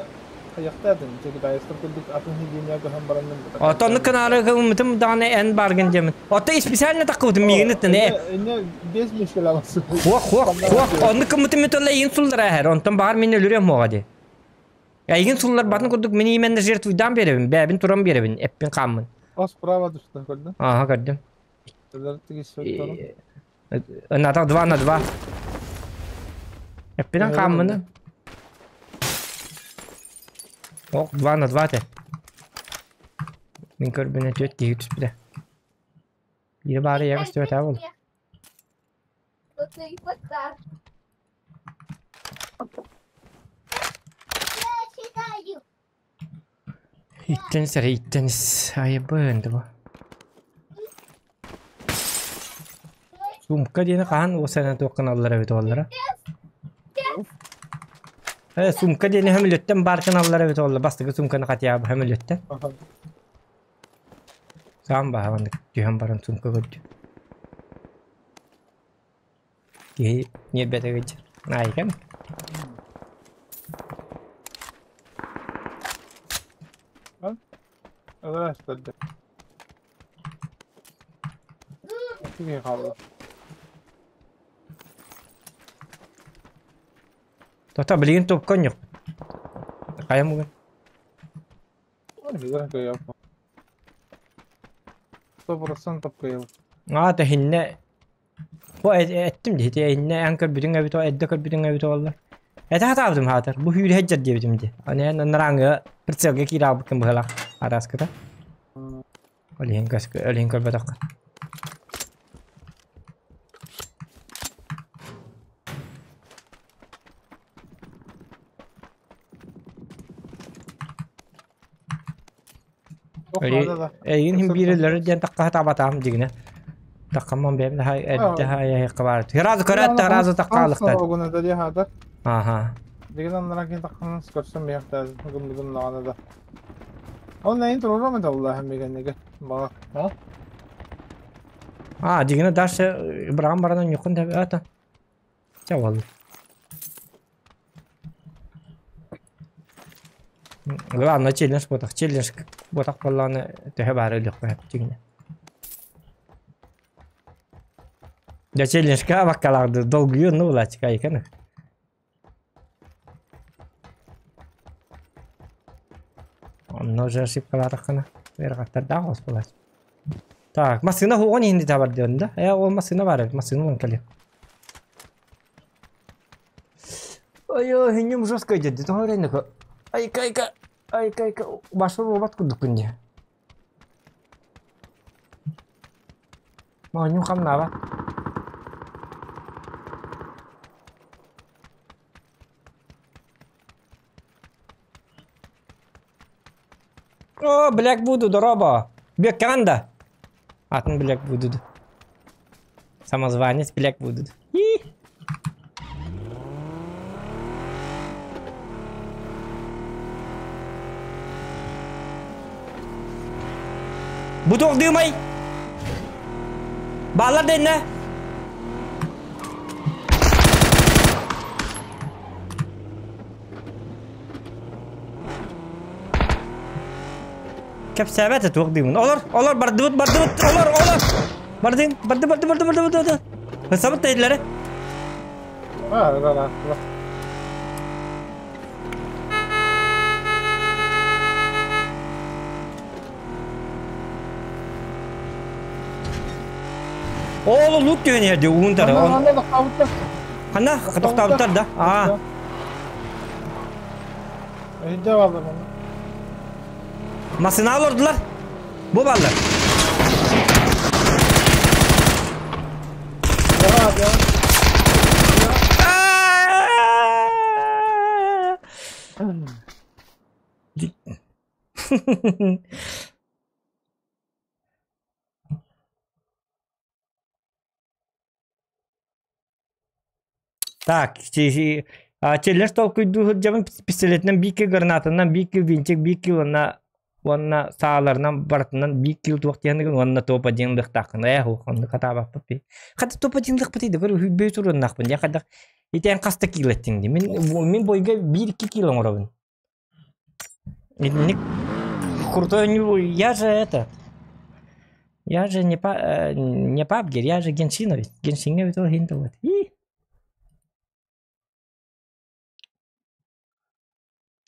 Хайахтаатын, китайстар курдук атын хигиения көһөн баран Оттон кынаары кылмытым даҕаны эн баргын диэмин. Отто специально таккыбытым миигин ыттын э. Инне без мишкелавасы. Хуох хуох хуох онну кыммытым металла эйин суллара эһэр. Онтон баҕар мин өлүрүөм хуоҕа ди. Эйигин суллар батын курдук мин именно жертвуйдаан биэрэбин, бэйэбин туран биэрэбин, эппин хааммын. Ос справа түстэ көрдүм. Ааха көрдүм. Өлөр Ынатах 2 на 2. Эппинэн хааммыны. Ох, 2 на 2 те. Мин көрбүнэ түөрт киһи түспүтэ. Биир баары я көстүбэтэ бол. Иттенис эрэ иттенис. Айыбын дыбы. Сумка диэни хаһан уосанан туох гыналлар эбит уоллара? Э, сумка диэни хөмүлүттэн баар гыналлар эбит уолла. Бастакы сумканы хатыйаабы хөмүлүттэн. Саам баһаҕаннык түһэн баран сумка көрдүм. Киһи ньиэрбэтэ ыалдьар. Наайыкан. Тота билигин топка онньук. Хайа мугун? 100% кыайабыт. Аа тэһиннэ Бу эттим дии, ити иннэ эн көрбүтүҥ эбит эрдэ көрбүтүҥ эбит буолла. Этэ сатаабытым хаатар, бу сүүрэ сылдьар диэбитим дии. Аны эн анарааҥҥы прицелгэ киирэ хаалбыккын быһыылаах арааскыта. Ол иһин ол иһин көрбөтөххө. Эйигин иһин биирэллэрэ диэн тахха сатаабатаҕым дьигинэ. Таххамман бэйэм да эрдэ хайа баар. Сразу көрөөт да сразу тахха алыктар. Аха. Дигин аннара кин тахханан көрсөн биһэхтээ гымдыгым наҕана да. Ол нэйин турурам это уллаһым бигэннигэ. Баҕа. А, дигинэ дальше быраган баранан юкун да это. Чэ буолла. Главное челлендж буотах. Челлендж буотах буоллаҕына төһө баара өлүөххэ сөп дьиҥинэ. Дьэ челленджка абаккалаах долгуйуу онно булааччы айыканы. Онно уже ошибкалаатаххына ыарахаттардаах оҕус буолааччы. Так, массыына уоҕун иһин табар диэн да? Ээ, ол массыына баар эбит, массыына ылан кэлиэм. Ой, хинним жестко деді, тоҕо эрэ Айка, айка, айка, айка, башым робот курдукпун дии. Моонньум хамнаабат. О, Black буду, дороба. Бүөккэҕин да? Атын Black буду. Самозванец Black буду. Бу туох дыымай? Бааллар дэннэ? Кэпсээбэт туох диибин. Олор, олор, бардыбыт, бардыбыт, олор, олор. Бардын, барды, барды, барды, барды, барды. Хысабыт тейдилere. А, да, да, да. Оолу лут түһэн иһэрди уун тары. Ханна тохтообуттар да? Аа. Өйдө бааллар манна. Массыына олордулар. Бу бааллар. Так, челлендж толкуйдуу сылдьабын пистолетинэн биир киил гранатанан биир киил винтик биир киил уонна уонна сааларынан барытынан биир киил туох диэн уонна топ один лыхтааххын ээ оннук хатаабаппыт би хата топ один лыхпытый да көр үһүйбөй туруннахпын дьэ хайдах итэн хаста киил эттиҥ дии мин мин бойга биир икки киил оҥоробун. Итинник крутой я же это я же не па не пабгер, я же геншиновец. Геншиҥҥэ эбит ол иһин да вот.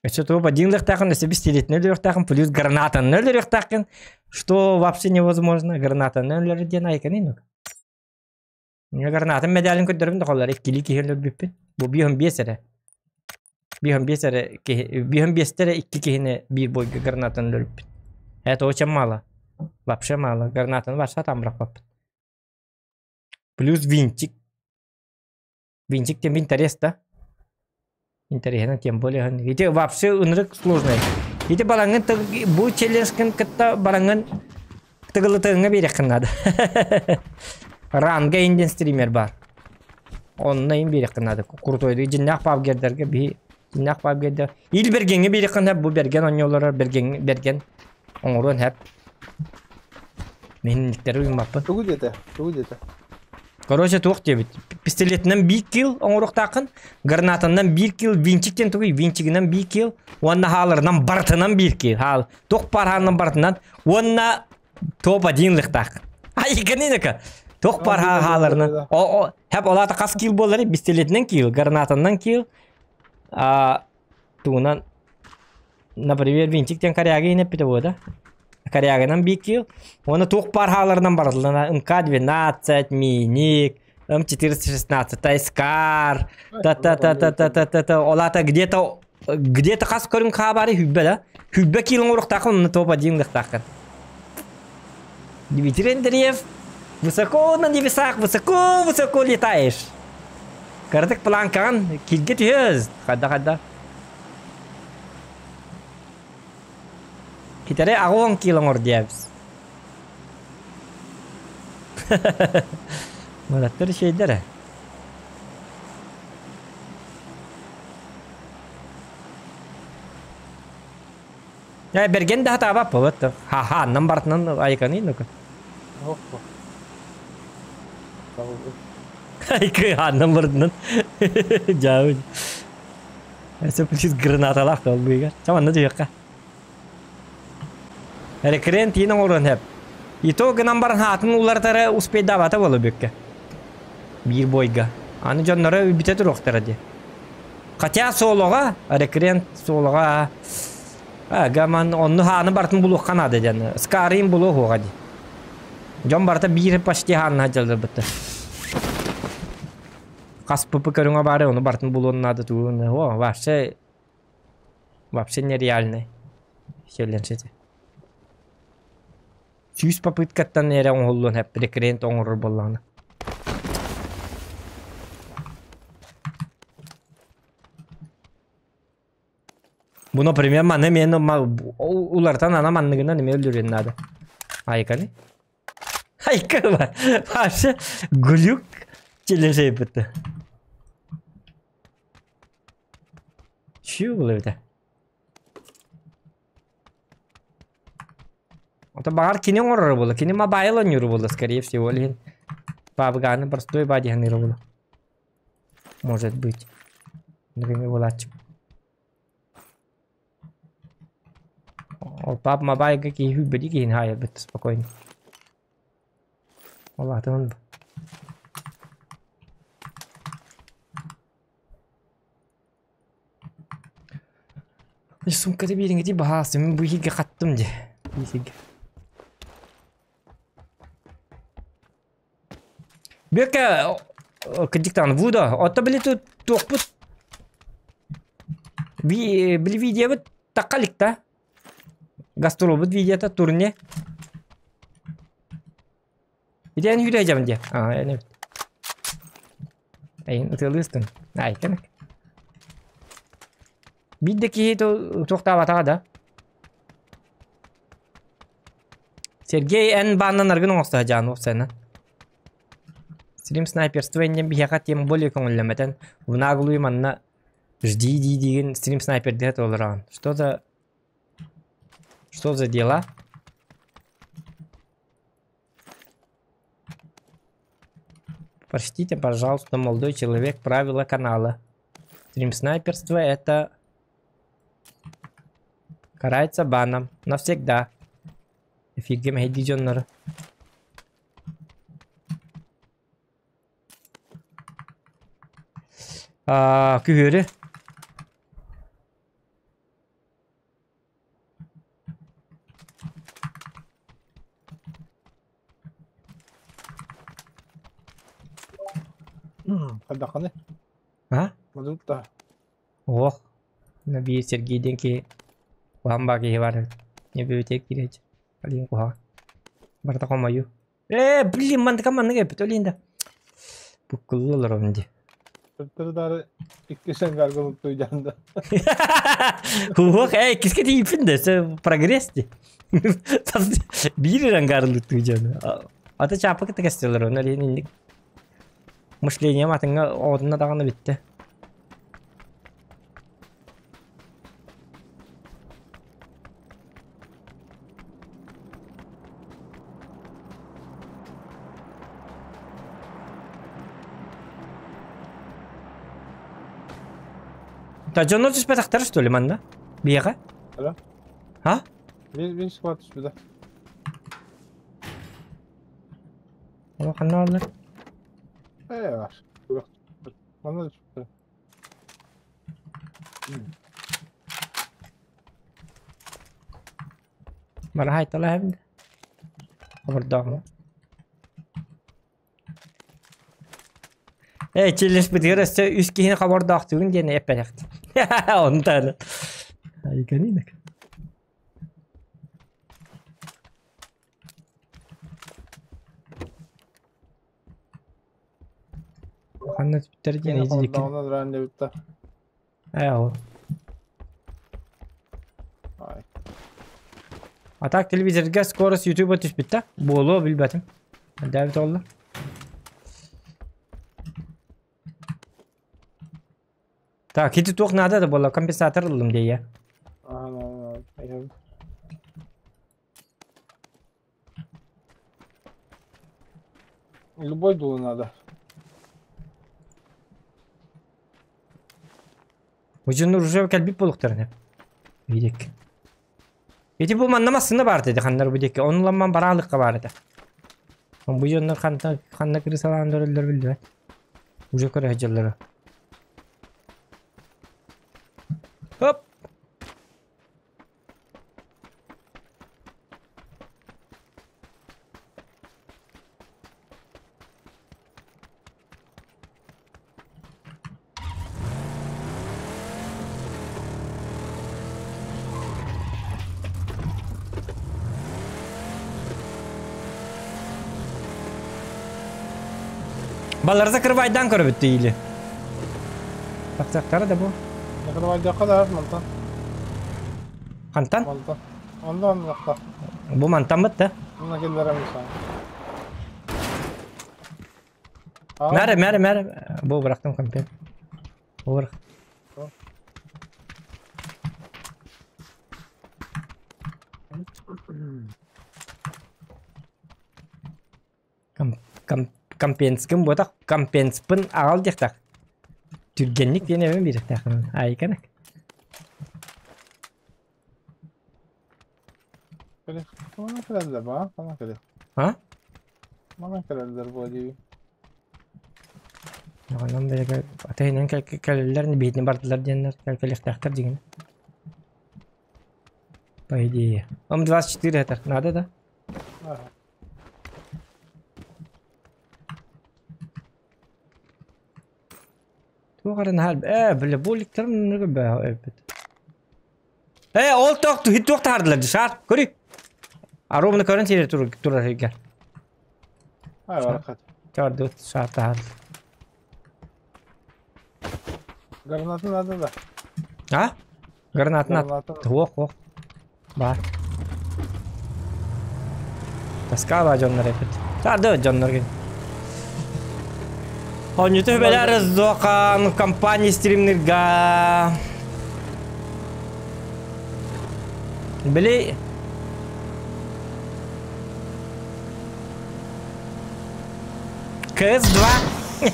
Өссө тугу подиҥлыахтааххын, өссө пистолетинэн өлөрүөхтээххин, плюс гранатанан өлөрүөхтээххин, что вообще невозможно, гранатанан өлөрөр диэн айканый ну. Мин гранатым медалин көрдөрбүн да холлар иккилии киһи өлөрбүппүн. Бу биһон биэс эрэ. Биһон биэс эрэ киһи, биһон биэстэ эрэ икки киһини биир бойга гранатанан өлөрбүппүн. Это очень мало. Вообще мало. Гранатаны вообще там бырахпаппыт. Плюс винтик. Винтик тем интерес да. Интересно, тем более. Ити вообще ынырык сложный. Ити бараҥын бу челленджкин кытта бараҥын тыгылытыгыңа биэриэххин надо. Ранга инден стример бар. Онно им биэриэххин надо. Крутойдук дьиннээх пабгердерге биһи дьиннээх пабгердер. Ил бергеҥҥэ биэриэххин хэп бу берген онньолорор берген берген оҥоруон хэп. Мин никтэри уйуммаппын. Тугу диэтэ? Тугу диэтэ? Короче, туох диэбит. Пистолетинэн биир килл оҥоруохтааххын, гранатанан биир килл, винчик диэн тугуй? Винчигинэн биир килл, уонна хааларынан барытынан биир килл. Хаал, туох баар хаалынан барытынан, уонна топ один лыхтааххын. Айгынынака. Туох баар хааларынан. О, хэп олаата хас килл буолары? Пистолетинэн килл, гранатанан килл, а, тугунан например, винтик диэн коряга иһин буо да? Коряганан биир килл. Уонна туох баар хааларынан барыллана МК-12, Миник, М416, Скар, та-та-та-та-та-та-та, олата где-то где-то хас көрүҥ хаабары хүббэ да. Хүббэ килл оҥоруохтааххын, онно топ один лыхтааххын. Дмитрий Андреев, высоко на небесах, высоко-высоко летаешь. Кыратык планкаҕын килгэ түһөс. Хадда-хадда. Китэри аҕуон килл оҥор диэбис. Мураттар үчүгэйдэр ээ. Бэргэн да хатаабат буолбат. Ха-ха, аннан барытынан айыканый ну-ка. Айкы аннан барытынан. Жаабын. Өссө плюс гранаталаах долбуйга. Чаманна түһүөххэ. Рекрен тиин оҥоруон сөп. И то гынан баран хаатын уларытары успейдаабата буолуо бүккэ. Биир бойга. Аны дьонноро бүтэ туруохтара дии. Хотя солоҕа, рекрент солоҕа гаман онну хааны барытын булуохха наада диэн. Скарин булуо дии. Дьон барыта биир почти хаанна дьалларбыттар. Хас ПП көрүҥэ баары ону барытын булуон наада тугун. О, вообще вообще нереальный. Челлендж эти. 100 попыткаттан эрэ оҥоһуллуон сөп рекрент оҥорор буоллаҕына. Бу, например, маны мен улартан ана манныгынан эме өлөрүөн наада. Айканы? Айка вообще глюк челлендж бітті. Чү бұл эбитэ? Ото баҕар кини оҥорор буолла. Кини мобайл оонньуур буолла, скорее всего, илин. Пабганы простой бадиһаныыр буолла. Может быть. Например, буолааччы. Ол паб мобайлга киһи хүлбэди киһини хаайарбыт спокойно. Ол атын Сумката биэриҥ ити баһаас мин бу иһиргэ хаттым дии. Иһиргэ. Бүөккэ кырдьыктаан Вудо, отто били туохпут били видеобут тахха илик да? Гастролбут видеота турне. Ити эн хүрэ дьабын дии. Аа, эн эбит. Эйин ытыалыыстын. Айкан. Биир да киһи туохтаабатаҕа да. Сергей эн бааннанаргын оҥосто садьаан уопсайынан. Стрим снайперство иннин биһиэхэ тем более көҥүллэммэтэн в наглую манна жди дии диигин стрим снайпердиһэ туолараҕын. Что за что за дела? Простите, пожалуйста, молодой человек, правила канала. Стрим снайперство это... Карается баном. Навсегда. Эфиргэ мэһэйдии дьоннору. Аа, күһүөрү. Хайдаххыный? А? Модут да. Ох. На биир Сергей диэн киһи куһаҕан баа киһи баар эбит. Не библиотека киирээччи. Алин куһаҕан. Барыта хомойуу. Ээ, блин, мантыка маннык эппит, олин да. Буккулла олоробун дии. Төттөрү икки шангарга туйдан да. Уох, эй, киске тиийпин да, прогресс дии. Биир рангарылыттыы дьону. Ата чаапа кытта кэстилэр, оны олин инник. Мышлением атыҥҥа оҕотуна даҕаны бүттэ. Та дьоннор түспэтэхтэр что ли манна? Биэҕэ? Алло. А? Бир бир склад түспүтэ. Ол ханна бааллар? Ээ бар. Манна түспүтэ. Барахайталаһабын да. Обордооҕума. Ээ, челлеспитигэр өссө үс киһини хобордоохтугун диэн эппэтэхтим. Онтон Айканинок. Ханна түптэр диэн Кини ити хобордооҕуна дыраан диэбиттэр. Ээ ол. Ай. А так телевизорга скорость ютуба түспүт да? Буолуо билбэтим. Дээбит олла. Так, ити туох наада да буолла, компенсатор ыллым дии. Аа, Любой дулу надо. Удьуннур уже кэлбит буолуктарына. Видик. Ити бу манна массыына баар dedi ханнар бу диэки. Онуламман бараалыкка баар этэ. Бу дьоннор ханна ханна крысалаан көрөллөр биллибэт. Уже көрө сылдьаллара. Хоп! Балар закрывайдан көрөбүт или. Тахсактара да бу. Закрывайдакка да мантан. Хантан? Мантан. Ондан лахта. Бу мантан да? Мына келлерем сaan. Мәрі, мәрі, мәрі. Бу бырахтым компьютер. Бу бырах. Ком, ком, компенскин буотах, компенспын аҕал диэхтээх. Түргэнник диэн эбэн биэриэхтээхпин. Айыканак. Мана кэлэллэр ба, мана кэлэ. А? Мана кэлэллэр буо дии. Онон бэйэгэ атыһынан кэлэллэр, биһитини бардылар диэннэр кэлиэхтээхтэр дьиҥин. По идее. М24 это надо, да? Ага. Туох эрэ наһаа ээ бile буликтарым эбит. Ээ ол тоох туох таһардылар шаар көрүй. Аруумна көрөн сири турар сиргэ. Ай баракат. Чардыбыт шаар таһарды. Гранаты надо да. А? Гранатын Гранаты. Туох ох. Бар. Тоска ба дьоннор эпит. Чарды дьоннор кин. Онньуту беләр Зохан компания стримнерга. Били КС-2.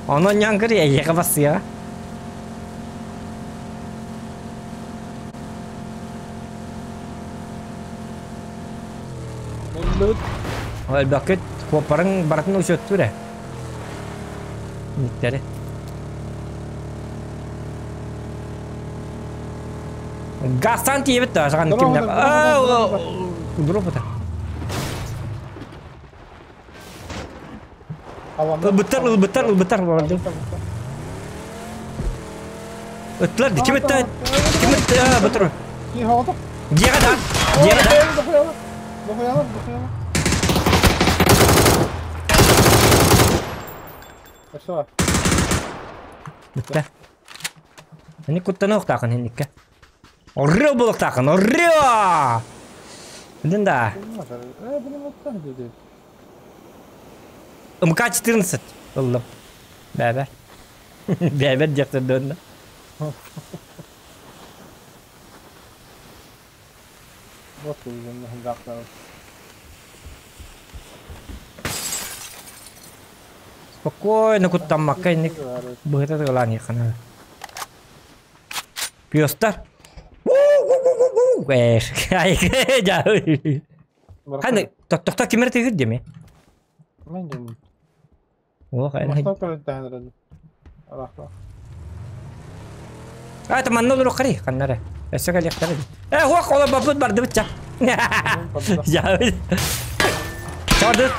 Онон янгыр эйеҕэ бассыаҕа. Элбэккит куоппарыҥ барытын учуоттуур ээ. Никтэри. Газтан тиийбит да, саҕан кимнэ. Дроп это. Ылбыттар, ылбыттар, ылбыттар, ылбыттар. Ыттылар, ким ытта? Ким ытта? Бытыр. Дьиэҕэ да, дьиэҕэ да. Бүттэ. Ини куттаныахтаахын инникке. Оррио буолуохтаахын, оррио! Билин да. МК-14 ыллым. Бэбэр. Бэбэр диэхтэр донна. Спокойно куттаммакка инник быһыта тыгалаан иһхана. Пёстар. Ханы, тохто кимер тыгыр деме? Ох, А, это манна олору қари, қаннары. Өссө кэлиэхтэрэ. Э, хуах, ола баппыт бардыбыт ча. Я. Чарды.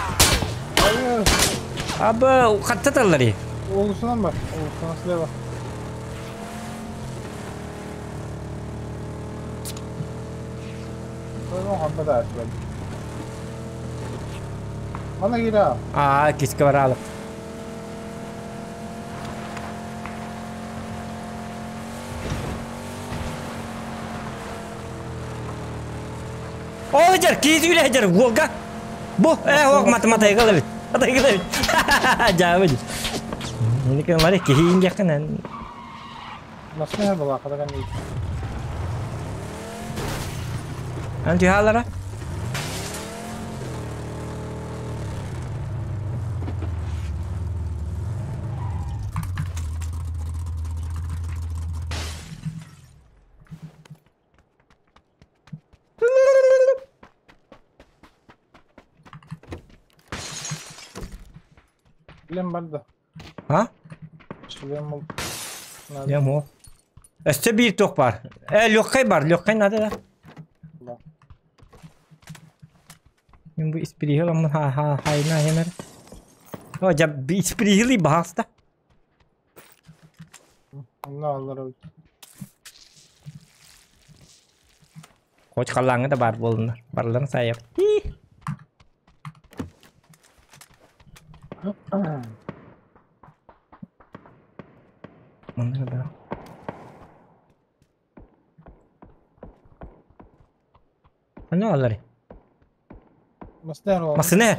Аба, хаттаталлари. Oluşunan var. Oluşunan слева. Мана киирэ. Аа, киска баралык. Ол дьэр, киис үлэ дьэр, уолга. Бу, э, ох, мат матайга лабит. Матайга лабит. Жаабы. Ники мари киһиин диэххин. Машина была, когда не. Ан түһаалара. Билем бар да. А? Шлем ол. Я мо. Өссө биир туох бар. Э, легкай бар, легкай надо да. Да. Мен бу испирихил аммын ха ха хайна хемер. О, жа испирихили баһаста. Онно аллар. Хоч халлаңы да бар болунар. Барларын сайып. Манна да. Аны аллари. Машина ол. Масыны.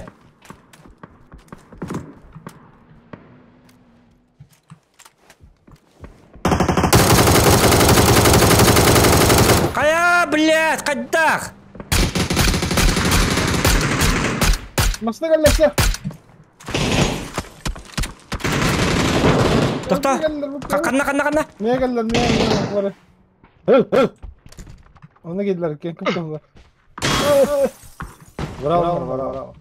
Кая, блядь, кайдах? Машина кэллэксэ. Тохто. Канна, канна, канна. Мия кэллэр, мия кэллэр. Оны кэллэр, кем кым Браво, браво.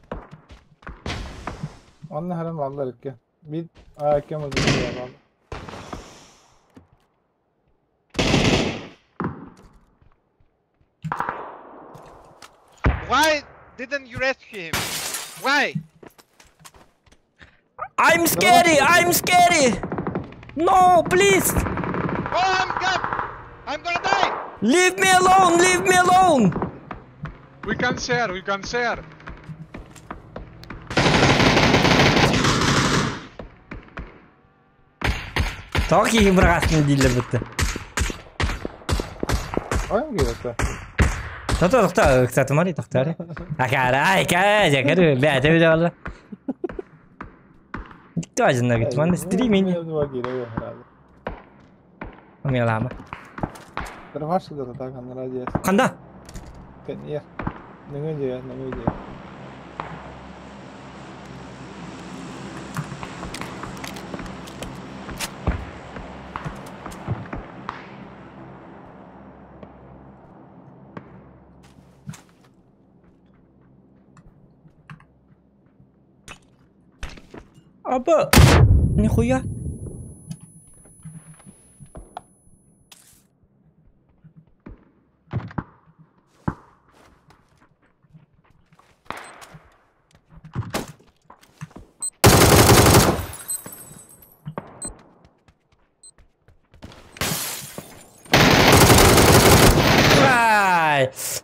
Онно харам аллар икки. Bir кем өзү. Why didn't you rescue him? Why? I'm scary, I'm scary. No, please. Oh, I'm gonna, I'm gonna die. Leave me alone, leave me alone. We can share, we can share. Тоқ киһи бырҕаатын дииллэр бытты. Ой, киирэтэ. Тохто, тохто, ыксатымари, тохтари. Акара, айка, жакары, бәте биле алла. Дикти ажынна гит, манда стриминг. Умелама. Тырвашы да так анара диэс. Канда? Кэньер. Нөҥө диэ, нөҥө диэ. Аба! Нихуя!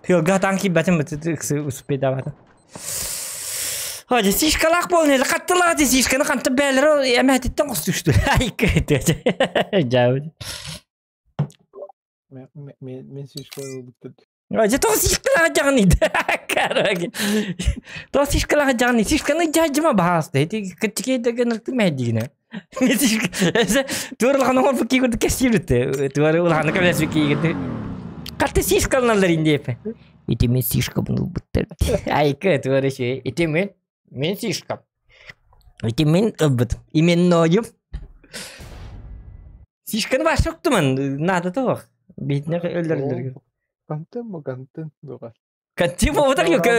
Тыалга таң киирбэтим успейдаабатым. Ха, сишкалаах буолан хаттылаах дии сишканы ханта бээлere эмээтиттэн хостушту. Жаабыт. Мен сишка ылбыттыр. Дьэ тоҕо сишкалаах дьаҕаный Короче. Тоҕо сишкалаах дьаҕаный сишканы дьаадьыма баһааста. Ити кыччыкейдерге ныртык мэһэдигинэ. Туор улахан оҥорбут кии курдук кэпсиир Туор улаханнык кэпсээбит кии курдук. Хатты сишкаланаллар индиэпэ. Ити мин сишкабын ылбыттар. Айка туор үчүгэй. Ити мин мин сишкам. Ити мин ылбытым. Именнойум. Сишканы вообще уктуман. Надо того. Битне өллөрүллөргө. Контент бу контент дуга. Контент буолбатах юка.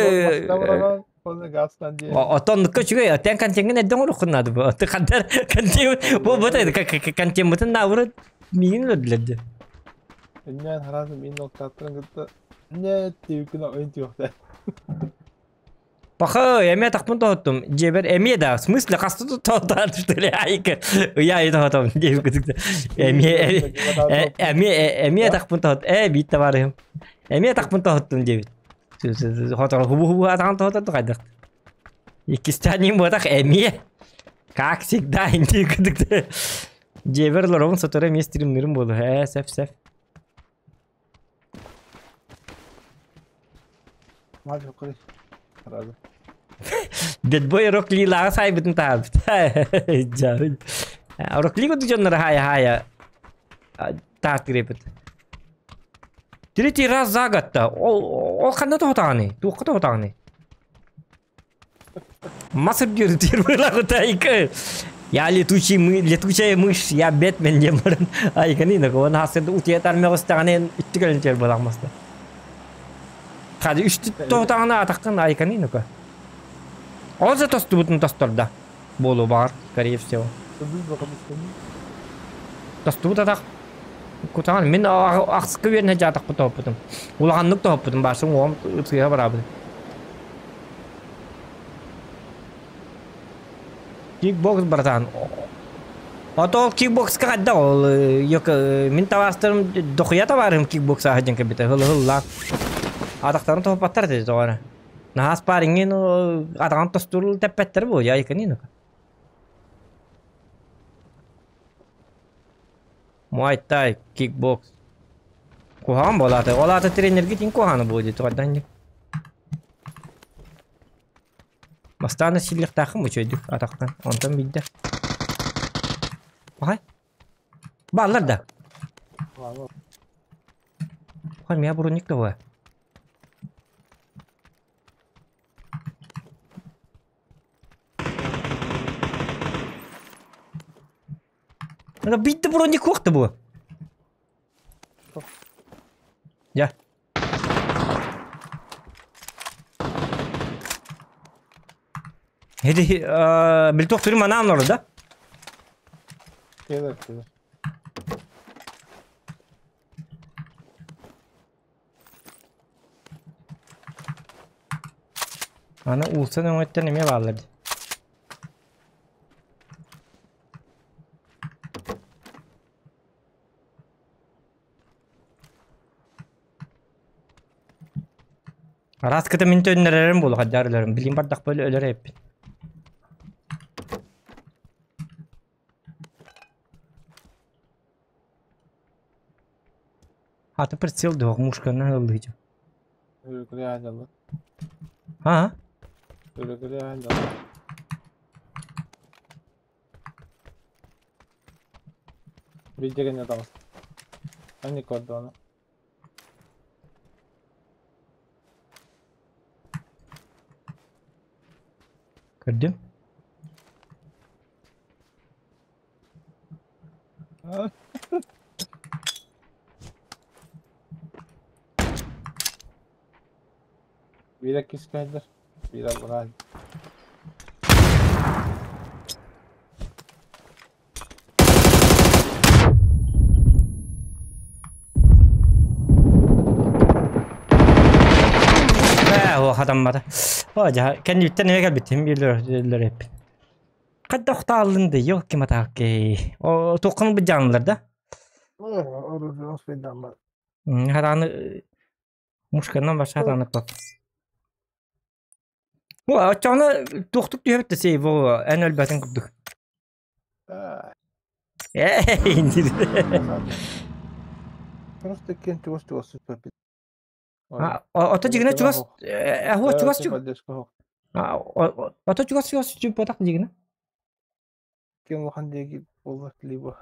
Отон үчүгэй, отен контентин эрдэ оҥоруоххун наада бу. Оту хандар контент буолбата контеммытын наабыры миигин өлөрдүлэр дии. Иннээн харааны мин ноктааттарын кытта не тиэбиккин ойун түөхтэ. Паха, эмиэ тахпын тоһоттум. Дьиэбэр эмиэ да, в смысле хаста тоһоттоон что ли айка. Ыйа айы тоһотом диэбит Эмиэ эмиэ эмиэ тахпын тоһот. Э биит табаарыһым. Эмиэ тахпын тоһоттум диэбит. Хоторо хубу-хубу атаҕын тоһоторду хайдах. Иккистээн буотах эмиэ. Как всегда инди кыдык. Дьиэбэр олоробун сотору эмиэ стримнырым буолу. Ээ, сеп сеп. Дедбой Роклилааҕа саайбытын таһаарбыт. Рокли курдук дьоннор хаайа-хаайа таартыыр эбит. Третий раз за год-то. Ол, ол ханна тоһутаҕыный? Туохха тоһутаҕыный? Мас үрдүөр тиэр Я летучий мы, летучая мышь, я Бэтмен диэн баран айганы на хасырды утуйатар мөҕүстэҕинэ үттү кэлин тиэр буолаах Хады үстү тоһутаҕына атаххын айканы ну-ка. Ол же тостубутун тосторда. Буолу баҕар, скорее всего. Тостубут атах кутаҕан мин ахсыкка үөрэнэ дьаатахпын тоһоппутум. Улаханнык тоһоппутум баасым уом ытыыга бараабыт. Кикбокс, братан. Ото ол кикбокска хайдах ол мин табаастарым дохуя табаарым кикбокса сылдьан кэлбитэ хыл-хыллаах. Атахтарын тоһуппаттар этэ тоҕо эрэ. Наһаа спаррингин атаҕын тостурул тэппэттэр буо я икани Муай тай, кикбокс. Куһаҕан буолаата. Ол аата тренерге тин куһаҕаны буо дии тугардан дии. Бастаан силлиэхтааххын үчүгэйдик атахтан. Онтон биирдэ. Бахай. Бааллар да. Хай мия броник да Биирдэ броник суох да бу. Я. Эти били туох манаан олорор да? Келер, келер. Аны уулусса өҥөттөн эмиэ бааллар дии. Араас кыта мин төннөрөрүм буолуо хаддаар өлөрүм. Билигин бардахпа өлөр эбиппин. Аты прицел дуох мушканан ыллыыча. А? Билдигин ятабыз. Они кордону. Көрдүм. Биир кискайдар. Биир аллараа. Хатаммата. О, дьа, кэнниттэн эмэ кэлбит, бирлер эппит. Хайдах тааллын да, ёлки матаки. О, туоххун быдьаанылар да? Харааны мушканан баша хатааны пап. Бу оччоҕуна туохтук түһэбит да сей бу эн өлбөтүн курдук. Просто кент чугас чугас сүппэппит. Ото дьигинэ чугас эһуо чугас чугас Ото чугас чугас сүппэтэх дьигинэ. Ким улахан диэки буолла либо.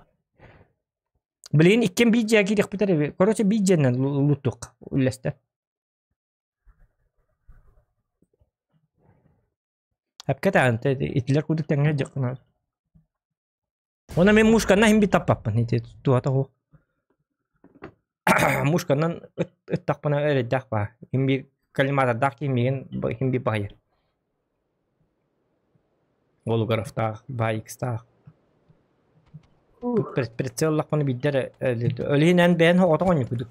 Билигин иккиэн биир дьиэҕэ киириэхпит эрэ. Короче биир дьиэнэн луттук үллэстэ. Эпкэ таҕын итилэр курдук тэҥҥэ дьаххына. Уонна мин мушканан иһин таппаппын ити туһата суох. Мушканан ыттахпына эрэйдээх баа. Иһин биир коллиматордаах киһи миигин иһин биир баһыйар. Голугаровтаах, Баикстаах. Прицел ыллахпына биирдэ эрэ Өлүһүн эн бэйэн оҕотох онньукудук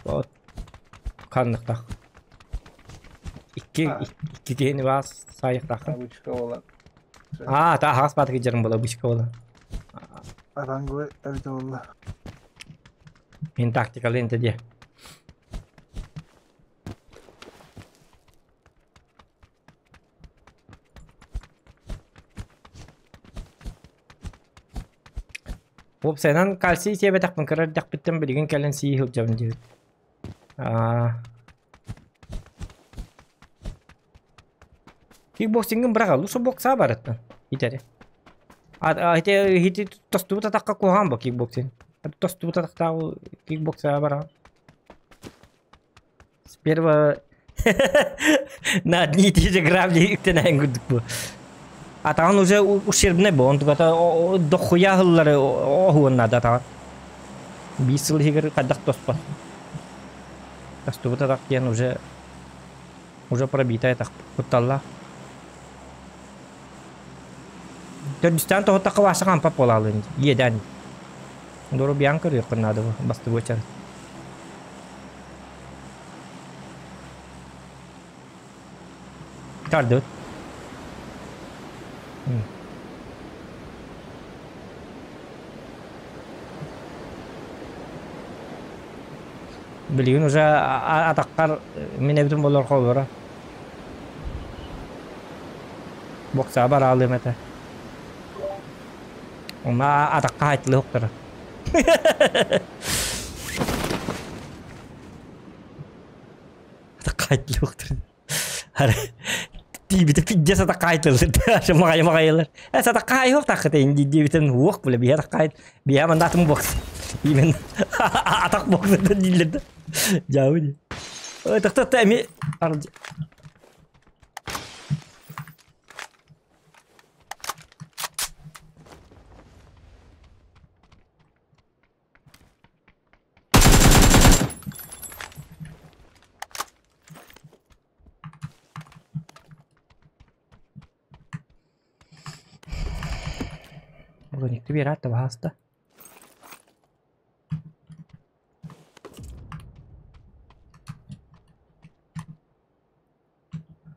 ханныктаах. Икки икки киһини баас саайыктааххын. Аа, та аһаҕас баатыгы дьарым буола бычка буола. Ранговый эбитэ буолла. Мин тактикалы интэ диэ. Уопсайынан кальций сиэбэтэхпин кыра эрдэхпиттэн билигин кэлэн сии сылдьабын диэбит. Аа. Кикбоксингын быраҕа, лучше бокса барыттан. Итэри. А ити ити тостубут атахха куһаҕан бу кикбоксинг. Тостубут атахтааҕы кикбоксаҕа бараҕын. Сперва на одни и те же грабли үктэнэһэн курдук бу. Атаҕын уже ущербный бу, онтуката дохуя аһыллары оһуон наада атаҕын. Биир сыл иһигэр хайдах тоспот. Тостубут атах диэн уже уже пробитая атах кутталлаах. Төрдүстээн тоһуттахха Ваша хампап буолаалын иэдээн. Доробьян көрүөххүн наада бу бастыбычан. Тардыбыт. Билигин уже атаххар мин эбитим болор холбора. Боксаҕа бараалыам этэ. Онно атахха хайтылыы охторо. Атахха хайтылыы охторо. Тиибитэ пиздец атахха хайтылыр. Маҕайы маҕайылар. Э сатахха хайыах таххыта инди диэбитин уох бля биһэ атахха хайт биһэ мандатым бокс. Именно атах бокс дииллэр да. Дьаабы ди. Ой тахта эми Броникты биэрээт да баһааста.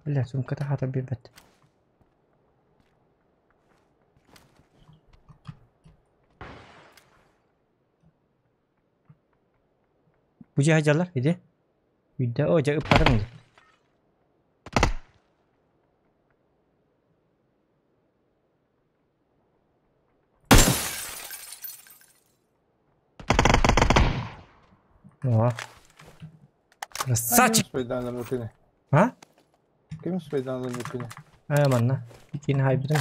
Бля, сумка хата биэрбэт. Бу дьиэ сылдьаллар, иди. Үйдэ, о, дьэ ыппатым дии. О. Красавчик! А? Ким успейдаанар күнэ? Ээ, манна. Иккини хайбытым.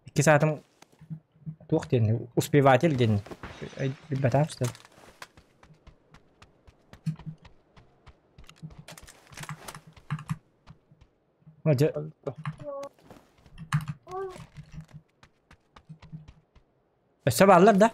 Икки саатым туох диэн успеватель диэн билбэтээм что Дьэ Өссө бааллар да?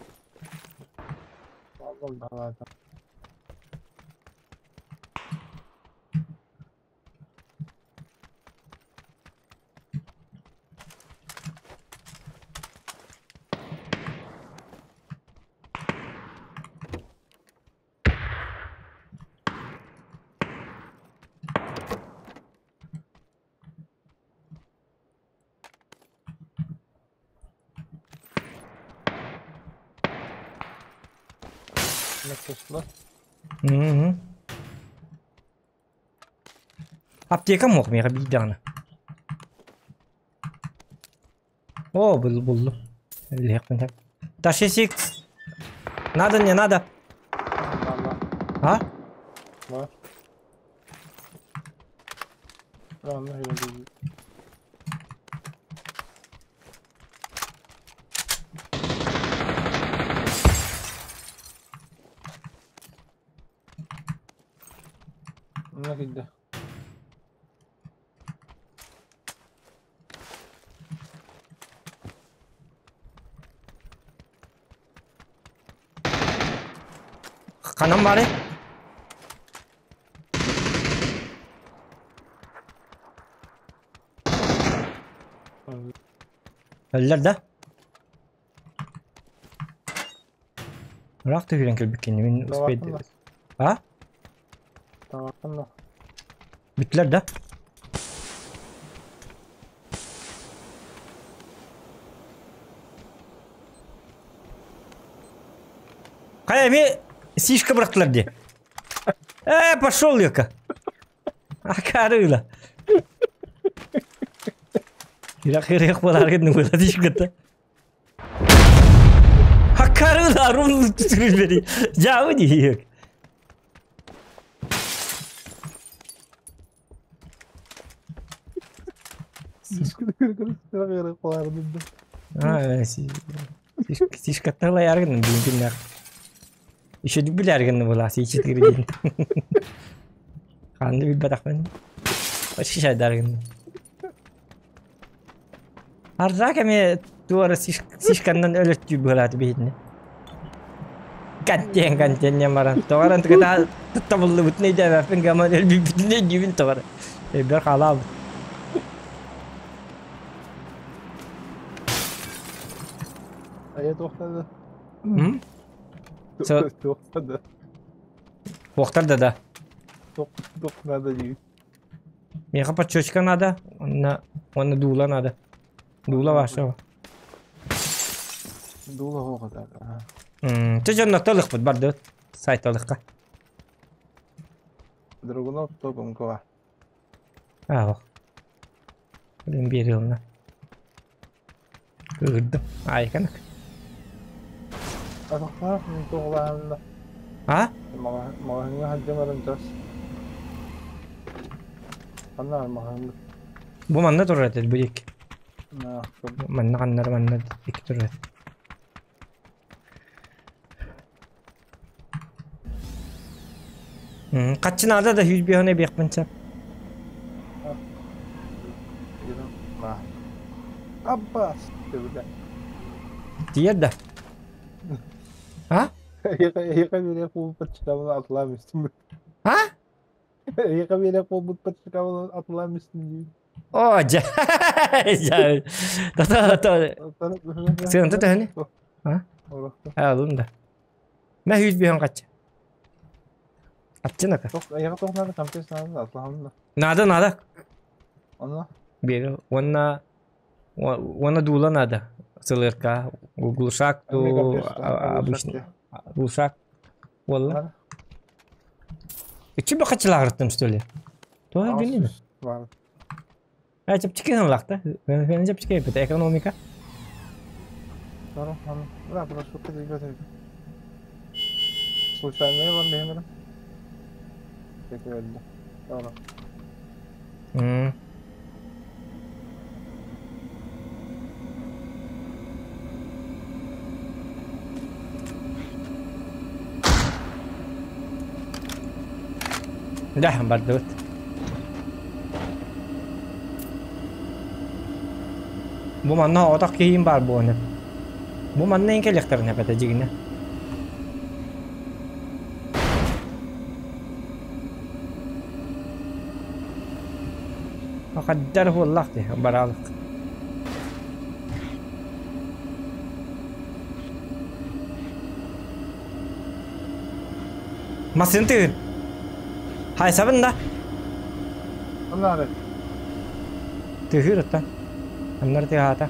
Аптека мох меха биир О, был булду. Таши сикс. Надо, не надо. А? Ханан бары? Өллөр да? Ыраах түһүрэн кэлбиккин мин успейд. А? Бүттүлэр да? Хайа эми сишка бырахтылар дии. Э, пошел Лёка. Акарыла. Ирак болар было дишката. Акарыла рун түтүрүл Жабы дии. А, сишкаттала яргын бүгүн Еще биләргин була си четыре дин. Ханды билбетахмын. Вообще шайдаргын. Арзак эми туара сишканнан өлөттүү буолаат биһитини. Кантен кантен нямаран. Тоҕаран тыгата туттабыллыбытын өйдөөбөппүн гаман өлбүппүтүн өйдүүбүн тоҕар. Өйбөр хаалаабыт. Айа туохтады. М? Туохтады. Туохтар да да. Туох надо дии. Миэхэ подчечка надо, онно онно дуула надо. Дуула вашего. Дуула хоҕота. Чэ дьоннорто ылыхпыт бардыбыт. Сайт ылыхха. Драгунов топом ква. Аа. Блин, биэри ылна. Кыырдым. Айканак. Атахтаах туоҕулаһанна. А? Маҕаһыҥҥа сылдьан час. Ханна маҕаһыҥ? Бу манна турар этэ бу диэки. Манна ханнары манна диэки турар этэ. Хаччы наада да 105 эбиэхпин сөп. Аббас төбүлэ. Тиийэр да? А? Эйиэхэ биэриэх буолбут чытабын атылаам истим. А? Эйиэхэ биэриэх буолбут чытабын атылаам истим дии. О, дьэ. Дьэ. Та та Сыанта төһөнү? А? А, ылын да. Мэ 105 хаччы. Аччынака. Эйиэхэ туох наада компресс наада атылаам да. Надо, надо. Онно? Биэри уонна уонна дуула надо. Сылырка, глушак ту обычный глушак. Уолла. Ичи бакачылаагырттым что ли? Туа билмейм. А чепчики лахта. Мен чепчики это экономика. Случайно вам бемер. Да, бардыбыт. Бу манна отох киһиим баар буолан Бу манна эн кэлиэхтэрин эбэтэ дьигинэ. Хаддар буоллах дии бараалык. Массыын тыгын. Хайсабын да. Аннары. Тыһыыр оттон. Аннары тыаһаата.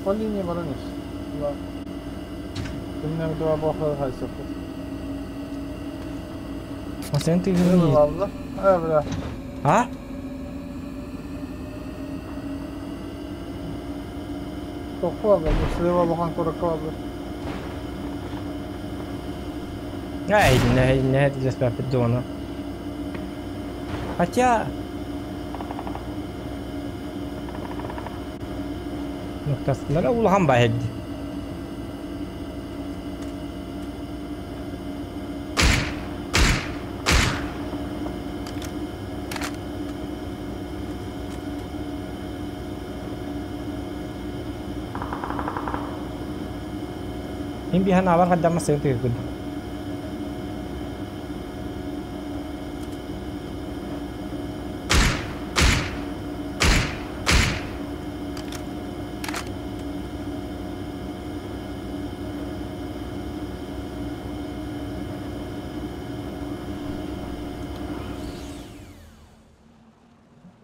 По линии баран ис. Sen тыгын А? Ай, не, не, это зона. Хотя... Noktasınlara ulahan baheddi. Мин биһан авар хаддама сыгын тыгын.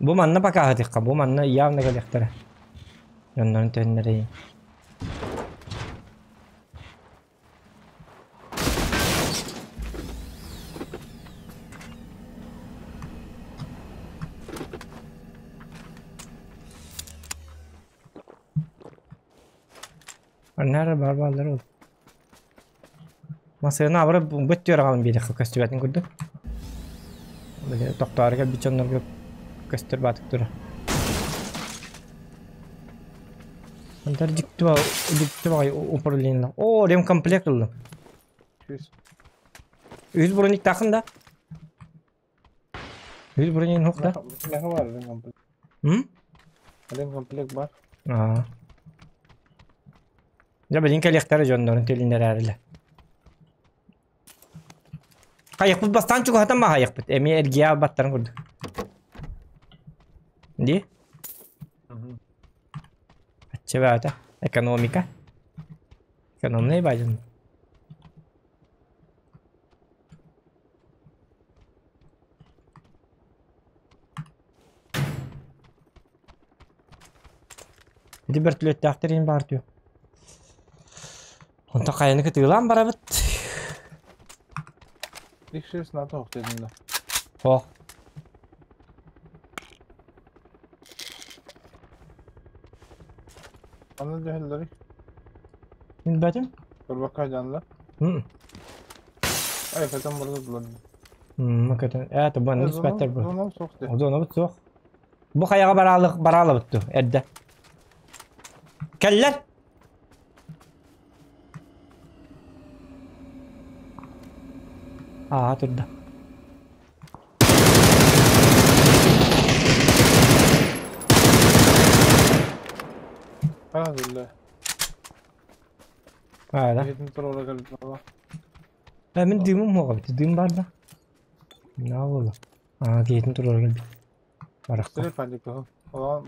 Бу манна покаһытыкка, бу манна явно кэлиэхтэрэ. Дьоннорун төннөрөйүн. Аннары бар баллар ол. Масыгына абыры быт түөр агалын биэриэххэ көстүбэтин курдук. Тохтоорга бичоннорго көстөр баатык тура. Антар дьиктиба дьиктиба управление. О, ремкомплект ыллым. Үс броник тахын да. Үс броник хок да. Меха бар ремкомплект. М? Ремкомплект бар. Аа. Дьэ билин кэлиэхтэрэ дьоннорун тилиннэрээрилэ. Хайыхпыт бастаан чугаһатан маһайыхпыт. Эмиэ эргийэ албаттарын курдук. Ди? Ачча баата. Экономика. Экономный баайдын. Ити бөртүлүөттээхтэр иһин баар түө. Онтон хайаны кытыылаан барабыт. Икшес НАТО дедим да. О. Аны дөһөллөри. Билбэтим. Көрбөккө жанла. М. Ай, кэтэн burada dular. М, көтөн. Э, бу анны испэттер бу. Зонам суох де. Зонабыт суох. Бу хайаҕа бараалык бараалабыт ту эрдэ. Кэллэр. Аа, турда. Хара дүллэ. Аа, да. Киһитин туруора кэлбит буолла. Э, мин дыымым хуоҕа бит. Дыым бар да. На буолла. Аа, киһитин туруора кэлбит. Барахха. Сири паник Ола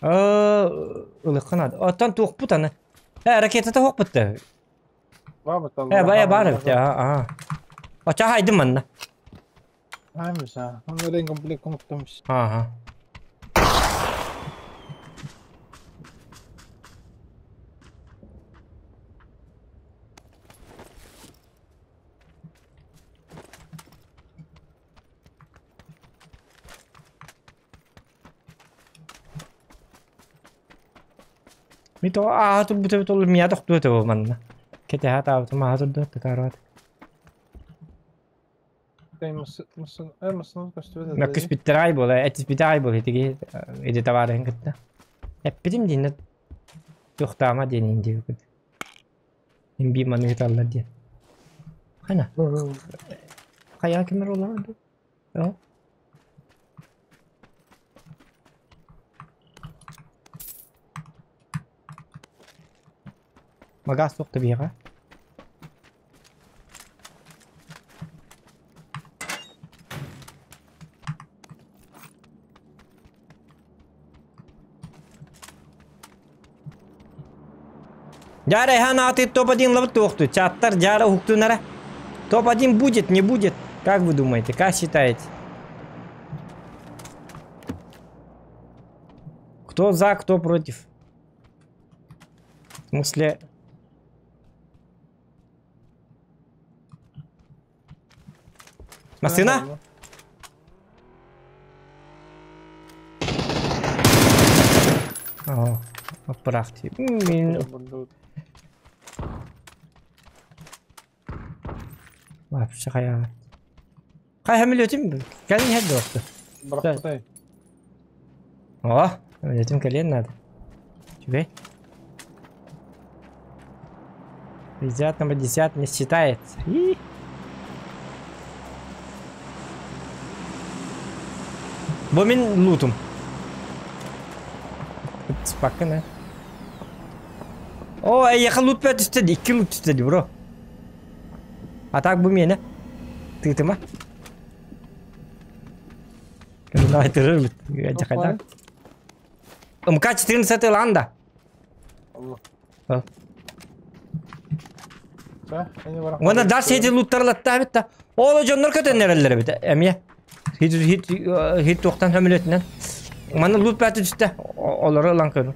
Э, ылыккын ад. Оттон туохпут аны. Э, ракетата хуохпут да. баба Э, бая бар эбит. Аа, аа. Оча хайдым манна. Хаймыша. Оны ремкомплект конуктумуш. Ага. Мито аа турбут эбит ол мия тохтуо этэ манна. Кэтэһэ таабытым аа турду такаарбат. Мөккүспүттэр буола, этиспитэ буола итиги ити табаарыһын кытта. Эппитим диинэ туохтаама диэн диэбит. Имби маны ыталлар диэн. Хана. Хайа кимер олорор ду? О. Магаз суох биэҕэ. Жара хан топ-1 лабыт туохту. Чаттар жара уктунара. Топ-1 будет, не будет? Как вы думаете, как считаете? Кто за, кто против? В смысле? Массыына? О, аппараахтыы. Мин Вообще хайа. Хайа мүлөтүм кэлин иһэр дуотту. Бырахпытай. О, мүлөтүм кэлиэн наада. Үчүгэй. 50 на 50 не считается. И. Бу мин лутум. Спокойно. О, эйиэхэ лут бөт түстэ дии, икки лут түстэ дии, бро. А так бу миэнэ. Тыытыма. Айтырыр бит. МК-14 ылан да. Уонна дас эти луттарлаттаабыт да. Ол дьоннор көтөннөрөллөр эбит эмиэ. Хит хит хит туохтан хөмүлөтүнэн. Манна лут бәті түстэ. Олору ылан көрүн.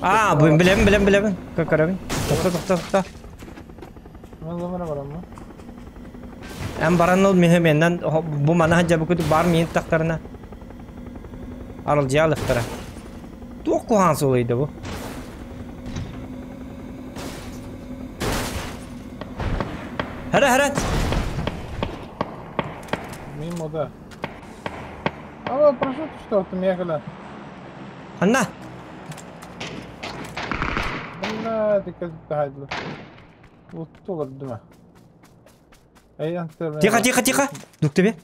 Аа, бу билэбин, билэбин, билэбин. Көрөбүн. Тохто, тохто, тохто. Эн баран ол миһэ менен бу мана хадьабы бар миин тахтарына арылдьыйа алыхтара. Туох куһаҕан суолуйда бу? Хара хара. Мимо да. А, прошу, что ты мегала. Анна. Бля, ты как тахайдла. Вот то дыма. Тихо, тихо, тихо. Дук тебе.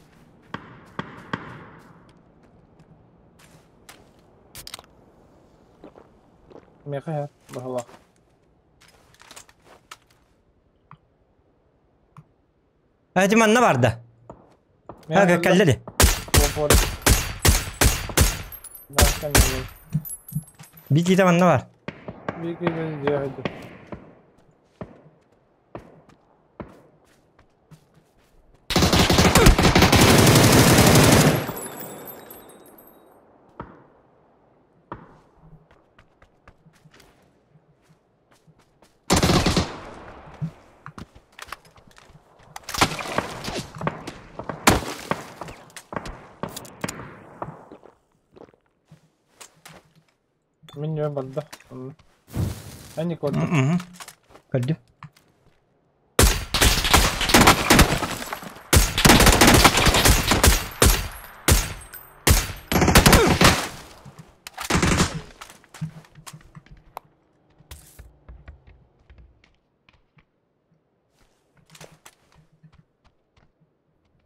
Меха, бахала. Эти манна барда. Ага, кэллэ ди. Бикита манна бар. Мин ньүөн барда. Эн көрдүм. Көрдүм.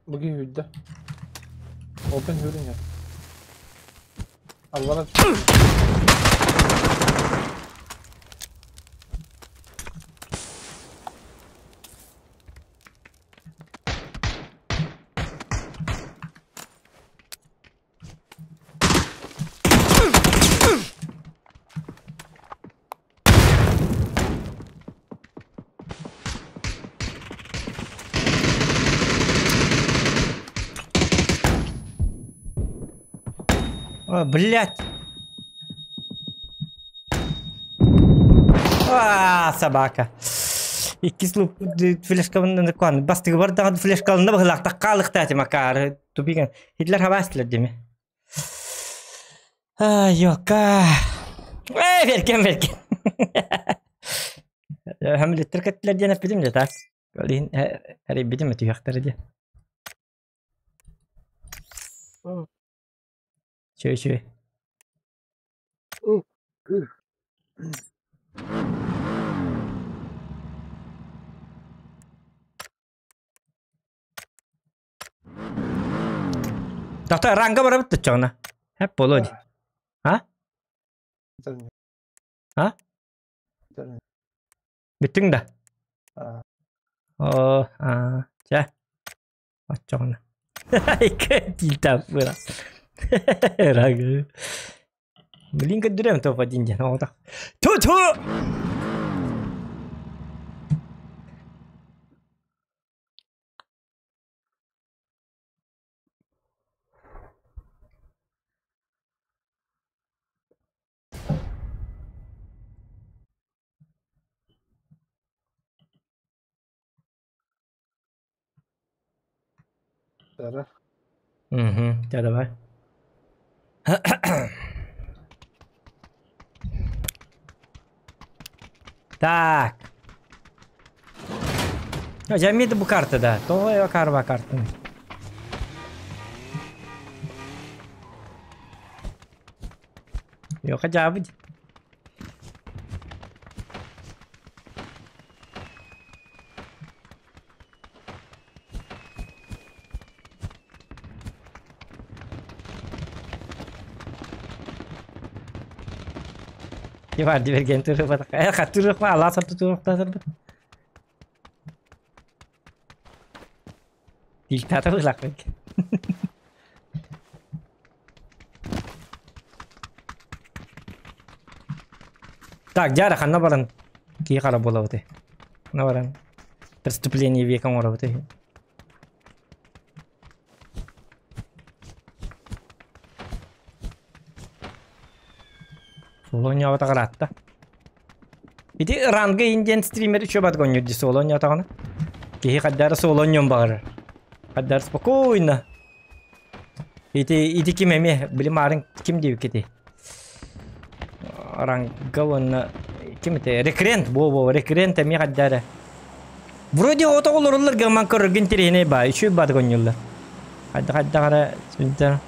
Быгы үрдэ. Open хүрүн я. Аллара О, блядь. А, собака. Иккис луп флешкабын куан бастыгы бар даҕаны флешкалында быһылаахтах хаалыхтаати макаары тупиган Хитлер хабаастылар дими. Ай, ёка. Эй, беркен, беркен. Хамлеттер кеттилер диэн эппитим дьэ так. Олин эрийбитим өтүйэхтэрэ диэн. Үчүгэй, үчүгэй. Тохто ранга барабыт туччоҕуна. Хэп буолуо дии. А? А? Бүттүҥ да? Оо, аа, чэ. Оччоҕуна. Тиилтааппыра. Рагы. Блин, көрдүрөм топ-1 диэн оҕотох. Ту-ту! Дара. Угу, да давай. Так. Дьэ бу карта да. Тоҕо карва картаны. Йоха дьаабыт. Бар диверген туру бат. Хаттырых ма алла сатты туруктатыр. Диктатор лакык. Так, жара ханна баран ки хара болабыты. На баран преступление века оҥоробуты. Солоня тагаратта. Ити ранга индиан стример үчө бат гоннюр ди солоня тагана. Кихи каддары солоньон багыр. Каддар спокойно. Ити ити ким эме билим арын ким дип кети. Ранга онна ким ите рекрент бо бо рекрент эме каддары. Вроде отоголорулар гаман көрген тирehine ба үчө бат гоннюлlar. Кадда кадда кара сүнтер.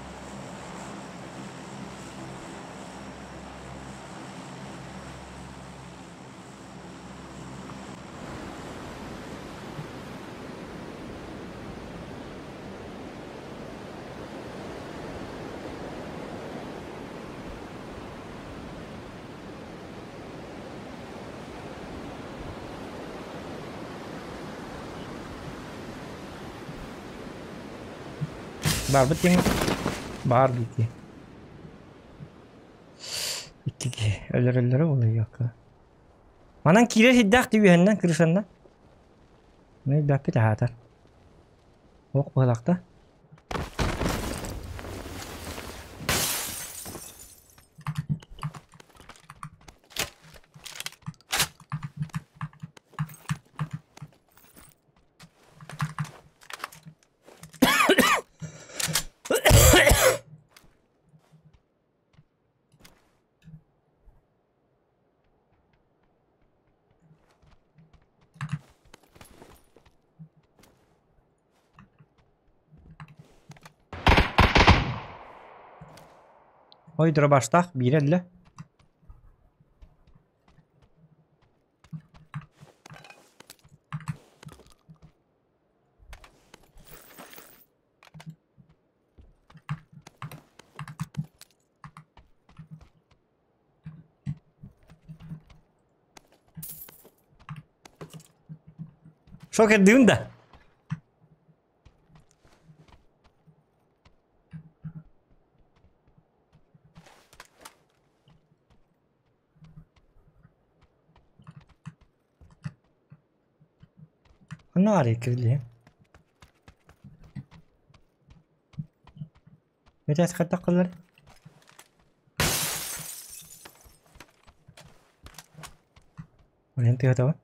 Бар бит Бар бити. Икки өлөр өлөр болуyor yok. Манан кирер хиддах түйүһэннэн кырышанна. Не баппит ахатар. Ок балакта. Ой, дробаштах бирелле. Шокер дыында. Аны кирли. Мете хатта кылар. Ориенти хатава.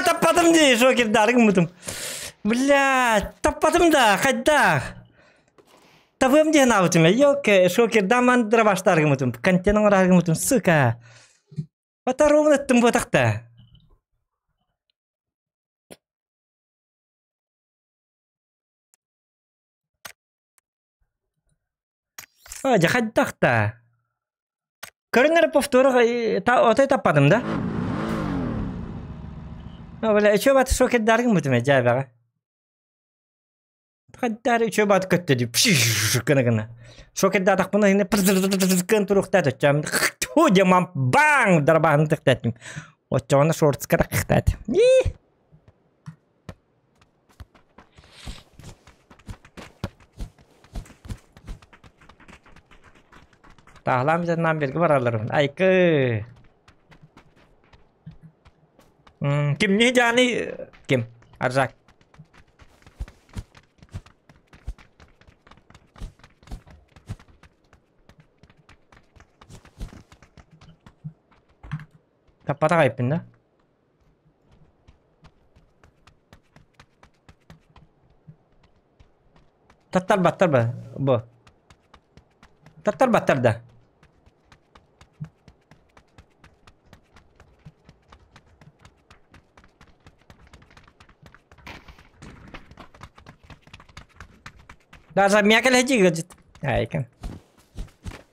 Таппатым дии, шокер дарыгым Бля, таппатым да, хайдах. Табым диэн аутым, ёлка, шокер даман дробаштаргым контенің ораргым сука. Бата ровно еттім ботақта. А, жахайдахта. Көрінер повторға отай таппадым да? Бля, үчө бат шокер даргым бутуме жабага. Хаддар үчө бат көттө дип. Кына кына. Шокер датак буна хине кын туруктат өчөм. Ту жаман бang дарбаһын тыктаттым. Очоона шортска тактат. Таһлаан бүтэн наан биргэ бараллар. Айкы. Кимни жаны ким? Аржак. Таппатах айыппын да. Таттар-баттар ба бу. Таттар-баттар да. Даже миэхэ лэһдьи ыалдьыт. Айкын.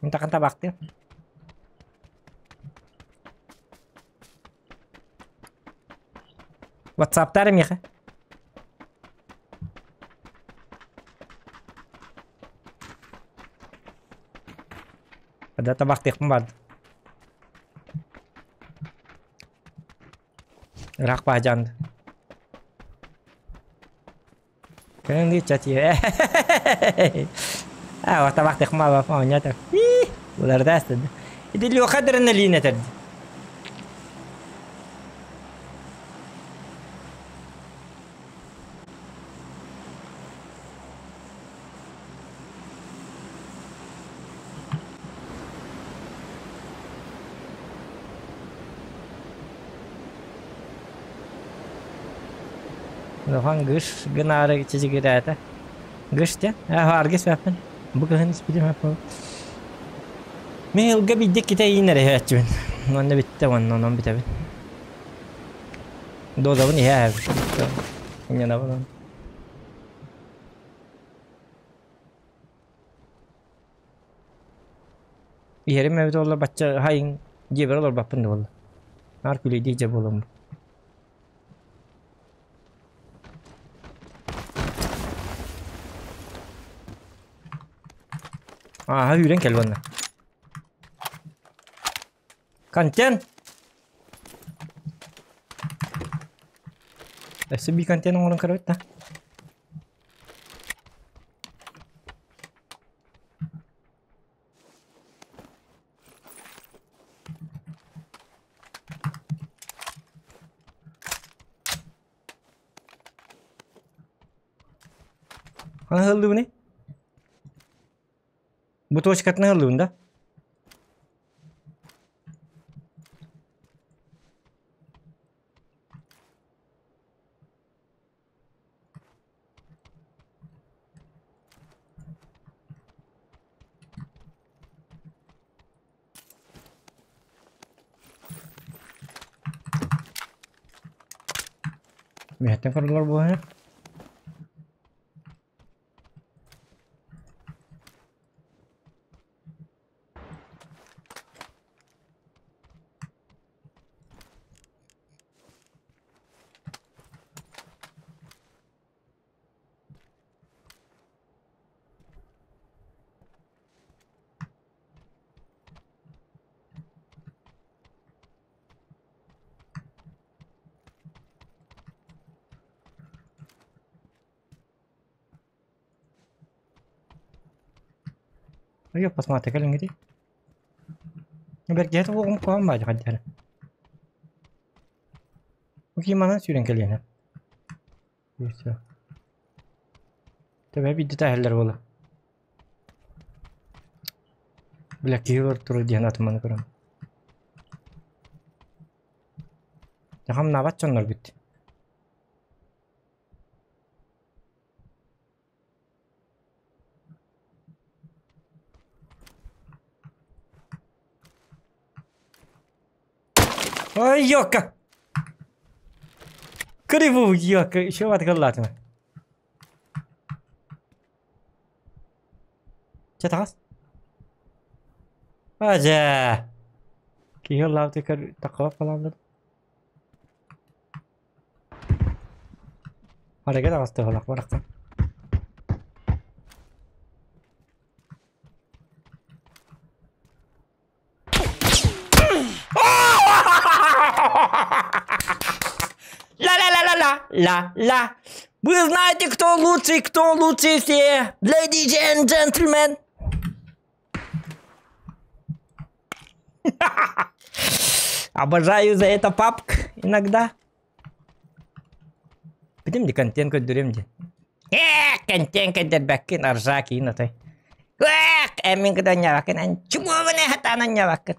Мин табахтыам. Ватсаптаар миэхэ. Да табахтыахпын барды. Ыраах баһдьаанды. Кэлин чати. А, табахтыахпын баҕа оонньоотор. Уларда астыды. Ити Леха адреналин этэрди. Улахан гыш гынаары чичигирээтэ. Гыш дьэ, аарга испэппин. Бу кыһын испитим эппин. Мин ылга биирдэ иккитэ иин эрэ иһээччибин. Уонна бүттэ уонна онон бүтэбин. Дозабын иһэ Иннянабын. Иһэрим эбит буоллар бачча хайын дьиэбэр олорбаппын да буолла. Наар күлэйдии дьэ буоламмын. Ааһа үүрэн кэл уонна. Контент! Өссө биир контент оҥорон көрөбүт да. Хана ыһыллыбыный? Бу точкатын ыһыллыбын да? Миэхтэн көрөллөр буолуо. Io посмотри, кэлиҥҥитий. Бэргэһэ уоҕум куһаҕан баайда хайдах эрэ. Окей, манан сүүрэн кэлиэнэ. Все. Төбө биирдэ таһаллар буола. Бля, киһи олорор турар диэн атыманы көрөн. Хамнаабат дьоннор бүт. Ой, ёка! Криву, ёка, еще отгалатыма. Чэ таҕыс. Ажа! Киһи ыллаабыты көр таххабат балааллар. Арыгы таҕыста балах барахсан. Ла-ла-ла-ла-ла, ла-ла. Вы знаете, кто лучший, кто лучше всех? Ladies and gentlemen. Обожаю за это папк иногда. Бүтүм ди контент көрдөрүм ди. Ээх, контент көрдөрбөккүн, аржа киин отой. Ээх, эмин кыда ньабаккын, эн чумуогун эхэтаанан ньабаккын.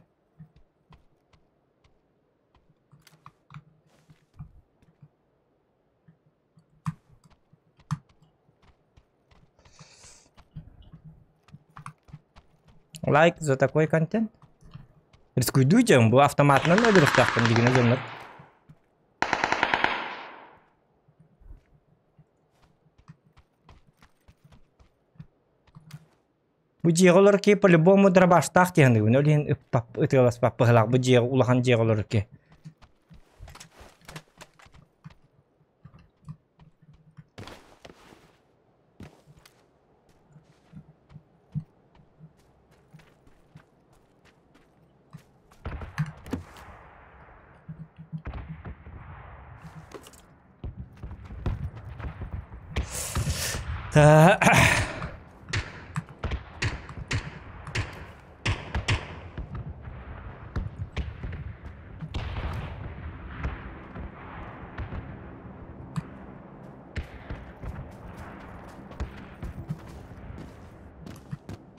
Лайк за такой контент. Рискуйдуу дьон бу автоматынан өлөрүөхтаахпын дигинэ дьоннор. Бу дьиэҕэ олорор киһи по-любому дробаштаах диэханыыбын. Ол иһин ыппап ытыаласпап быһылаах бу дьиэҕэ улахан дьиэҕэ олорор киһи.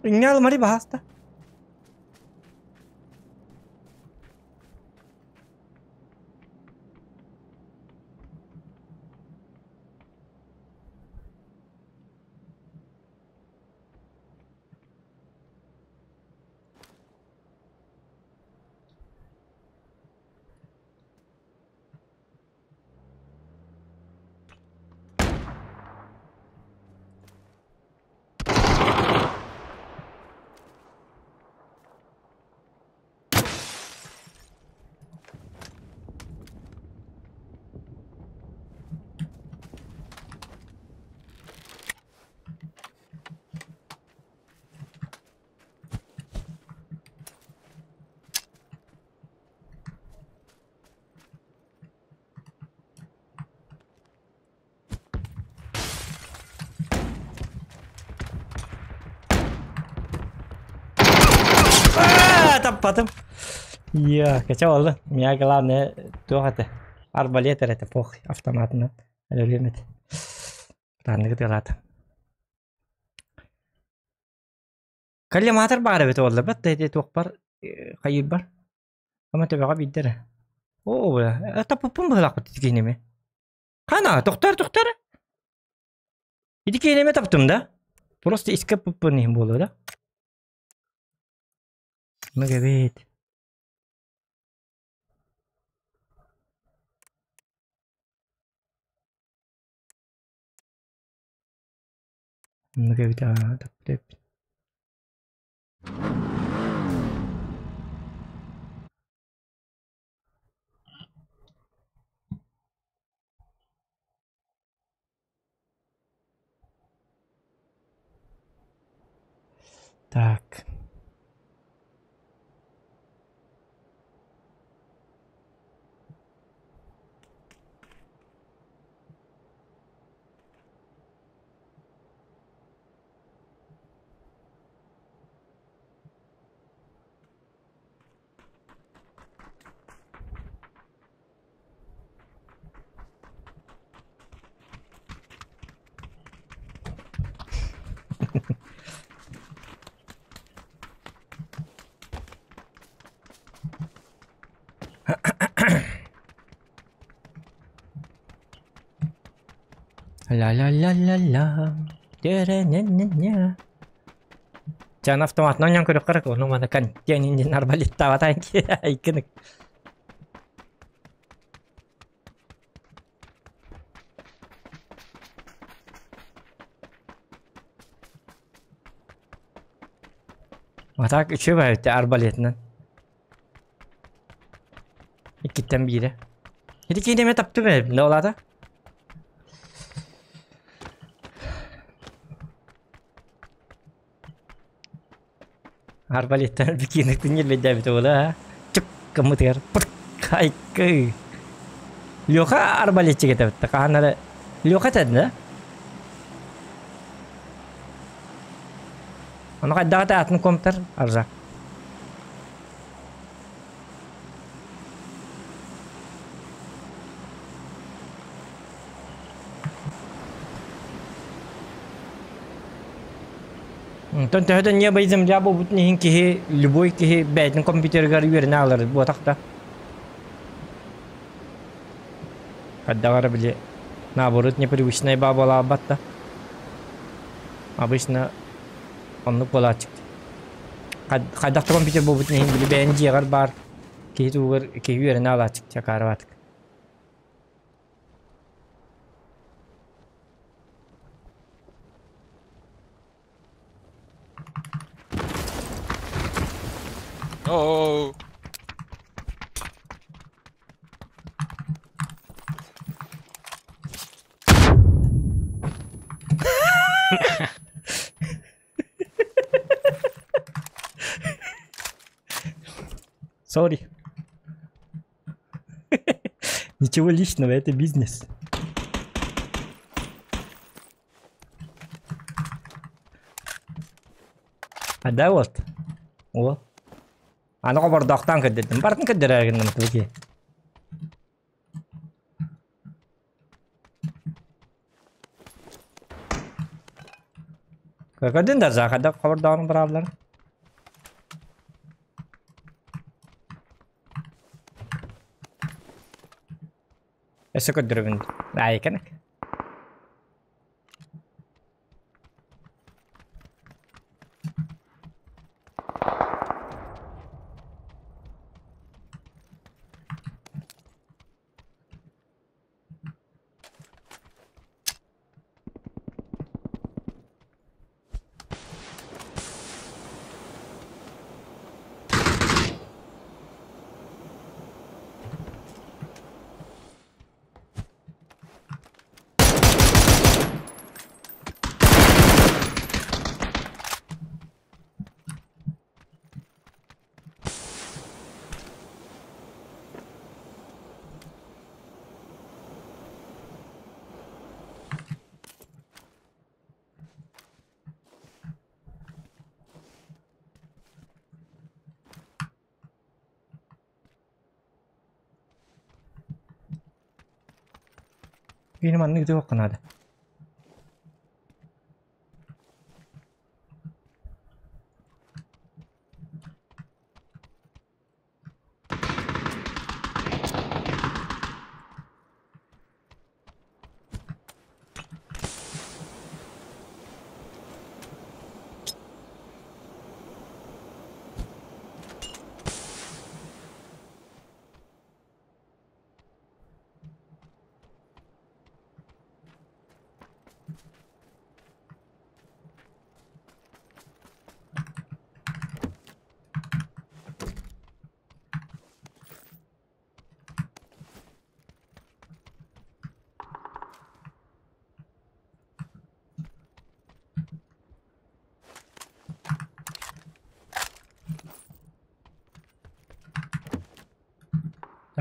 Инньэ баһааста. Таппатым. Я, кача олду. Меня главное туох это. Арбалет это пох автоматынан. Өлүм это. Таанныгы тылаата. Коллиматор баар эбит олла бат эти туох бар хайыр бар. Ама төбөҕө биирдэр. Оо, таппыппын быһылаахпыт ити киһиними. Хана, тохтор, тохтор. Ити киһиними таптым да. Просто иске пыппын иһин буолуо да. Мөгэбит. Мөгэбит аа таптып. Так. Ля-ля-ля-ля-ля. Дэ-рэ-нэ-нэ-нэ. Чан автоматынан ян көрөх карак, ону мана контент индин арбалеттаабата иккиник. А так үчүгэй баҕайы арбалетынан. Иккиттэн биирэ. Ити киинэме таптым ээ, не олаата? Арбалеттан бикиниктин елбеддээбит уола чук гыммытыгар пыркайкы. Леха арбалетчик этэ хаһан эрэ Леха этэ да? Ону хайдах этэ атын компьютер аржа. Онтон төһө да небо и земля буолбутун иһин киһи, любой киһи бэйэтин компьютерыгар үөрэнэ алар буотах да. Хайдах эрэ били наоборот непривычная баабалаабат да. Обычно оннук буолааччык. Хайдах да компьютер буолбутун иһин били бэйэн дьиэҕэр баар киһи туһугар киһи үөрэнэ алааччык чакаарабатык. Oh. Sorry. Ничего личного, это бизнес. А да вот. О. Аны хобордоохтоон көрдөрдүм. Барытын көрдөрөр гынным туги. Көрдүн да захада хобордооҕун бырааллар. Өссө көрдөрөбүн. Аайыкан. Киһини маннык ытыахха наада.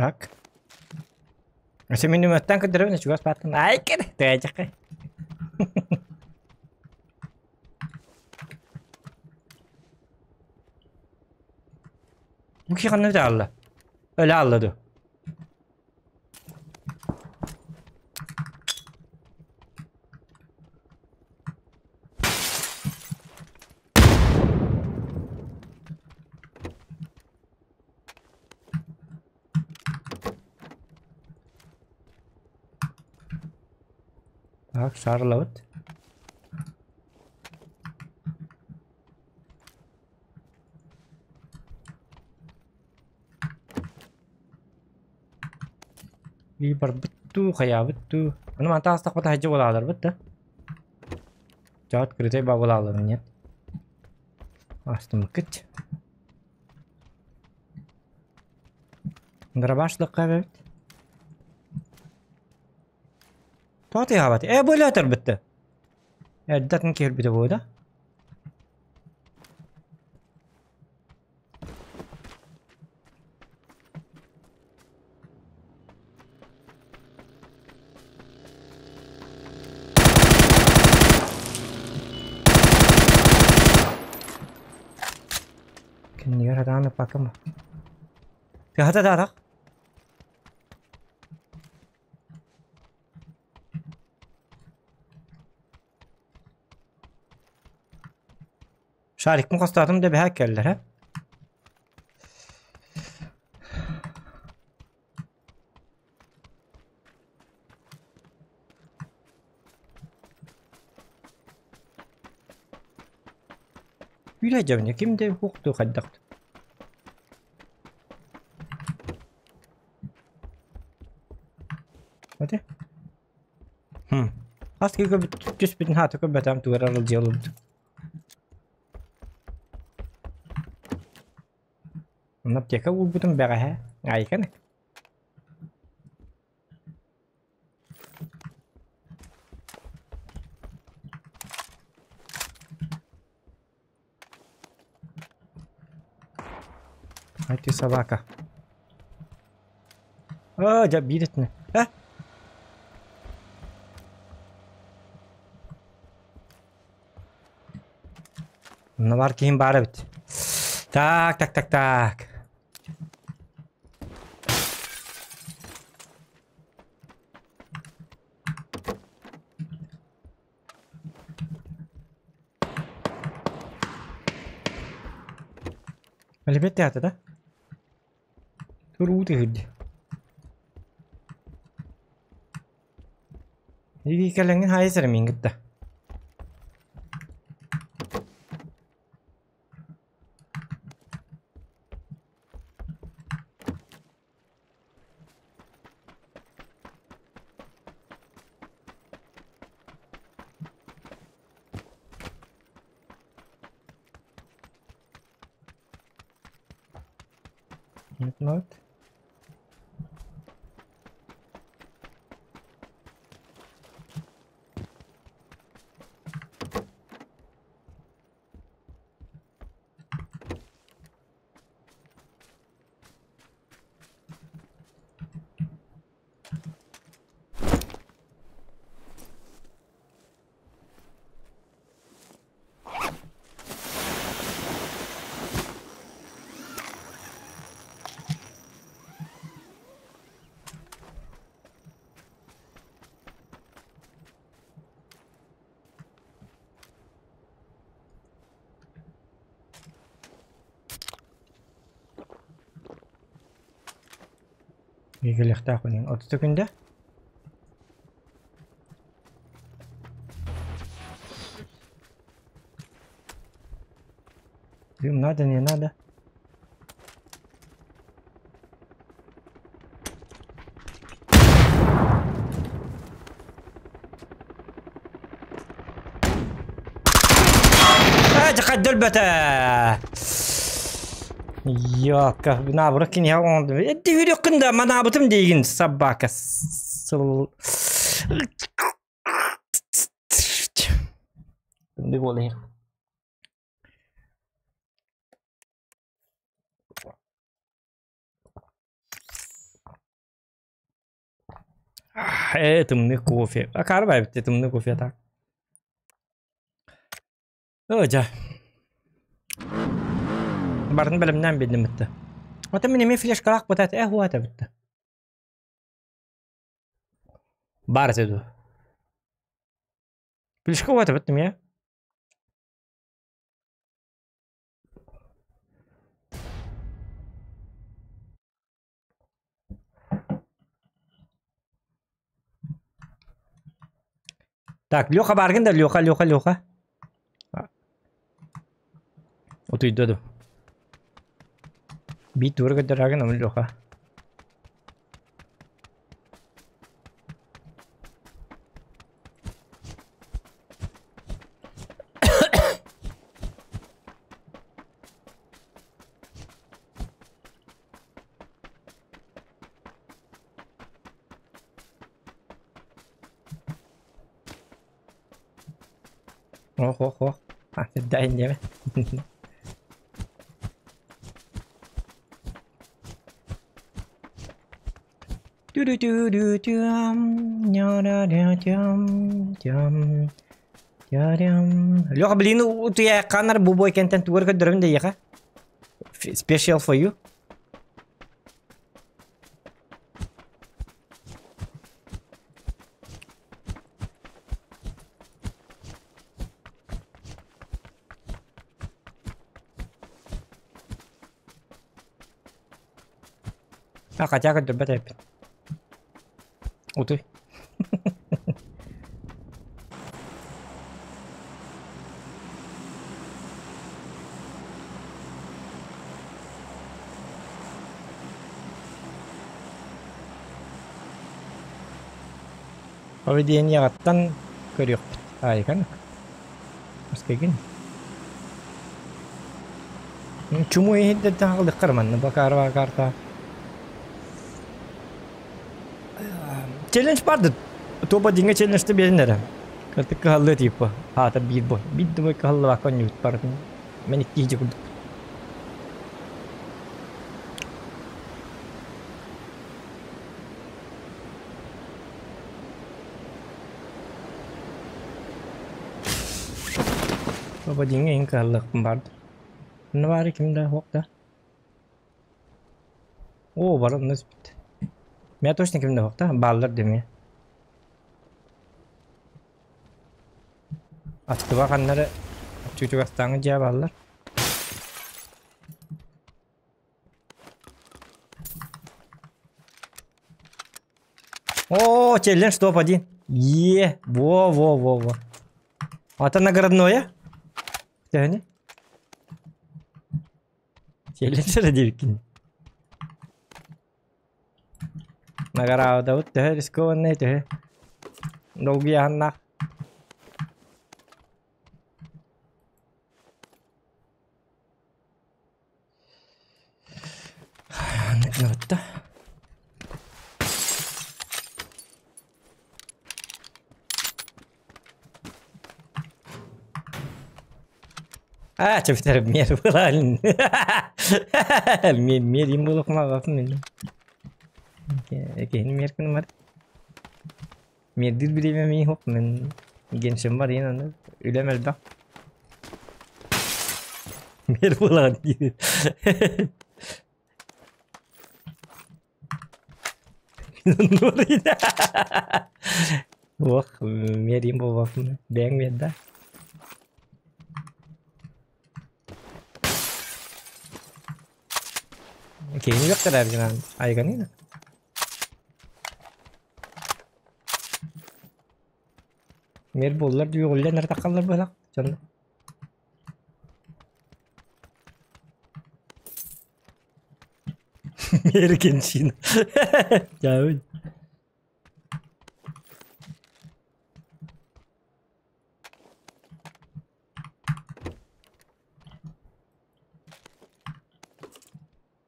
Так. Өссө миниматтан көрдөрөбүн чугас бааттан ай кэр тээжэхэ. Бу киһи ханна бүтэ аалла? Өлө аалла дуо? Так, шарлабыт. Ии барбыт дуу, хайаабыт дуу. Аны мантан астахпыт хаһдьа буолааларбыт да. Дьэ открытай бабылааларын нет. Астымыккыт. Дробашлыкка эбэбит. Тоҕо тыаһаабат? Ээ бу өлөөтөрбүттэ. Эрдэ атын киһи өлбүтэ буолуо да? Кэннигэр сатаан ыппаккын ба? Тыаһата да атах. Шарикпын хостоотум да бэһэ кэллэр, һэ? Үлэ дьэбинэ ким да уһуктуу хайдах Hadi. Хм. Хас киһи көрбүт түспүтүн хаата көрбөтөм тугар аралдьыйа олорбут. Онно аптека уурбутум бэҕэһээ. Айканы. Ай ты собака. А, дьэ биир этинэ. Э? Онно баар киһим баар эбит. Так, так, так, так. Элбэт театр да? Тур уу түһүрдэ. Иги кэлэҥҥин хаайа сэрэ миин кытта. Not. Кэлиэхтээх күнүн отута күндэ. Им надо, не надо. Дөлбөтө. Йока, наабыра киниһэ оҥордум. Эдди үрүккүн да манаабытым диигин собака. Сыл. Күндү буолайын. Ээ, тымныы кофе. Акаары баайбыт тымныы кофе так. Оо, дьэ. Барын бэлэмнээн биэрдим бытта. Ата мин эмиэ флешкалаах бытаат э хуата бытта. Баар этэ дуо? Флешка уата быттым я. Так, Леха бааргын да, Леха, Леха, Леха. Утуйда ду. Биир туора көрдөрөөгүн ама Леха. Ох, ох, ох. А, дай диэмэ. Леха, блин, утуйа канар бу бой кентен тугар көрдөрөбүн да яха. Special for you. А, хотя көрдөрбөт эппит. Утуй. Поведениеҕыттан көрүөхпүт. Аайыкан. Маскайгын. Чуму иһирдэртэн хаалыаххар манна бакаарва карта. Челлендж барды. Тоба дьиҥэ челленджты биэрин эрэ. Кыртык кыһаллыа типа. Аата биир бу. Биир думай кыһаллыбакка онньубут барытын. Мен икки курдук. Тоба дьиҥэ иһин кыһаллыахпын барды. Онно баары ким да суох да. Оо, бары онно түспүт. Меня точно ким да суох да, бааллар дэмиэ. Аттыба ханнары чучугастааҥы дьиэ бааллар. О, челлендж топ-1. Е, во-во-во-во. Это наградное? Төһөнү? Челлендж эрэ диэбиккин. Наградабыт төһө рискованный төһө долгуйаһыннаах. Нытта. А, чөптөр мер булалын. Мен мер им булук магапын мен. Кehini мер күнүм бар. Мердир биреме ми хоп мен геншим бар ен аны үлем элбэх. Мер булаган диир. Ох, мерим болбапын. Бэң мер да. Кehini yok kadar гынан айганина. Мер буллар дүйгүллен артакаллар булак. Чонно. Мер кеншин. Жабын.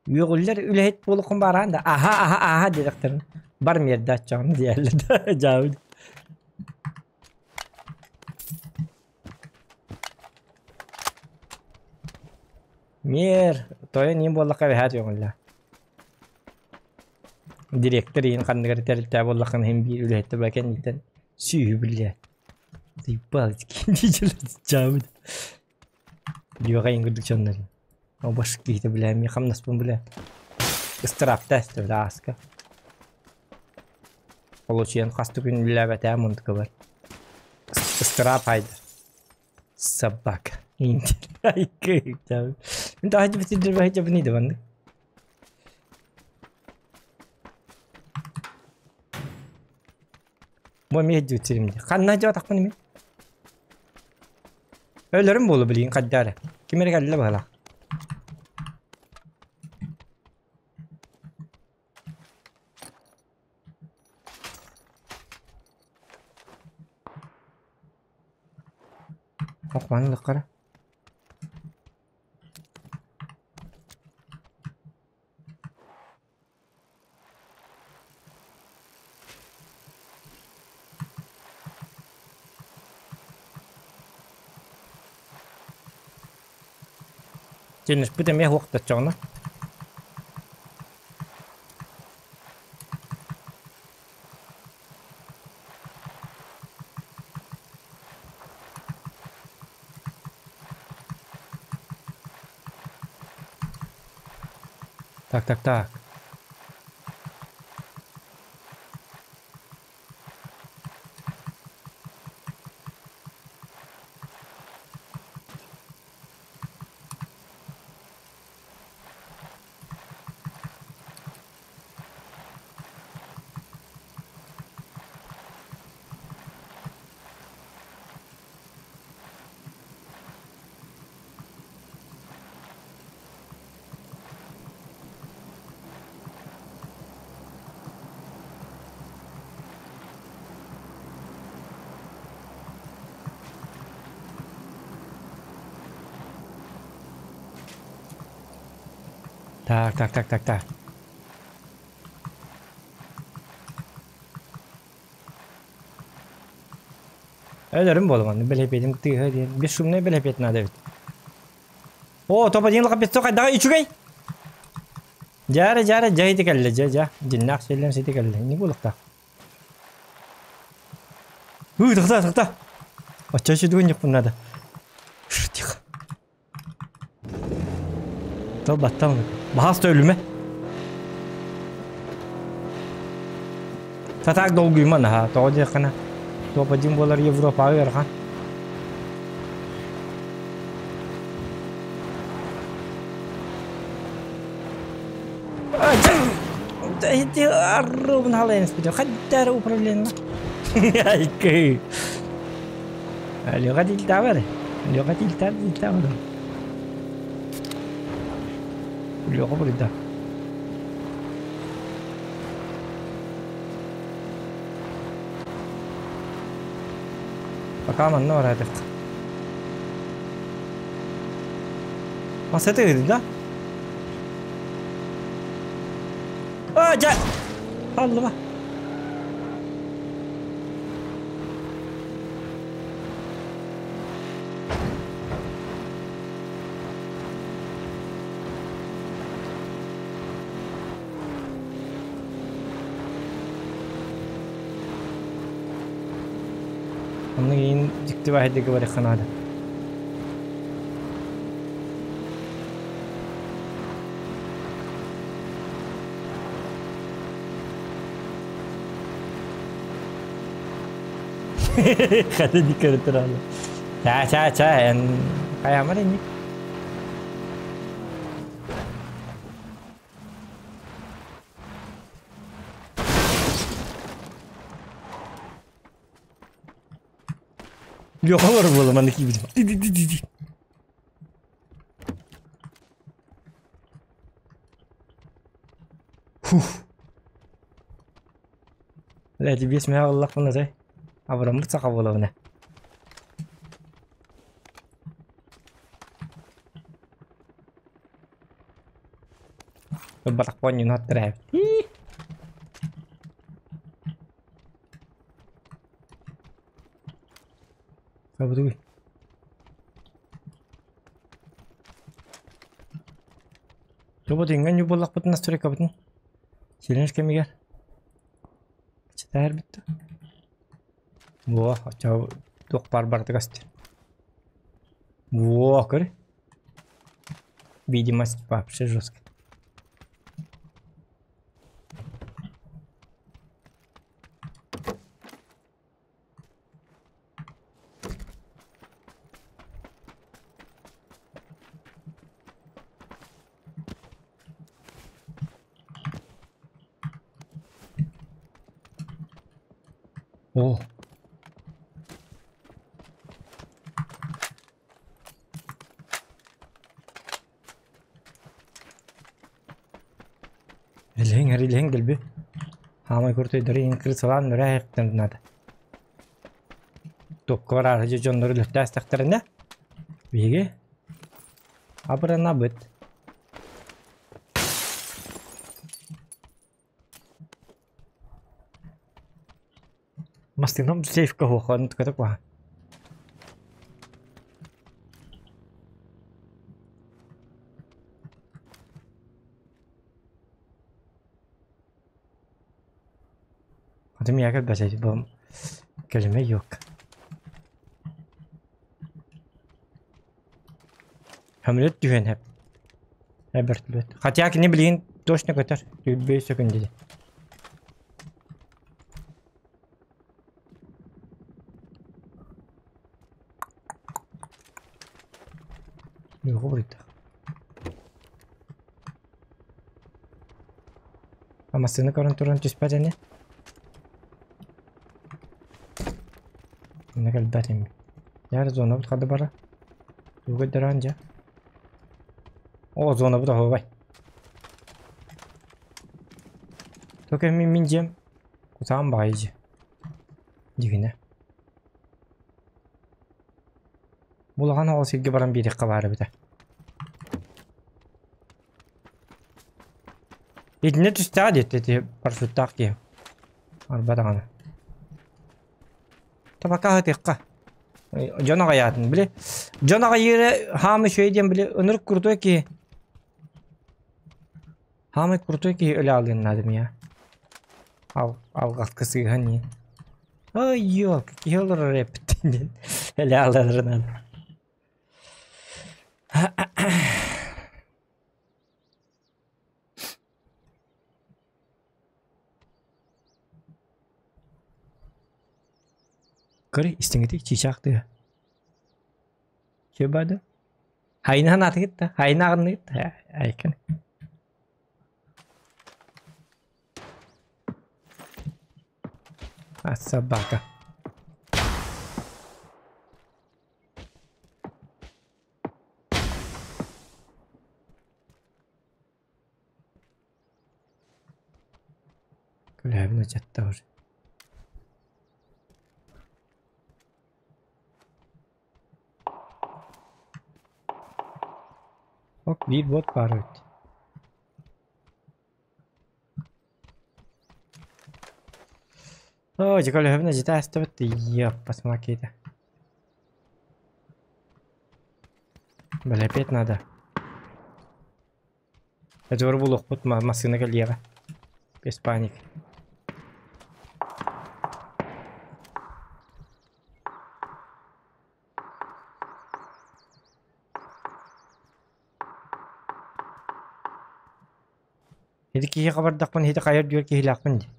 Үөҕүллэр үлэһит буолуккун баараан да аха аха аха диэтэхтэрин бар миэрдааччаҕын диэллэр да дьаабын. Миэр тойон иин буоллахха эбэһээт үөҕүллэ. Директор иин ханныгар тэрилтэ буоллаххына иһин биир үлэһиттэр ба кэнниттэн сүүһү билиэ. Тыйбал дьаабын. Дьүөҕэ иин курдук дьоннор. Обаш киһитэ билээ ми хамнаспын билээ. Ыстыраапта эстэ билээ ааска. Получуйан хас да күн үлэлээбэтээ мундукабар. Ыстыраап хайдар. Собака. Мин таһыдьы битирдир баһыдьабын иде баннык. Бу эмиэ дьүтсирим дии. Ханна дьаатахпын эмиэ? Өлөрүм буолу билигин хайда эрэ. Ким эрэ кэллэ быһалаах. Охваны лыккара. Тенниспит эмиэ уохтаччаҕына. Так, так, так. Так, так, так, так, так. Өлөрүм буолуман, бэлэпиэтим тыаһа диэн. Бесшумный бэлэпиэт наада эбит. О, топ один лапец хайдаҕа үчүгэй. Дьаарэ, дьаарэ, дьэ ити кэллэ, дьэ, дьэ. Дьиннээх сиэллэн сити кэллэ. Не буолуохтаах. Ыы, тохтоо, тохтоо. Оччо үчүгэй ньукпун наада. Тихо. Тыл баттан. Баһаас өлүмэ. Татаак долгуйма наһаа. Тоҕо диэххинэ топ один буолар Европаҕа ыарахан. Аррыбын халайын испитим. Хаддара управление. Айкы. Леха тилтабар. Леха тилтар тилтабар. Леха бурда. Пока манна баратык. Масета да? А, жа! Аллама. Онно иин дьикти баһайдыга барыахха наада. Хата диккere туралы. Ча ча ча эн хайамар инник. Леха буола манна киирбитим. Фух. Лэти биэс мэһэ ыллахпына сай. Абыраммыт саха буолабына. Барах понньун аттара Абытыгый. Тобот иҥэн ньубуллахпытын настройкабытын челлендж кэмигэр читаар бүтті. Во, оччо туох баар барыта көстөр. Во, көр. Видимость вообще жестко. О. Илиһиҥ эр илиһиҥ дэлби. Хаамай куртуйдары иһин крысалаан нөрэ надо. Топка бараары дьэ дьоннору өлөртөөстөхтөрүнэ биһиги абыранабыт. Мастыгам сейфка хуохан тката куаха. Атым яков бәсәй бу кәлимә юк. Хамлет түһэн хэп. Эберт Хотя кини билигин точно көтөр. Түлбей сөкүн диди. Юго бурыйда. Амасыны көрөн туран түспэт эни. Инна кэлбэт эми. Яр зона бут хады бара. Туга дыран жа. О, зона бут ахыбай. Токе мин мин жем. Кутаан багайжы. Дигине. Булахан оҕо сиргэ баран биэриэххэ баара эбитэ. Итиннэ түстэҕэ диэт ити парашюттаах киһи. Арба даҕаны. Табака аһытыахха. Дьон аҕайаатын били. Дьон аҕайыыра хаамы үчүгэй диэн били ынырык крутой киһи. Хаамай крутой киһи өлө алыан наада миэхэ. Ал алҕаска сыыһан иһин. Ой, ёлка, киһи олорор эппиттэн диэн өлө алаларын наада. Көрүй, истиҥитий, чыычаах тыаһа. Че баада? Хайна санаатыгыт да, хайна аҕынныгыт да, айкын. А собака. Күлээбин ычатта уже. Ок, биир бот баар эбит. Оо, дьэ көлөһөбүн эдьитэ астыбыт Ёппас макита. Бля, опять надо. Эдуар булуохпут массыына кэлиэҕэ. Без паники. Ити киһиэхэ бардахпын ити хайа үрдүгэр киһилээхпин дии.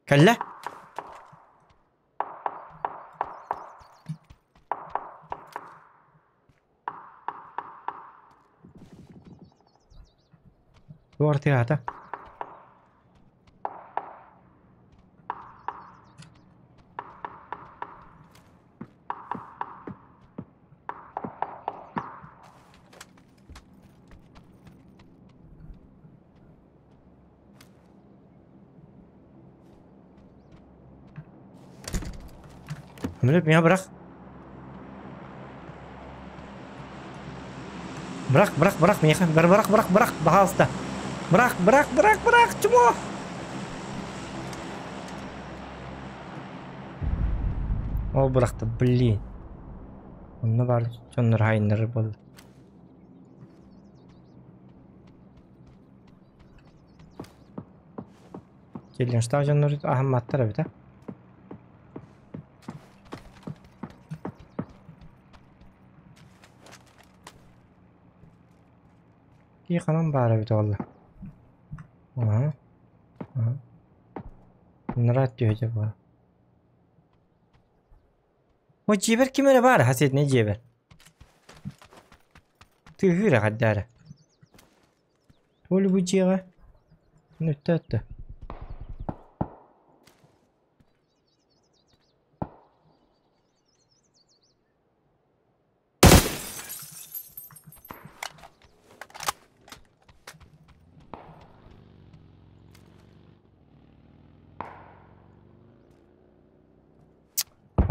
Кэллэ? Туох тыаһаата? Мүлүк миэхэ бырах. Бырах, бырах, бырах миэхэ. Бырах, бырах, бырах, баһаалыста. Бырах, бырах, бырах, бырах, чмо! Ол бырахта, блин. Онно баар дьоннор хайыннарар буолла. Челленджтаах дьоннор аһамматтар эбит, а? Кии ханан баар эбит буолла? Аһа. Аһа. Нрат түһэ буолла. О дьиэбэр ким эрэ баар хасетнай дьиэбэр. Тыаһыыр эҕэрдээрэ. Толи бу дьиэҕэ нүттэ өттө.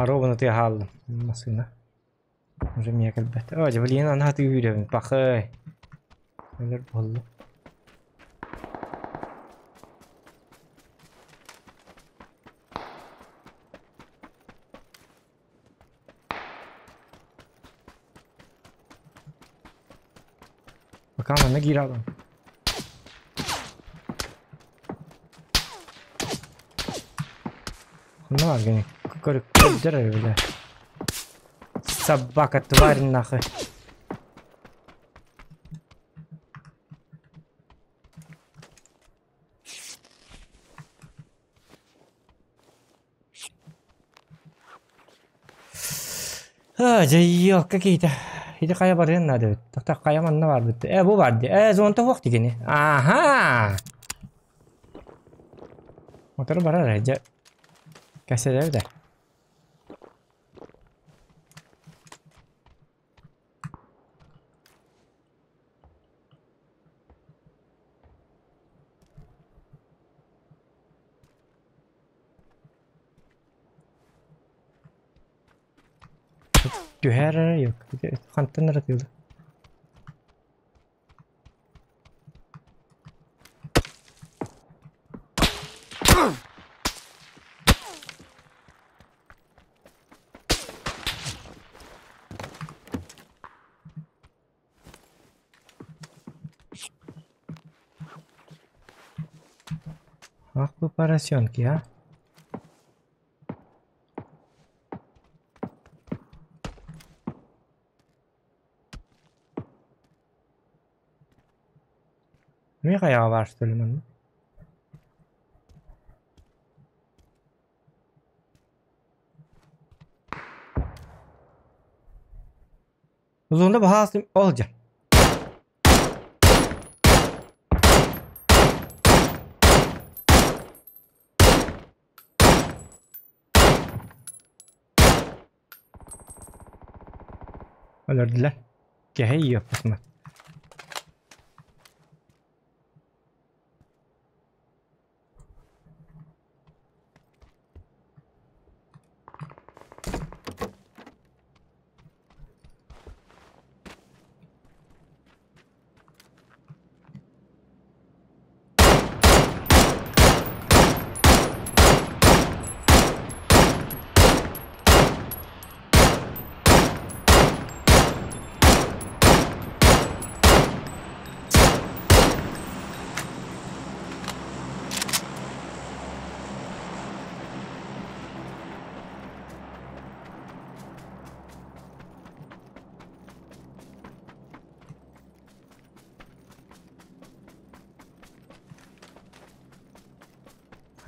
Хоруобуна тыа хааллым массыына уже миэхэ кэлбэт. Оо дьэ блин анаһа тыаһыыр эбит пахай. Өлөр буоллум. Пока манна киирэ Ну, Аргений, көрдөр бля. Собака, тварь нахуй. А, дьэ, какие-то. Ити хайа барыан наада эбит. Тохтоо хайа манна баар бит. Э, бу бар дии. Э, зонта суох дии кини. Аха! Мотору барар ээ, дьэ. Кэсэлэр да. Түһэр эрэ yok. Хантан эрэ тыылы. Ах вы поросенки, а? Эмиэ хайаҕа баар что ли манна? Uzunda баһаас ол дьэ. Өлөрдүлэр. Кэһэй иэппитмэ.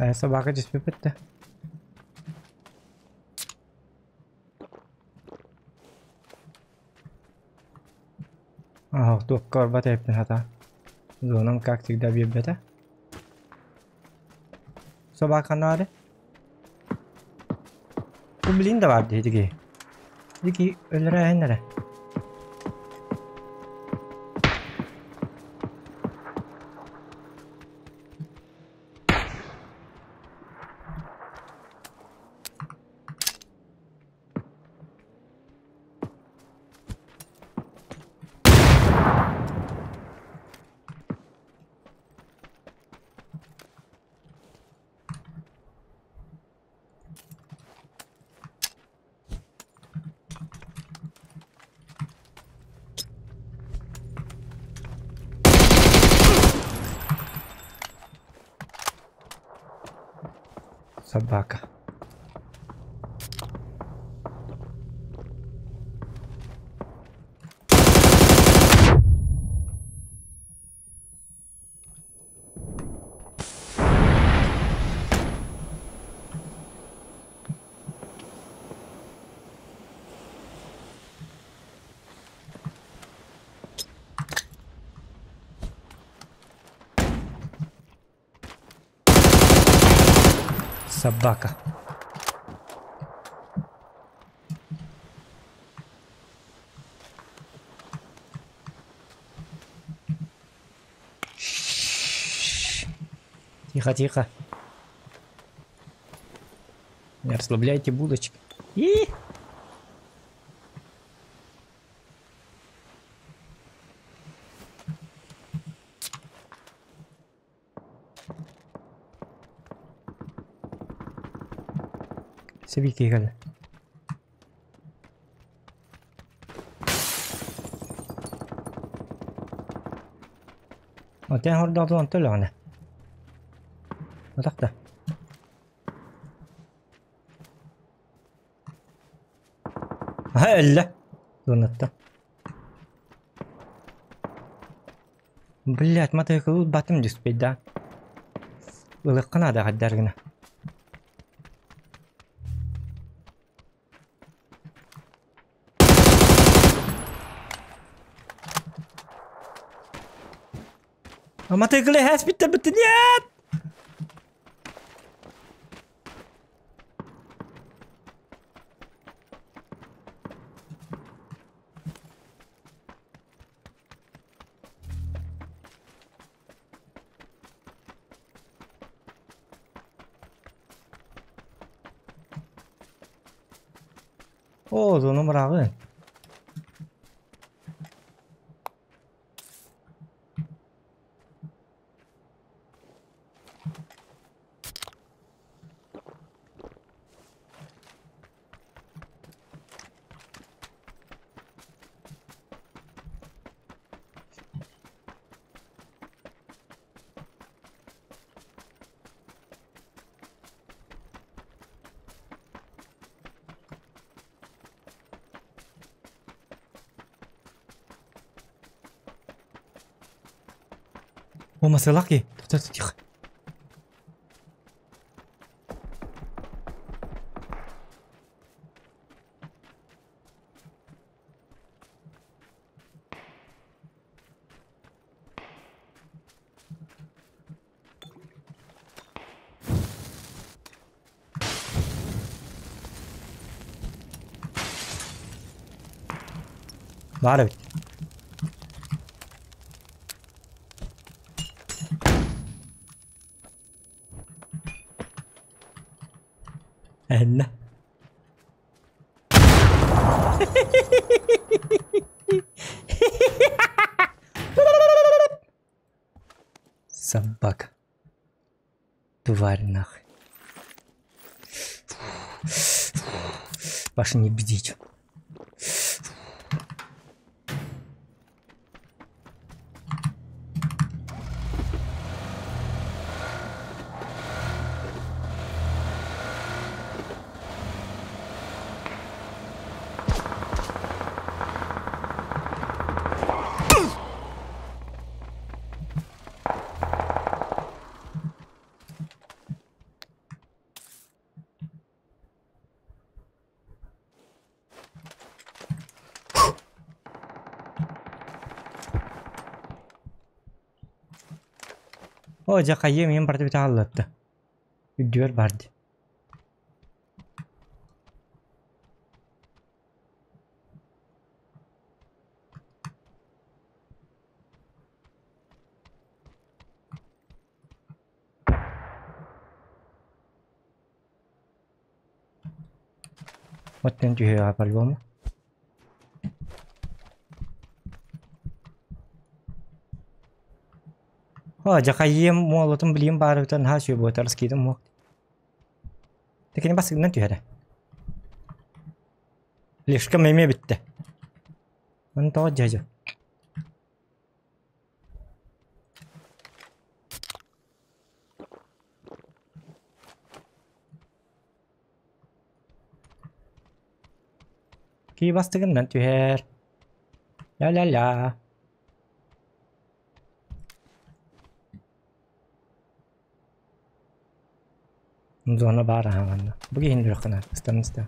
Хайа собака түспүппүт да. Ах, туохка барбат эбиппин хата. Зонам как всегда биэрбэтэ. Собака наары. Бу блин да бар дии дии. Дики өлөрөөһүн эрэ. Собака. Собака. Тихо, тихо. Не расслабляйте булочки. И! Себики кэллэ. Отен хордоотун төлөҕүнэ. Атахта. Аха өллө. Туонатта. Блять, матайкылы батым түспей да. Ылыққа наада хаддар гына. А мотоциклы has bitti bitti нет! О, зона мырааҕы. О, масалаки. Тихо. Баар эбит. Эннэ. Собака. Тварь нахуй. Паша, не бдить. О, дьэ хайыам ийэм барыта бүтэ хааллатта. Үрдүгэр баар дии. Оттон түһүөҕэ по-любому. О, дьэ хайыам уолутун билигин баарыбытын наһаа үчүгэй буолар скидым уох. Кини басыгынан түһэрэ. Лишкам эмиэ бүттэ. Ону тоҕо дьадьа. Кии бастыгынан түһэр. Ля-ля-ля. Зона баар аһа манна. Бу киһини үрэх гына ыстаныста.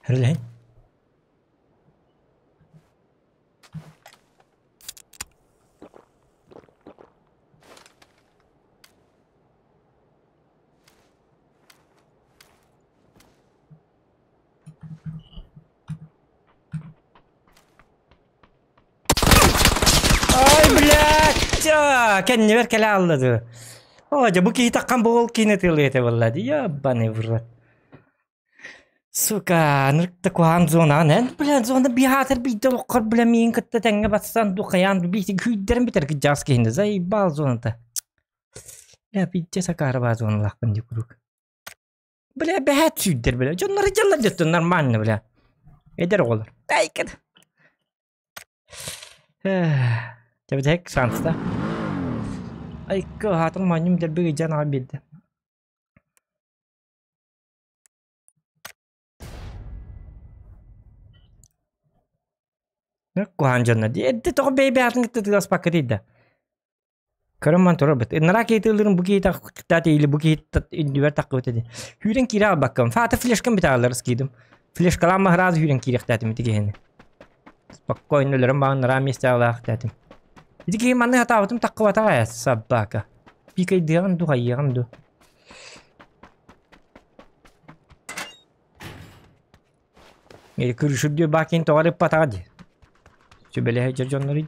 Херлэһин. Ай, блядь! Кэннибэр кэлэ аллады. О, дьэ бу киһи таххан бу ол киинэ тыалыа этэ буолла дии. Ебаный в рот. Сука, нырыкта куһаҕан зонаҕын эн, бля, зона биһаатар биирдэ олоххор, бля, миигин кытта тэҥҥэ батсан ду хайаан ду биити күүрдэрин бүтэр кыдьаҕас киһини заебал зоната. Бля, биирдэ сакаары баа зоналаахпын дии куруук. Бля, бэһээт сүүрдэр, бля. Дьоннор дьаллар дьоттон нормально, бля. Эдэр оҕолор. Айкын. Дьэ, шанста. Айка, хаатым манньым дэрбигэ дьан аҕа биэрдэ. Куһаан дьонно дии. Эрдэ тоҕо бэйбээтин кытта тыыласпакка тиийдэ. Көрөн ман турар бит. Ынараа киһи тыылырын бу киһи тахтаат или бу киһи үрдүбэр таххыбыт ди. Хүүрэн киирэ албаккам. Фата флешкам битаалар скидым. Флешкалаан маһырааз хүүрэн киирэхтээтим ити киһини. Спокойно өлөрөн баҕан нараа миэстэҕэлаахтээтим. Ити киһи манны хатаабытым таххыбатаҕа ээ собака. Пикайдыаҕын ду хайыаҕын ду. Күрүшүрдүү баакин тоҕо ыппатаҕа дии. Сүбэлэһэ дьон дьонноруй.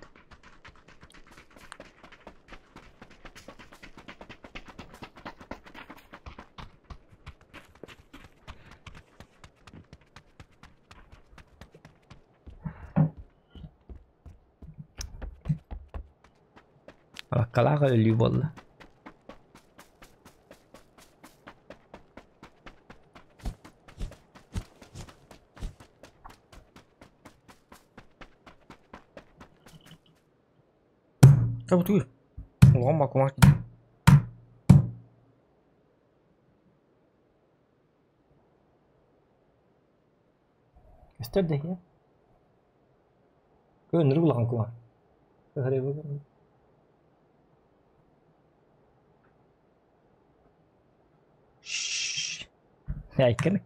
Алаккалаах өлүү буолла. Кабытыы. Улахан бакумаах Көстөр да иһэ. Көннөрү улахан кума. Айкын.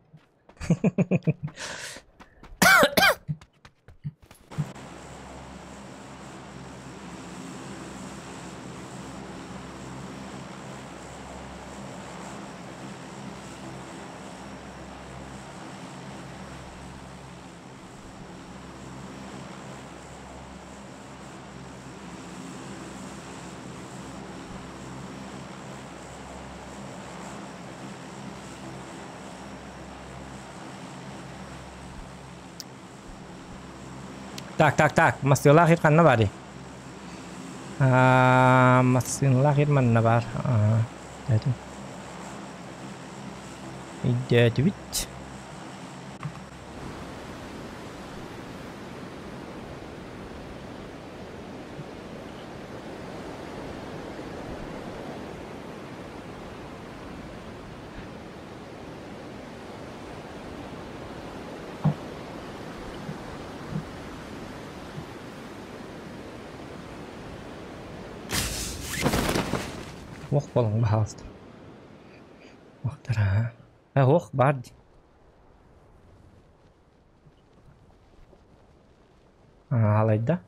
Так, так, так, массыылаах ир ханна барый? Массыыналаах ир манна баар. Өйдөөтүбүт. Ох болон баһаалыста. Охтара. Ох бар дии. Аалайда.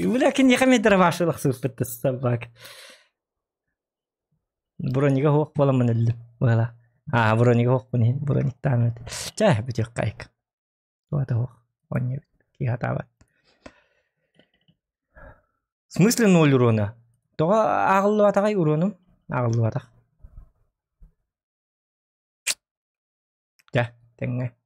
ولكن يا خمي درباش الخصوص بالتسباك Бронига суох буоламмын өллүм быһыылаах. Аа бронига суохпун иһин брониктаан чэ бүтүөххэ Туата суох оонньуубут киһи сатаабат. В смысле ноль урона? Тоҕо ааҕыллыбатаҕай уронум? Ааҕыллыбатах. Дьэ, тэҥҥэ.